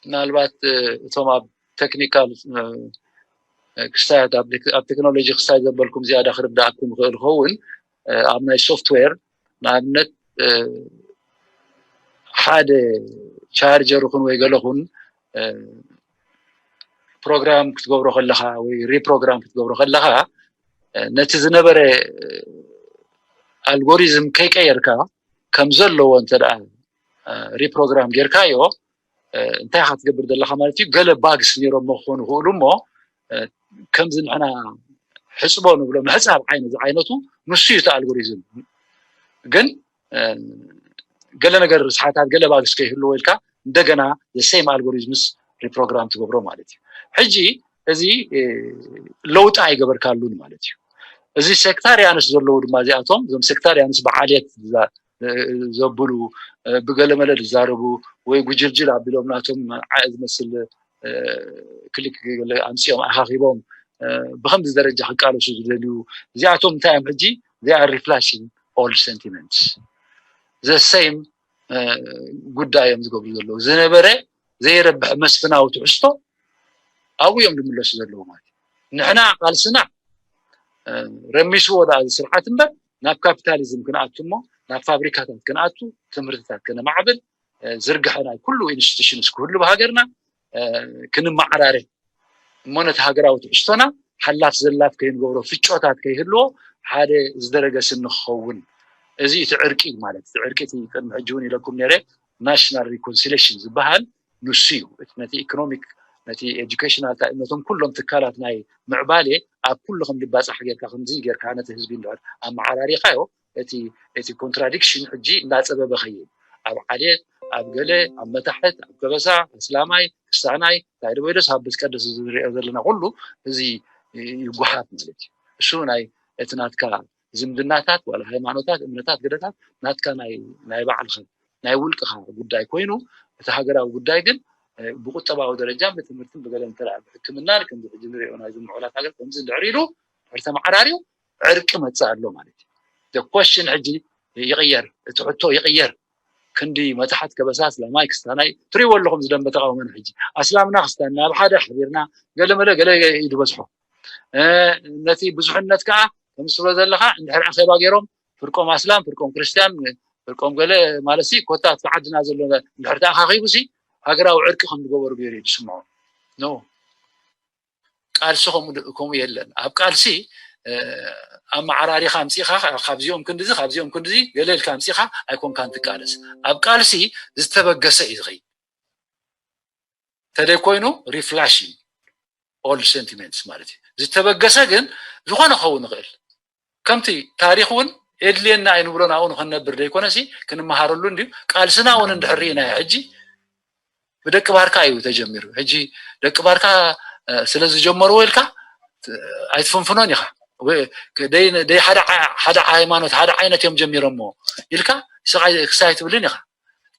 ምናልባት እቶም ኣብ ቴክኒካል ክስታያት ኣብ ቴክኖሎጂ ክስታይ ዘበልኩም ዝያዳ ክርዳእኩም ይኽእል ይኸውን ኣብ ናይ ሶፍትዌር ንኣብነት ሓደ ቻርጀር ይኹን ወይ ገለኹን ፕሮግራም ክትገብሮ ከለኻ ወይ ሪፕሮግራም ክትገብሮ ከለኻ ነቲ ዝነበረ ኣልጎሪዝም ከይቀየርካ ከም ዘለዎ እንተ ሪፕሮግራም ጌርካዮ እንታይ ኢኻ ትገብር ዘለኻ ማለት እዩ። ገለ ባግስ ነይሮሞ ክኾኑ ይኽእሉ እሞ ከምዚ ንሕና ሕፅቦ ንብሎ ምሕፃብ ዓይነት ዝዓይነቱ ንሱ እዩ እቲ ኣልጎሪዝም። ግን ገለ ነገር ስሓታት ገለ ባግስ ከይህልዎ ኢልካ እንደገና the same algorithms reprogram ትገብሮ ማለት እዩ። ሕጂ እዚ ለውጢ ኣይገበርካሉን ማለት እዩ። እዚ ሴክታሪያንስ ዘለዉ ድማ እዚኣቶም እዞም ሴክታሪያንስ ብዓልየት ዘብሉ ብገለመለ ዝዛረቡ ወይ ጉጅልጅል ኣቢሎም ናቶም ዓእ ዝመስል ክሊክ ኣምፅኦም ኣኻኺቦም ብከምዚ ደረጃ ክቃለሱ ዝደልዩ እዚኣቶም እንታይ እዮም ሕጂ they are reflashing old sentiments the same ጉዳይ እዮም ዝገብሩ ዘለዉ ዝነበረ ዘይረብሕ መስፍናዊ ትሕዝቶ ኣብኡ እዮም ዝምለሱ ዘለዉ ማለት እዩ። ንሕና ቃልስና ረሚስዎ ደኣ እዚ ስርዓት እምበር ናብ ካፒታሊዝም ክንኣቱ እሞ ናብ ፋብሪካታት ክንኣቱ ትምህርትታት ከነማዕብል ዝርግሐ ናይ ኩሉ ኢንስቲቱሽንስ ክህሉ ብሃገርና ክንመዓራረ እሞ ነቲ ሃገራዊ ትሕዝቶና ሓላፍ ዘላፍ ከይንገብሮ ፍጮታት ከይህልዎ ሓደ ዝደረገ ስኒ ክኸውን እዚ እቲ ዕርቂ ማለት እቲ ዕርቂ እቲ ቅድሚ ሕጂ እውን ኢለኩም ነይረ ናሽናል ሪኮንሲሌሽን ዝበሃል ንሱ እዩ። ነቲ ኢኮኖሚክ ነቲ ኤጁኬሽናል ነቶም ኩሎም ትካላት ናይ ምዕባሌ ኣብ ኩሉ ከም ዝባፃሕ ጌርካ ከምዚ ጌርካ ነቲ ህዝቢ እንድሕር ኣመዓራሪኻዮ እቲ እቲ ኮንትራዲክሽን ሕጂ እንዳፀበበ ኸይድ ኣብ ዓሌት ኣብ ገለ ኣብ መታሕት ኣብ ከበሳ ኣስላማይ ክስታናይ እንታይ ዶ ወይደስ ኣብ ቤት ቀደስ ዝሪኦ ዘለና ኩሉ እዚ ይጓሓፍ ማለት እዩ። እሱ ናይ እቲ ናትካ ዝምድናታት ዋላ ሃይማኖታት እምነታት ገለታት ናትካ ናይ ናይ ባዕልኻ ናይ ውልቅኻ ጉዳይ ኮይኑ እቲ ሃገራዊ ጉዳይ ግን ብቁጠባዊ ደረጃ ብትምህርትን ብገለ እንተ ብሕክምና ከምዚ ሕጂ ንሪኦ ናይዚ ምዕቡላት ሃገር ከምዚ እንድሕር ኢሉ ድሕር ተመዓራርዩ ዕርቂ መፅእ ኣሎ ማለት እዩ። ኮሽን ሕጂ ይቕየር፣ እቲ ሕቶ ይቕየር። ክንዲ መታሕት ከበሳ ኣስላማይ ክስታናይ ትሪእዎ ኣለኹም ዝደንበ ተቃውሞና ሕጂ ኣስላምና ክስታንና ኣብ ሓደ ሓቢርና ገለመለ ገለ እዩ ዝበዝሖ ነቲ ብዙሕነት ከዓ ከም ትብሎ ዘለካ እንድሕር ኣኼባ ገይሮም ፍርቆም ኣስላም ፍርቆም ክርስትያን ፍርቆም ገለ ማለት ሲ ኮታ እቲ ዓድና ዘሎ እንድሕር ተኣኻኺቡ ሲ ሃገራዊ ዕርቂ ከም ዝገበሩ ገይሩ እዩ ዝስምዖ ኖ ቃልሲ ከምኡ የለን ኣብ ቃልሲ ኣመዓራሪኻ ኣምፂኻ ካብዚኦም ክንድዚ ካብዚኦም ክንድዚ ገለ ኢልካ ኣምፂኻ ኣይኮንካን ትቃለስ ኣብ ቃልሲ ዝተበገሰ እዩ ዝኸይድ ተደይ ኮይኑ reflashing old sentiments ማለት እዩ ዝተበገሰ ግን ዝኾነ ክኸውን ይኽእል ከምቲ ታሪኽ እውን የድልየና ኣይንብሎ ናብኡ ንኸነብር ዘይኮነሲ ክንመሃረሉ እንድዩ ቃልስና እውን እንድሕር ርኢናዮ ሕጂ ብደቂ ባርካ እዩ ተጀሚሩ ሕጂ ደቂ ባርካ ስለ ዝጀመርዎ ኢልካ ኣይትፍንፍኖን ኢኻ ደይ ሓደ ሃይማኖት ሓደ ዓይነት እዮም ጀሚሮሞ ኢልካ ስቃይ ክሳይ ትብልን ኢኻ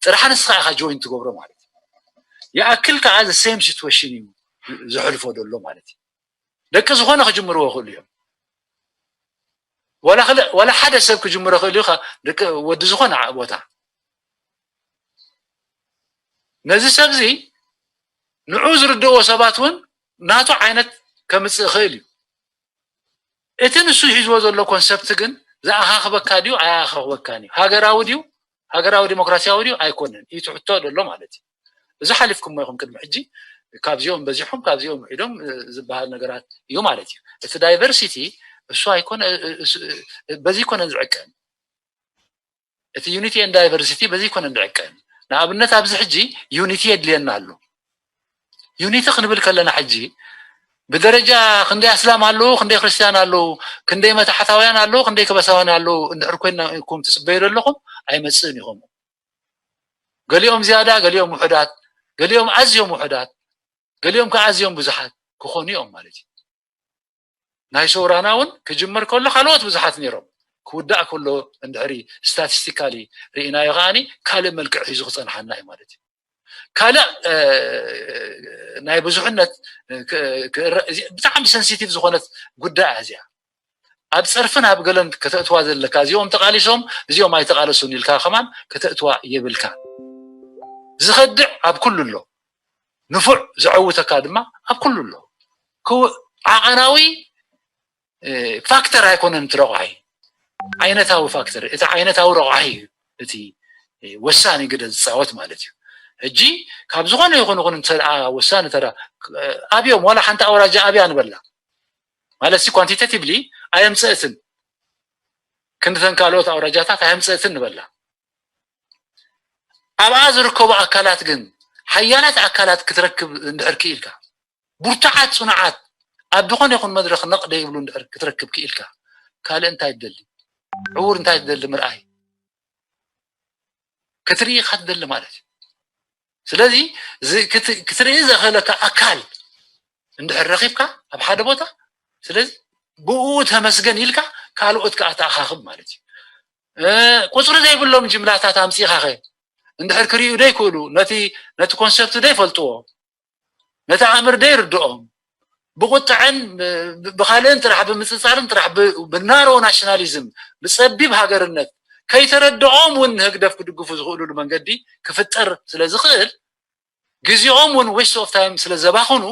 ጥራሕ ንስኻ ኢኻ ጆይን ትገብሮ ማለት እዩ ይኣክል ከዓ the same situation እዩ ዘሕልፎ ዘሎ ማለት እዩ ደቂ ዝኾነ ክጅምርዎ ይኽእሉ እዮም ዋላ ሓደ ሰብ ክጅምሮ ክእል እዩ ደቂ ወዲ ዝኾነ ቦታ ነዚ ሰብ እዚ ንዑ ዝርድእዎ ሰባት እውን ናቱ ዓይነት ከምፅእ ይኽእል እዩ እቲ ንሱ ሒዝዎ ዘሎ ኮንሰፕት ግን ዝኣኻኽበካ ድዩ ኣያኻኽበካን እዩ? ሃገራዊ ድዩ? ሃገራዊ ዲሞክራሲያዊ ድዩ ኣይኮነን? እዩ ትሕቶ ዘሎ ማለት እዩ። እዚ ሓሊፍኩሞ ኢኹም ቅድሚ ሕጂ። ካብዚኦም በዚሖም ካብዚኦም ውሒዶም ዝበሃል ነገራት እዩ ማለት እዩ። እቲ ዳይቨርሲቲ እሱ ኣይኮነ በዚ ይኮነን ዝዕቀን። እቲ ዩኒቲ ኤንድ ዳይቨርሲቲ በዚ ይኮነን ዝዕቀን። ንኣብነት ኣብዚ ሕጂ ዩኒቲ የድልየና ኣሎ። ዩኒቲ ክንብል ከለና ሕጂ ብደረጃ ክንደይ ኣስላም ኣለዉ፣ ክንደይ ክርስትያን ኣለዉ፣ ክንደይ መታሕታውያን ኣለዉ፣ ክንደይ ከበሳውያን ኣለዉ እንድሕር ኮይና ኢኩም ትጽበዩ ዘለኹም ኣይመጽእን ኢኹም። ገሊኦም ዝያዳ፣ ገሊኦም ውሑዳት፣ ገሊኦም ኣዝዮም ውሑዳት፣ ገሊኦም ከዓ ኣዝዮም ብዙሓት ክኾኑ እዮም ማለት እዩ። ናይ ሰውራና እውን ክጅመር ከሎ ካልኦት ብዙሓት ነይሮም። ክውዳእ ከሎ እንድሕሪ ስታቲስቲካሊ ርኢናዮ ከዓኒ ካልእ መልክዕ ሒዙ ክፀንሓና እዩ ማለት እዩ። ካልእ ናይ ብዙሕነት ብጣዕሚ ሰንሲቲቭ ዝኾነት ጉዳይ እያ እዚኣ። ኣብ ፀርፍን ኣብ ገለን ከተእትዋ ዘለካ እዚኦም ተቃሊሶም እዚኦም ኣይተቃለሱን ኢልካ ከማን ከተእትዋ የብልካ። ዝኸድዕ ኣብ ኩሉ ኣሎ። ንፉዕ ዘዐውተካ ድማ ኣብ ኩሉ ኣሎ። ዓቐናዊ ፋክተር ኣይኮነን እቲ ረቋሒ፣ ዓይነታዊ ፋክተር። እቲ ዓይነታዊ ረቋሒ እዩ እቲ ወሳኒ ግደ ዝፃወት ማለት እዩ። ሕጂ ካብ ዝኾነ ይኹን ይኹን እንተ ወሳኒ ተ ኣብዮም ዋላ ሓንቲ ኣውራጃ ኣብያ ንበላ ማለት ሲ ኳንቲቴቲቭሊ ኣየምፀእትን ክንድተን ካልኦት ኣውራጃታት ኣየምፀእትን ንበላ። ኣብኣ ዝርከቡ ኣካላት ግን ሓያላት ኣካላት ክትረክብ እንድሕር ክኢልካ ብርቱዓት ፅኑዓት ኣብ ዝኾነ ይኹን መድረክ ነቕ ደይብሉ እንድሕር ክትረክብ ክኢልካ ካልእ እንታይ ትደሊ? ዕውር እንታይ ትደሊ ምርኣይ ክትርኢ ኢኻ ትደሊ ማለት እዩ። ስለዚ ክትርኢ ዘኽእለካ ኣካል እንድሕር ረኺብካ ኣብ ሓደ ቦታ ስለዚ ብኡ ተመስገን ኢልካ ካልኦት ከዓ ተኣኻኽብ ማለት እዩ። ቁፅሪ ዘይብሎም ጅምላታት ኣምፂእኻ ኸ እንድሕር ክርእዩ ደይክእሉ ነቲ ነቲ ኮንሰፕት ደይፈልጥዎ ነቲ ኣምር ደይርድኦም ብቁጥዐን ብካልእን ጥራሕ ብምፅፃርን ጥራሕ ብናሮ ናሽናሊዝም ብፀቢብ ሃገርነት ከይተረድኦም እውን ንህግደፍ ክድግፉ ዝኽእሉሉ መንገዲ ክፍጠር ስለ ዝኽእል ግዜኦም እውን ዌስት ኦፍ ታይም ስለ ዘባኽኑ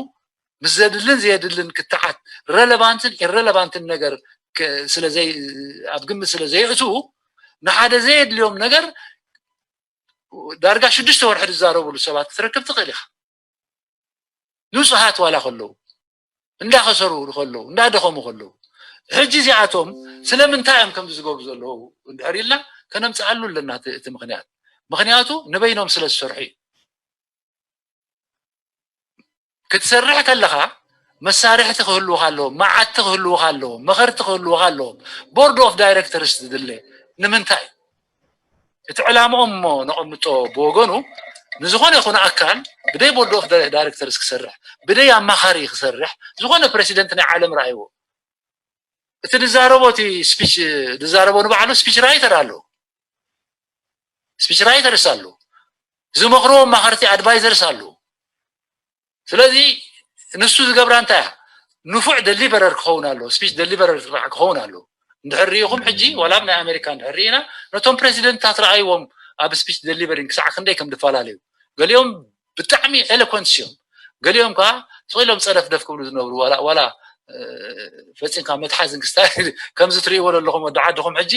ምስ ዘድልን ዘየድልን ክትዓት ረለቫንትን ኢረለቫንትን ነገር ኣብ ግምት ስለ ዘየእትዉ ንሓደ ዘየድልዮም ነገር ዳርጋ ሽዱሽተ ወርሒ ዝዛረብሉ ሰባት ክትረክብ ትኽእል ኢኻ። ንፁሃት ዋላ ከለዉ እንዳኸሰሩ ከለዉ እንዳደኸሙ ከለዉ ሕጂ እዚኣቶም ስለምንታይ እዮም ከምዚ ዝገብሩ ዘለዉ እንድሕር ኢልና ከነምፅኣሉ ኣለና እቲ ምክንያት። ምክንያቱ ንበይኖም ስለ ዝሰርሑ እዩ። ክትሰርሕ ከለኻ መሳርሕቲ ክህልውካ ኣለዎም፣ መዓድቲ ክህልውካ ኣለዎም፣ መኸርቲ ክህልውካ ኣለዎም፣ ቦርድ ኦፍ ዳይሬክተርስ ትድለ ንምንታይ? እቲ ዕላምኦም እሞ ነቐምጦ ብወገኑ ንዝኾነ ይኹን ኣካል ብደይ ቦርድ ኦፍ ዳይሬክተርስ ክሰርሕ ብደይ ኣማኻሪ ክሰርሕ ዝኾነ ፕሬሲደንት ናይ ዓለም ረኣይዎ እቲ ዝዛረቦ እቲ ስፒች ዝዛረቦ ንባዕሉ ስፒች ራይተር ኣሎ ስፒች ራይተርስ ኣሎ ዝመኽርዎ ኣማኸርቲ ኣድቫይዘርስ ኣሎ ስለዚ ንሱ ዝገብራ እንታይ እያ ንፉዕ ደሊቨረር ክኸውን ኣሎ ስፒች ደሊቨረር ክኸውን ኣሎ እንድሕር ርኢኹም ሕጂ ዋላ ኣብ ናይ ኣሜሪካ እንድሕር ርኢና ነቶም ፕሬዚደንትታት ረኣይዎም ኣብ ስፒች ደሊቨሪንግ ክሳዕ ክንደይ ከም ዝፈላለዩ ገሊኦም ብጣዕሚ ኤሎኮንትስ እዮም ገሊኦም ከዓ ስቕ ኢሎም ፀለፍ ደፍ ክብሉ ዝነብሩ ዋላ ዋላ ፈፂምካ መትሓዝን ክስታይ ከምዚ ትርእይዎ ዘለኹም ወዲ ዓድኹም ሕጂ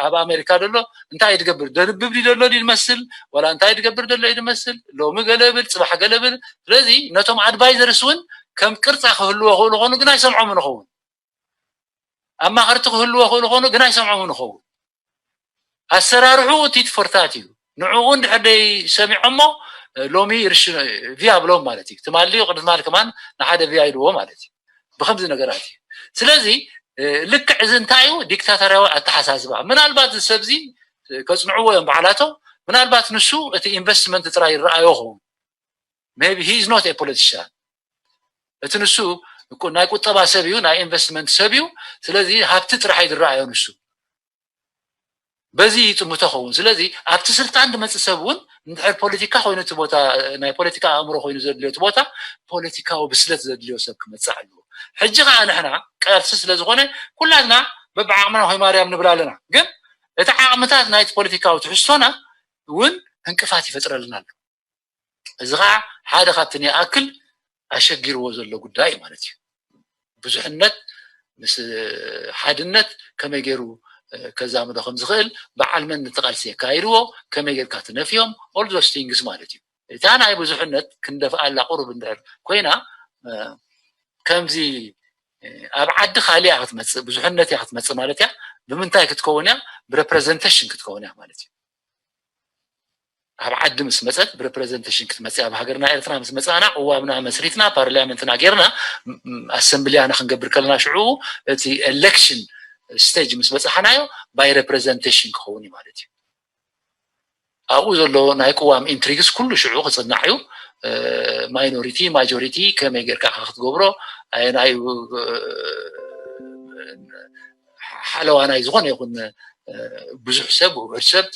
ኣብ ኣሜሪካ ዘሎ እንታይ እዩ ትገብር ደንብብ ድዩ ዘሎ ድዩ ዝመስል ዋላ እንታይ ትገብር ዘሎ እዩ ዝመስል ሎሚ ገለብል ፅባሕ ገለብል ስለዚ ነቶም ኣድቫይዘርስ እውን ከም ቅርፃ ክህልዎ ክእሉ ኾኑ ግን ኣይሰምዖም ንኸውን ኣማኸርቲ ክህልዎ ክእሉ ኾኑ ግን ኣይሰምዖም ንኸውን ኣሰራርሑ እቲ ትፈርታት እዩ ንዕኡ እንድሕር ደይ ሰሚዖሞ ሎሚ ርሽ ቪያ ብሎም ማለት እዩ ትማሊ ቅድሚ ትማሊ ከማን ንሓደ ቪያ ኢልዎ ማለት እዩ ብከምዚ ነገራት እዩ ስለዚ ልክዕ እዚ እንታይ እዩ ዲክታተርያዊ ኣተሓሳስባ ምናልባት እዚ ሰብዚ ከፅንዕዎ እዮም ባዕላቶም ምናልባት ንሱ እቲ ኢንቨስትመንት ጥራይ ይረኣዮ ኸውን maybe he is not a politician እቲ ንሱ ናይ ቁጠባ ሰብ እዩ ናይ ኢንቨስትመንት ሰብ እዩ ስለዚ ሃብቲ ጥራሕ እዩ ዝረኣዮ ንሱ በዚ ይጥምቶ ኸውን ስለዚ ኣብቲ ስልጣን ዝመፅእ ሰብ እውን እንድሕር ፖለቲካ ኮይኑ እቲ ቦታ ናይ ፖለቲካ ኣእምሮ ኮይኑ ዘድልዮ እቲ ቦታ ፖለቲካዊ ብስለት ዘድልዮ ሰብ ክመፅእ ኣለዎ ሕጂ ከዓ ንሕና ቀርሲ ስለ ዝኾነ ኩላትና በብዓቕምና ሆይ ማርያም ንብል ኣለና ግን እቲ ዓቕምታት ናይቲ ፖለቲካዊ ትሕዝቶና እውን እንቅፋት ይፈጥረልና ኣሎ እዚ ከዓ ሓደ ካብቲ ንይኣክል ኣሸጊርዎ ዘሎ ጉዳይ ማለት እዩ ብዙሕነት ምስ ሓድነት ከመይ ገይሩ ከዛምዶ ከም ዝኽእል፣ በዓል መን እቲ ቃልሲ የካይድዎ፣ ከመይ ጌርካ ትነፍዮም፣ all those things ማለት እዩ። እታ ናይ ብዙሕነት ክንደፍኣላ ቁሩብ እንድሕር ኮይና፣ ከምዚ ኣብ ዓዲ ካሊእ ክትመፅእ፣ ብዙሕነት እያ ክትመፅእ ማለት እያ። ብምንታይ ክትከውን እያ? ብሬፕሬዘንቴሽን ክትከውን እያ ማለት እዩ። ኣብ ዓዲ ምስ መፀት ብሬፕሬዘንቴሽን ክትመፅእ፣ ኣብ ሃገርና ኤርትራ ምስ መፃና፣ ቅዋምና መስሪትና፣ ፓርላመንትና ጌርና፣ ኣሰምብሊያና ክንገብር ከለና፣ ሽዑ እቲ ኤሌክሽን ስቴጅ ምስ በፃሓናዮ፣ ባይ ሬፕሬዘንቴሽን ክኸውን እዩ ማለት እዩ። ኣብኡ ዘሎ ናይ ቅዋም ኢንትሪግስ ኩሉ ሽዑ ክፅናዕ እዩ። ማይኖሪቲ ማጆሪቲ ከመይ ጌርካ ክትገብሮ፣ ናይ ሓለዋ ናይ ዝኾነ ይኹን ብዙሕ ሰብ፣ ውሑድ ሰብ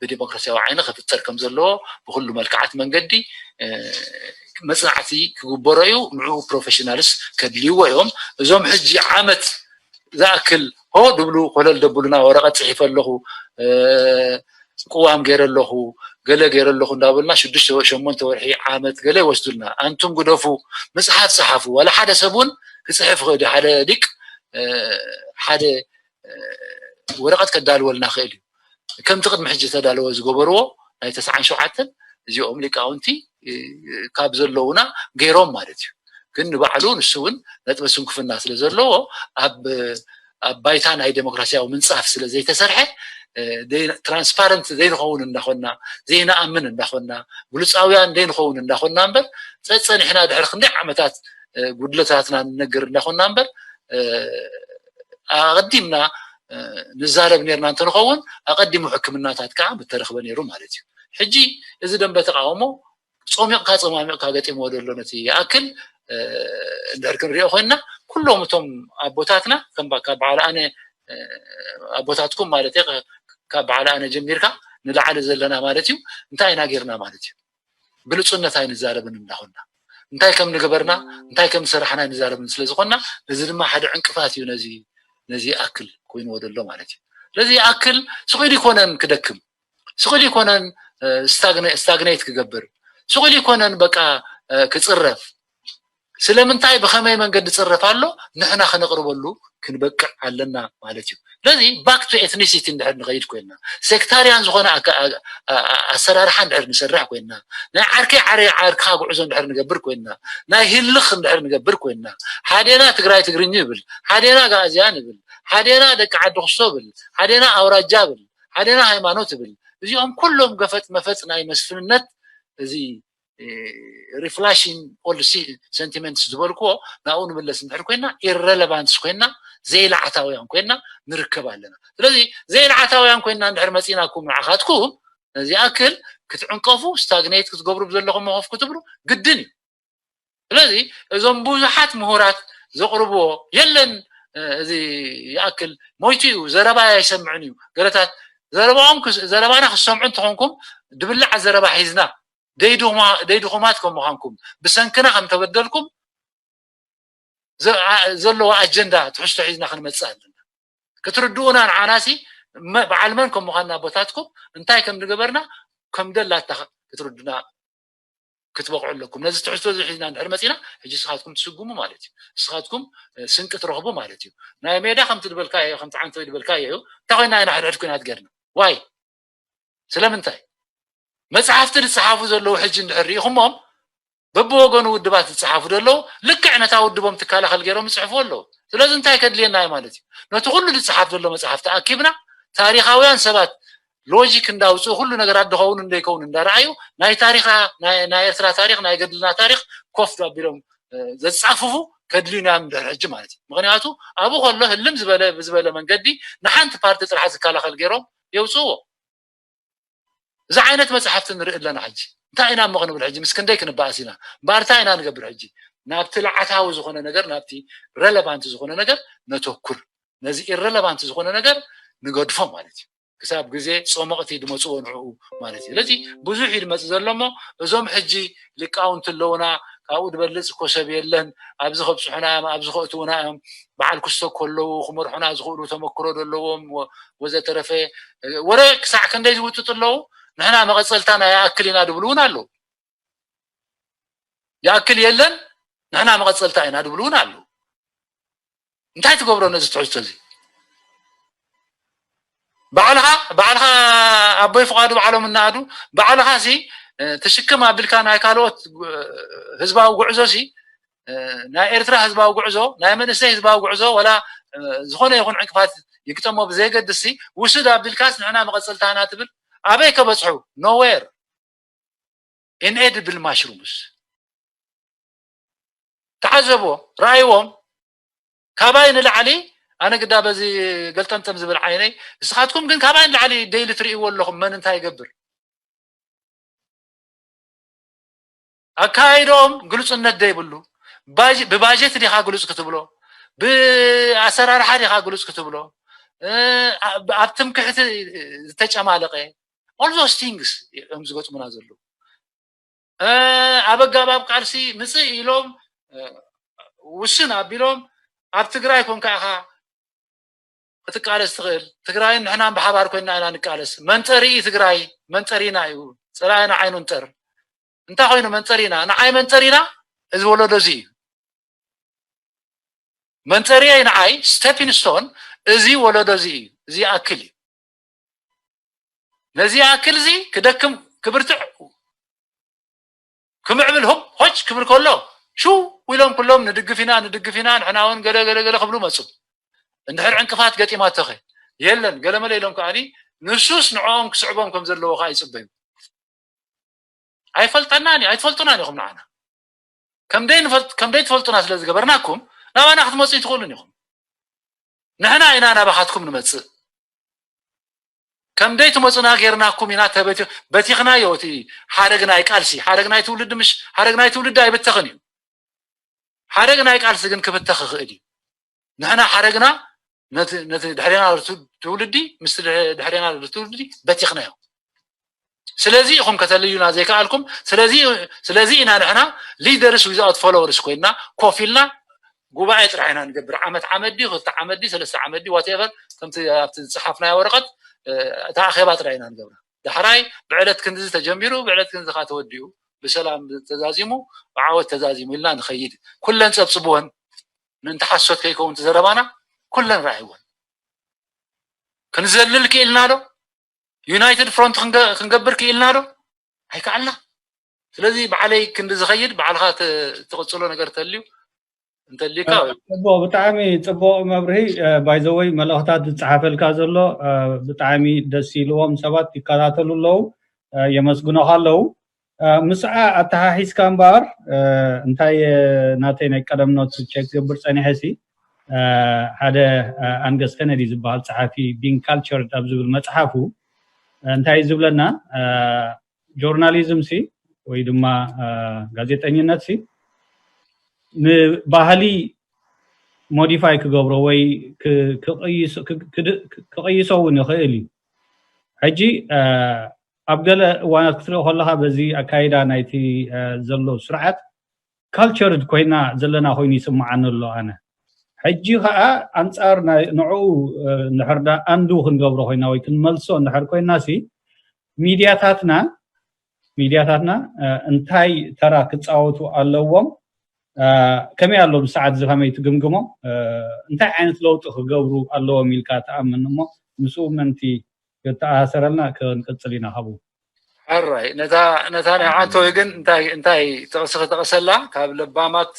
ብዲሞክራሲያዊ ዓይኒ ክፍጠር ከም ዘለዎ ብኩሉ መልክዓት መንገዲ መፅናዕቲ ክግበሮ እዩ። ንዕኡ ፕሮፌሽናልስ ከድልይዎ እዮም። እዞም ሕጂ ዓመት ዝኣክል ሆ ድብሉ ኮለል ደብሉና፣ ወረቐት ፅሒፈ ኣለኹ፣ ቅዋም ገይረ ኣለኹ፣ ገለ ገይረ ኣለኹ እንዳበሉና ሽዱሽተ ሸሞንተ ወርሒ ዓመት ገለ ይወስዱልና። ኣንቱም ግደፉ፣ ምፅሓፍ ፀሓፉ። ዋላ ሓደ ሰብ እውን ክፅሕፍ ይኽእል እዩ። ሓደ ሊቅ ሓደ ወረቐት ከዳልወልና ክእል እዩ። ከምቲ ቅድሚ ሕጂ ዝተዳለወ ዝገበርዎ ናይ ተስዓን ሸውዓተን እዚኦም ሊቃውንቲ ካብ ዘለውና ገይሮም ማለት እዩ። ግን ንባዕሉ ንሱ እውን ነጥበ ስንኩፍና ስለ ዘለዎ ኣብ ኣብ ባይታ ናይ ዴሞክራሲያዊ ምንፃፍ ስለ ዘይተሰርሐ ትራንስፓረንት ዘይንኸውን እንዳኾንና፣ ዘይንኣምን እንዳኾንና፣ ግሉፃውያን ዘይንኸውን እንዳኾንና እምበር፣ ፀፀኒሕና ድሕሪ ክንደይ ዓመታት ጉድለታትና ንነግር እንዳኾንና እምበር፣ ኣቐዲምና ንዛረብ ኔርና እንተንኸውን፣ ኣቐዲሙ ሕክምናታት ከዓ ምተረኽበ ነይሩ ማለት እዩ። ሕጂ እዚ ደንበ ተቃውሞ ጾሚቕካ ጸማሚቕካ ገጢምዎ ዘሎ ነቲ ይኣክል እንድሕር ክንሪኦ ኮይንና፣ ኩሎም እቶም ኣቦታትና፣ ከም ካብ በዓል ኣነ ኣቦታትኩም ማለት እዩ፣ ካብ በዓል ኣነ ጀሚርካ ንላዕሊ ዘለና ማለት እዩ፣ እንታይ ኢና ጌርና ማለት እዩ? ግልጹነት ኣይንዛረብን እንዳኾንና፣ እንታይ ከም ንገበርና እንታይ ከም ዝሰራሕና ኣይንዛረብን ስለ ዝኾንና፣ እዚ ድማ ሓደ ዕንቅፋት እዩ ነዚ ነዚ ይኣክል ኮይንዎ ዘሎ ማለት እዩ። ስለዚ ይኣክል ስቕ ኢሉ ይኮነን ክደክም፣ ስቕ ኢሉ ይኮነን ስታግኔት ክገብር፣ ስቕ ኢሉ ይኮነን በቃ ክፅረፍ። ስለምንታይ ብኸመይ መንገዲ ይፅረፍ ኣሎ ንሕና ክነቕርበሉ ክንበቅዕ ኣለና ማለት እዩ። ስለዚ ባክ ቱ ኤትኒሲቲ እንድሕር ንኸይድ ኮይንና፣ ሴክታርያን ዝኾነ ኣሰራርሓ እንድሕር ንሰርሕ ኮይንና፣ ናይ ዓርከይ ዓረ ዓርክኻ ጉዕዞ እንድሕር ንገብር ኮይንና፣ ናይ ህልኽ እንድሕር ንገብር ኮይንና፣ ሓዴና ትግራይ ትግርኝ ይብል፣ ሓዴና ጋእዝያን ይብል፣ ሓዴና ደቂ ዓዲ ኩስቶ ብል፣ ሓዴና ኣውራጃ ብል፣ ሓዴና ሃይማኖት ብል፣ እዚኦም ኩሎም ገፈጥ መፈጥ ናይ መስፍንነት እዚ reflashing old sentiments ዝበልክዎ ናብኡ ንምለስ እንድሕር ኮይና፣ ኢረለቫንትስ ኮይና፣ ዘይልዓታውያን ኮይና ንርከብ ኣለና። ስለዚ ዘይልዓታውያን ኮይና እንድሕር መፂናኩም ንዓኻትኩም ነዚ ኣክል ክትዕንቀፉ፣ ስታግኔት ክትገብሩ ብዘለኹም መኸፍ ክትብሉ ግድን እዩ። ስለዚ እዞም ብዙሓት ምሁራት ዘቕርብዎ የለን፣ እዚ ይኣክል ሞይቱ እዩ፣ ዘረባ ኣይሰምዕን እዩ፣ ገለታት ዘረባኦም ዘረባና ክሰምዑ እንተኾንኩም ድብላዕ ዘረባ ሒዝና ደይ ድኹማት ከም ምዃንኩም ብሰንክና ከም ተበደልኩም ዘለዎ ኣጀንዳ ትሕዝቶ ሒዝና ክንመፅእ ኣለና። ክትርድኡና ንዓናሲ በዓል መን ከም ምዃንና ኣቦታትኩም እንታይ ከም ዝገበርና ከም ደላታ ክትርዱና ክትበቕዑ ኣለኩም። ነዚ ትሕዝቶ እዚ ሒዝና እንድሕር መፂና ሕጂ ንስኻትኩም ትስጉሙ ማለት እዩ። ንስኻትኩም ስንቂ ትረኽቡ ማለት እዩ። ናይ ሜዳ ከምቲ ዝበልካዮ ከምቲ ዓንተወይ ዝበልካዮ እዩ። እንታይ ኮይና ኢና ሕድሕድ ኩናት ገርና ዋይ ስለምንታይ? መፅሓፍቲ ዝፀሓፉ ዘለዉ ሕጂ እንድሕር ርኢኹሞም በብወገኑ ውድባት ዝፀሓፉ ዘለዉ ልክዕ ነታ ውድቦም ትከላኸል ገይሮም ይፅሕፉ ኣለዉ። ስለዚ እንታይ ከድልየና እዩ ማለት እዩ? ነቲ ኩሉ ዝፀሓፍ ዘሎ መፅሓፍቲ ኣኪብና ታሪኻውያን ሰባት ሎጂክ እንዳውፅኡ ኩሉ ነገራት ዝኸውን እንደይከውን እንዳረኣዩ ናይ ታሪኻ ናይ ኤርትራ ታሪክ ናይ ገድልና ታሪክ ኮፍ ኣቢሎም ዘፃፍፉ ከድልዩና እዮም ድሕሪ ሕጂ ማለት እዩ። ምክንያቱ ኣብኡ ከሎ ህልም ዝበለ ብዝበለ መንገዲ ንሓንቲ ፓርቲ ጥራሕ ዝከላኸል ገይሮም የውፅእዎ። እዚ ዓይነት መፅሓፍቲ ንርኢ ኣለና ሕጂ። እንታይ ኢና እሞ ክንብል ሕጂ ምስ ክንደይ ክንበኣስ ኢና? እምበኣር እንታይ ኢና ንገብር ሕጂ? ናብቲ ልዓታዊ ዝኾነ ነገር ናብቲ ረለቫንት ዝኾነ ነገር ነተኩር። ነዚ ኢረለቫንት ዝኾነ ነገር ንገድፎ ማለት እዩ። ክሳብ ግዜ ጾመቕቲ ድመፅዎ ንዕኡ ማለት እዩ። ስለዚ ብዙሕ እዩ ድመፅ ዘሎ እሞ እዞም ሕጂ ሊቃውንቲ ኣለውና ካብኡ ድበልፅ እኮ ሰብ የለን ኣብዚ ከብፅሑና እዮም ኣብዚ ከእትውና እዮም በዓል ክስቶ ከለዉ ክመርሑና ዝኽእሉ ተመክሮ ዘለዎም ወዘተረፈ ወረ ክሳዕ ክንደይ ዝውጥጡ ኣለዉ ንሕና መቐፀልታ ናይ ይኣክል ኢና ድብሉ እውን ኣለዉ ይኣክል የለን ንሕና መቐፀልታ ኢና ድብሉ እውን ኣለዉ እንታይ ትገብሮ ነዚ ትሕዝቶ እዚ ባዕልኻ ባዕልኻ ኣቦይ ፍቓዱ ባዕሎም እናኣዱ ባዕልኻ ሲ ትሽክም ኣቢልካ ናይ ካልኦት ህዝባዊ ጉዕዞ ሲ ናይ ኤርትራ ህዝባዊ ጉዕዞ ናይ መንእሰይ ህዝባዊ ጉዕዞ ወላ ዝኾነ ይኹን ዕንቅፋት ይግጠሞ ብዘየገድስ ውስድ ኣቢልካስ ንሕና መቐፀልታና ትብል ኣበይ ከበፅሑ? ኖዌር። ኢንኤድብል ማሽሩምስ ተዓዘብዎ፣ ረኣይዎም። ካባይ ንላዕሊ ኣነ ግዳ በዚ ገልጠምጠም ዝብል ዓይነይ፣ ንስኻትኩም ግን ካባይ ንላዕሊ ደይሊ ትርእይዎ ኣለኹም መን እንታይ ይገብር። ኣካይዶም ግሉጽነት ዘይብሉ፣ ብባጀት ዲኻ ግሉጽ ክትብሎ፣ ብኣሰራርሓ ዲኻ ግሉጽ ክትብሎ፣ ኣብ ትምክሕቲ ዝተጨማለቐ፣ all those things እዮም ዝገጥሙና ዘለዉ። ኣብ ኣጋባብ ቃልሲ ምፅእ ኢሎም ውስን ኣቢሎም ኣብ ትግራይ ኮንካ ኢኻ ክትቃለስ ትኽእል። ትግራይን ንሕናን ብሓባር ኮይና ኢና ንቃለስ። መንጠሪኢ ትግራይ መንጠሪና እዩ። ፀላኢና ዓይኑ ንጠር። እንታይ ኮይኑ መንጠሪና? ንዓይ መንጠሪና እዚ ወለዶ እዚ እዩ። መንጠሪየይ ንዓይ ስቴፒንግ ስቶን እዚ ወለዶ እዚ እዩ። እዚ ይኣክል እዩ። ነዚ ይኣክል እዚ ክደክም ክብርትዕ ክምዕብል ሆጭ ክብል ከሎ ሽው ኢሎም ኩሎም ንድግፍ ኢና ንድግፍ ኢና ንሕና እውን ገለ ገለ ገለ ክብሉ መፁ። እንድሕር ዕንቅፋት ገጢማቶኸ የለን ገለመለ ኢሎም ከዓኒ ንሱስ ንዕኦም ክስዕቦም ከም ዘለዎ ከዓ ይፅበዩ። ኣይፈልጠናን እዩ ኣይትፈልጡናን ኢኹም ንዓና ከም ደይ ትፈልጡና ስለ ዝገበርናኩም ናባና ክትመፁ ይትኽእሉን ኢኹም። ንሕና ኢና ናባኻትኩም ንመፅእ። ከም ደይ ትመፁና ጌርናኩም ኢና ተበቲ በቲኽናዮ እቲ ሓረግ ናይ ቃልሲ ሓረግ ናይ ትውልዲ ምሽ ሓረግ ናይ ትውልዲ ኣይብተኽን እዩ። ሓረግ ናይ ቃልሲ ግን ክብተኽ ይኽእል እዩ። ንሕና ሓረግና ነቲ ነቲ ድሕሬና ዘሎ ትውልዲ ምስቲ ድሕሬና ዘሎ ትውልዲ በቲኽናዮ። ስለዚ ኢኹም ከተልዩና ዘይከኣልኩም። ስለዚ ኢና ንሕና leaders without followers ኮይንና ኮፍ ኢልና ጉባኤ ጥራሕ ኢና ንገብር። ዓመት ዓመት ድዩ ክልተ ዓመት ድዩ ሰለስተ ዓመት ድዩ whatever ከምቲ ኣብቲ ዝፀሓፍናዮ ወረቐት እታ ኣኼባ ጥራሕ ኢና ንገብራ። ዳሕራይ ብዕለት ክንድዚ ተጀሚሩ ብዕለት ክንድዚ ካ ተወዲኡ ብሰላም ተዛዚሙ ብዓወት ተዛዚሙ ኢልና ንኸይድ። ኩለን ፀብፅብወን ምእንቲ ሓሶት ከይከውን እቲ ዘረባና ኩለን ረኣይወን። ክንዘልል ክኢልና ዶ? ዩናይትድ ፍሮንት ክንገብር ክኢልና ዶ? ኣይከኣልና። ስለዚ ባዕለይ ክንዲ ዝኸይድ ባዕልኻ ትቕፅሎ ነገር ተልዩ እንተሊካ ፅቡቅ ብጣዕሚ ፅቡቅ መብርሂ። ባይዘወይ መልእኽታት ዝፀሓፈልካ ዘሎ ብጣዕሚ ደስ ኢልዎም ሰባት ይከታተሉ ኣለዉ፣ የመስግኖኻ ኣለዉ። ምስዓ ኣተሓሒዝካ እምበኣር እንታይ ናተይ ናይ ቀደም ኖት ቸክ ክገብር ፀኒሐ ሲ ሓደ ኣንገስ ከነዲ ዝበሃል ፀሓፊ ቢንግ ካልቸርድ ኣብ ዝብል መፅሓፉ እንታይ እዩ ዝብለና? ጆርናሊዝም ሲ ወይ ድማ ጋዜጠኝነት ሲ ንባህሊ ሞዲፋይ ክገብሮ ወይ ክቕይሶ እውን ይኽእል እዩ። ሕጂ ኣብ ገለ እዋናት ክትሪኦ ከለኻ በዚ ኣካይዳ ናይቲ ዘሎ ስርዓት ካልቸርድ ኮይና ዘለና ኮይኑ ይስምዓኒ ኣሎ ኣነ። ሕጂ ከዓ ኣንፃር ንዕኡ ንሕርዳ ኣንዱ ክንገብሮ ኮይና ወይ ክንመልሶ እንድሕር ኮይና ሲ ሚድያታትና ሚድያታትና እንታይ ተራ ክፃወቱ ኣለዎም? ከመይ ኣሎ ብሰዓት እዚ ከመይ ትግምግሞ? እንታይ ዓይነት ለውጢ ክገብሩ ኣለዎም ኢልካ ትኣምን? እሞ ምስኡ ምእንቲ ክተኣሳሰረልና ክንቅፅል ኢና። ካብኡ ሕራይ ነታ ናይ ዓንተወይ ግን እንታይ ጥቕሲ ክጠቕሰላ ካብ ለባማት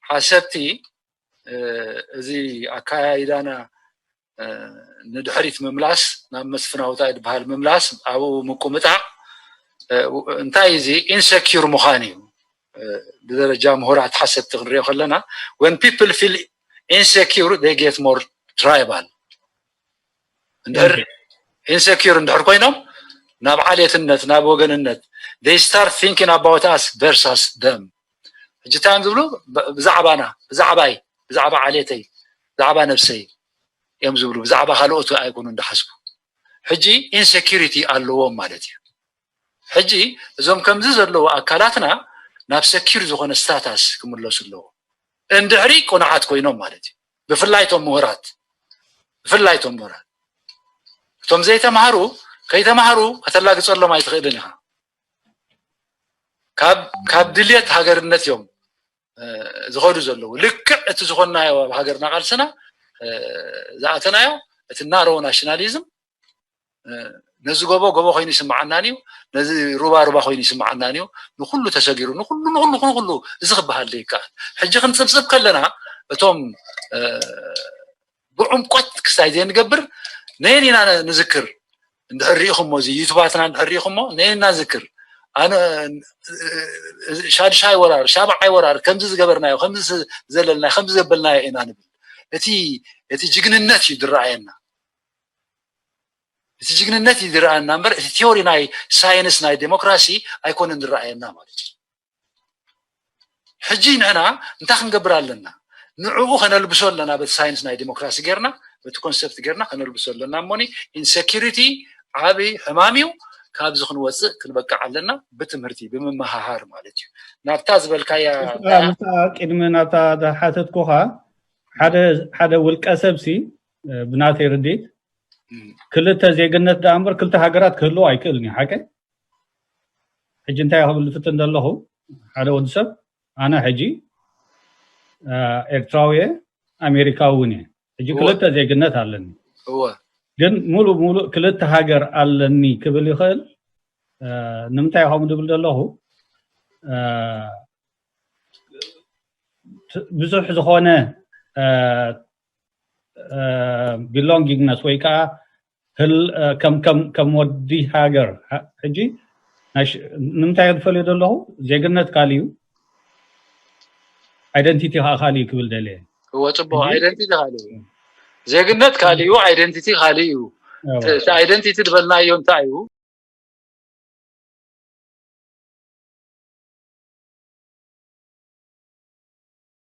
ሓሰብቲ እዚ ኣካያይዳና ንድሕሪት ምምላስ ናብ መስፍናውታ ዝበሃል ምምላስ ኣብኡ ምቁምጣዕ እንታይ እዚ ኢንሰኪር ምዃን እዩ። ብደረጃ ምሁራት ሓሰብቲ ክንሪኦ ከለና when people feel insecure they get more tribal እንድሕር ኢንሰኪር እንድሕር ኮይኖም ናብ ዓሌትነት ናብ ወገንነት they start thinking about us versus them ሕጂ እንታይ እዮም ዝብሉ ብዛዕባና ብዛዕባይ ብዛዕባ ዓሌተይ ብዛዕባ ነብሰይ እዮም ዝብሉ ብዛዕባ ካልኦት ኣይኮኑን ዝሓስቡ ሕጂ ኢንሰኪሪቲ ኣለዎም ማለት እዩ ሕጂ እዞም ከምዚ ዘለዉ ኣካላትና ናብ ሰኪር ዝኾነ ስታታስ ክምለሱ ኣለዎ እንድሕሪ ቁኑዓት ኮይኖም ማለት እዩ ብፍላይ ቶም ምሁራት ብፍላይ ቶም ምሁራት እቶም ዘይተምሃሩ ከይተምሃሩ ከተላግፀሎም ኣይትኽእልን ኢኻ ካብ ድልየት ሃገርነት እዮም ዝኸዱ ዘለዉ ልክዕ እቲ ዝኾንናዮ ኣብ ሃገርና ቃልስና ዝኣተናዮ እቲ ናሮ ናሽናሊዝም ነዚ ጎቦ ጎቦ ኮይኑ ይስምዓናን እዩ፣ ነዚ ሩባ ሩባ ኮይኑ ይስምዓናን እዩ። ንኩሉ ተሰጊሩ ንኩሉ ንኩሉ ንኩሉ እዚ ክበሃል ዘይከኣል። ሕጂ ክንፅብፅብ ከለና እቶም ብዕምቆት ክስታይ ዘይንገብር ነየን ኢና ንዝክር። እንድሕር ሪኢኹሞ እዚ ዩቱባትና እንድሕር ሪኢኹሞ ነየን ኢና ዝክር። ኣነ ሻድሻይ ወራር ሻብዓይ ወራር ከምዚ ዝገበርናዮ ከምዚ ዘለልናዮ ከምዚ ዘበልናዮ ኢና ንብል። እቲ እቲ ጅግንነት እዩ ዝረኣየና። እቲ ጅግንነት እዩ ዝረኣየና እምበር እቲ ቲዮሪ ናይ ሳይንስ ናይ ዴሞክራሲ ኣይኮነን ዝረኣየና ማለት እዩ። ሕጂ ንሕና እንታይ ክንገብር ኣለና? ንዕኡ ከነልብሶ ኣለና። በቲ ሳይንስ ናይ ዴሞክራሲ ጌርና በቲ ኮንሰፕት ጌርና ከነልብሶ ኣለና። እሞኒ ኢንሴኪሪቲ ዓብዪ ሕማም እዩ። ካብዚ ክንወፅእ ክንበቅዕ ኣለና። ብትምህርቲ ብምምሃሃር ማለት እዩ። ናብታ ዝበልካያ ቅድሚ ናብታ ዝሓተትኩኻ ሓደ ውልቀ ሰብሲ ብናተይ ርድኢት ክልተ ዜግነት ደኣ እምበር ክልተ ሃገራት ክህልዎ ኣይክእልን እዩ። ሓቀ ሕጂ እንታይ ክብል ዝፍትን ዘለኹ ሓደ ወዲ ሰብ ኣነ ሕጂ ኤርትራዊ ኣሜሪካዊ እውን እየ። ሕጂ ክልተ ዜግነት ኣለኒ። ግን ሙሉእ ሙሉእ ክልተ ሃገር ኣለኒ ክብል ይኽእል። ንምንታይ ከምኡ ዝብል ዘለኹ ብዙሕ ዝኾነ ቢሎንጊንግነስ ወይ ከዓ ከም ወዲ ሃገር ሕጂ ንምንታይ ዝፈልዮ ዘለኹ ዜግነት ካሊዩ ኣይደንቲቲ ከዓ ካሊዩ ክብል ደልየ። እወ ፅቡቅ። ኣይደንቲቲ ካሊዩ ዜግነት ካሊዩ ኣይደንቲቲ ካሊዩ። እቲ ኣይደንቲቲ ዝበልናዮ እንታይ እዩ?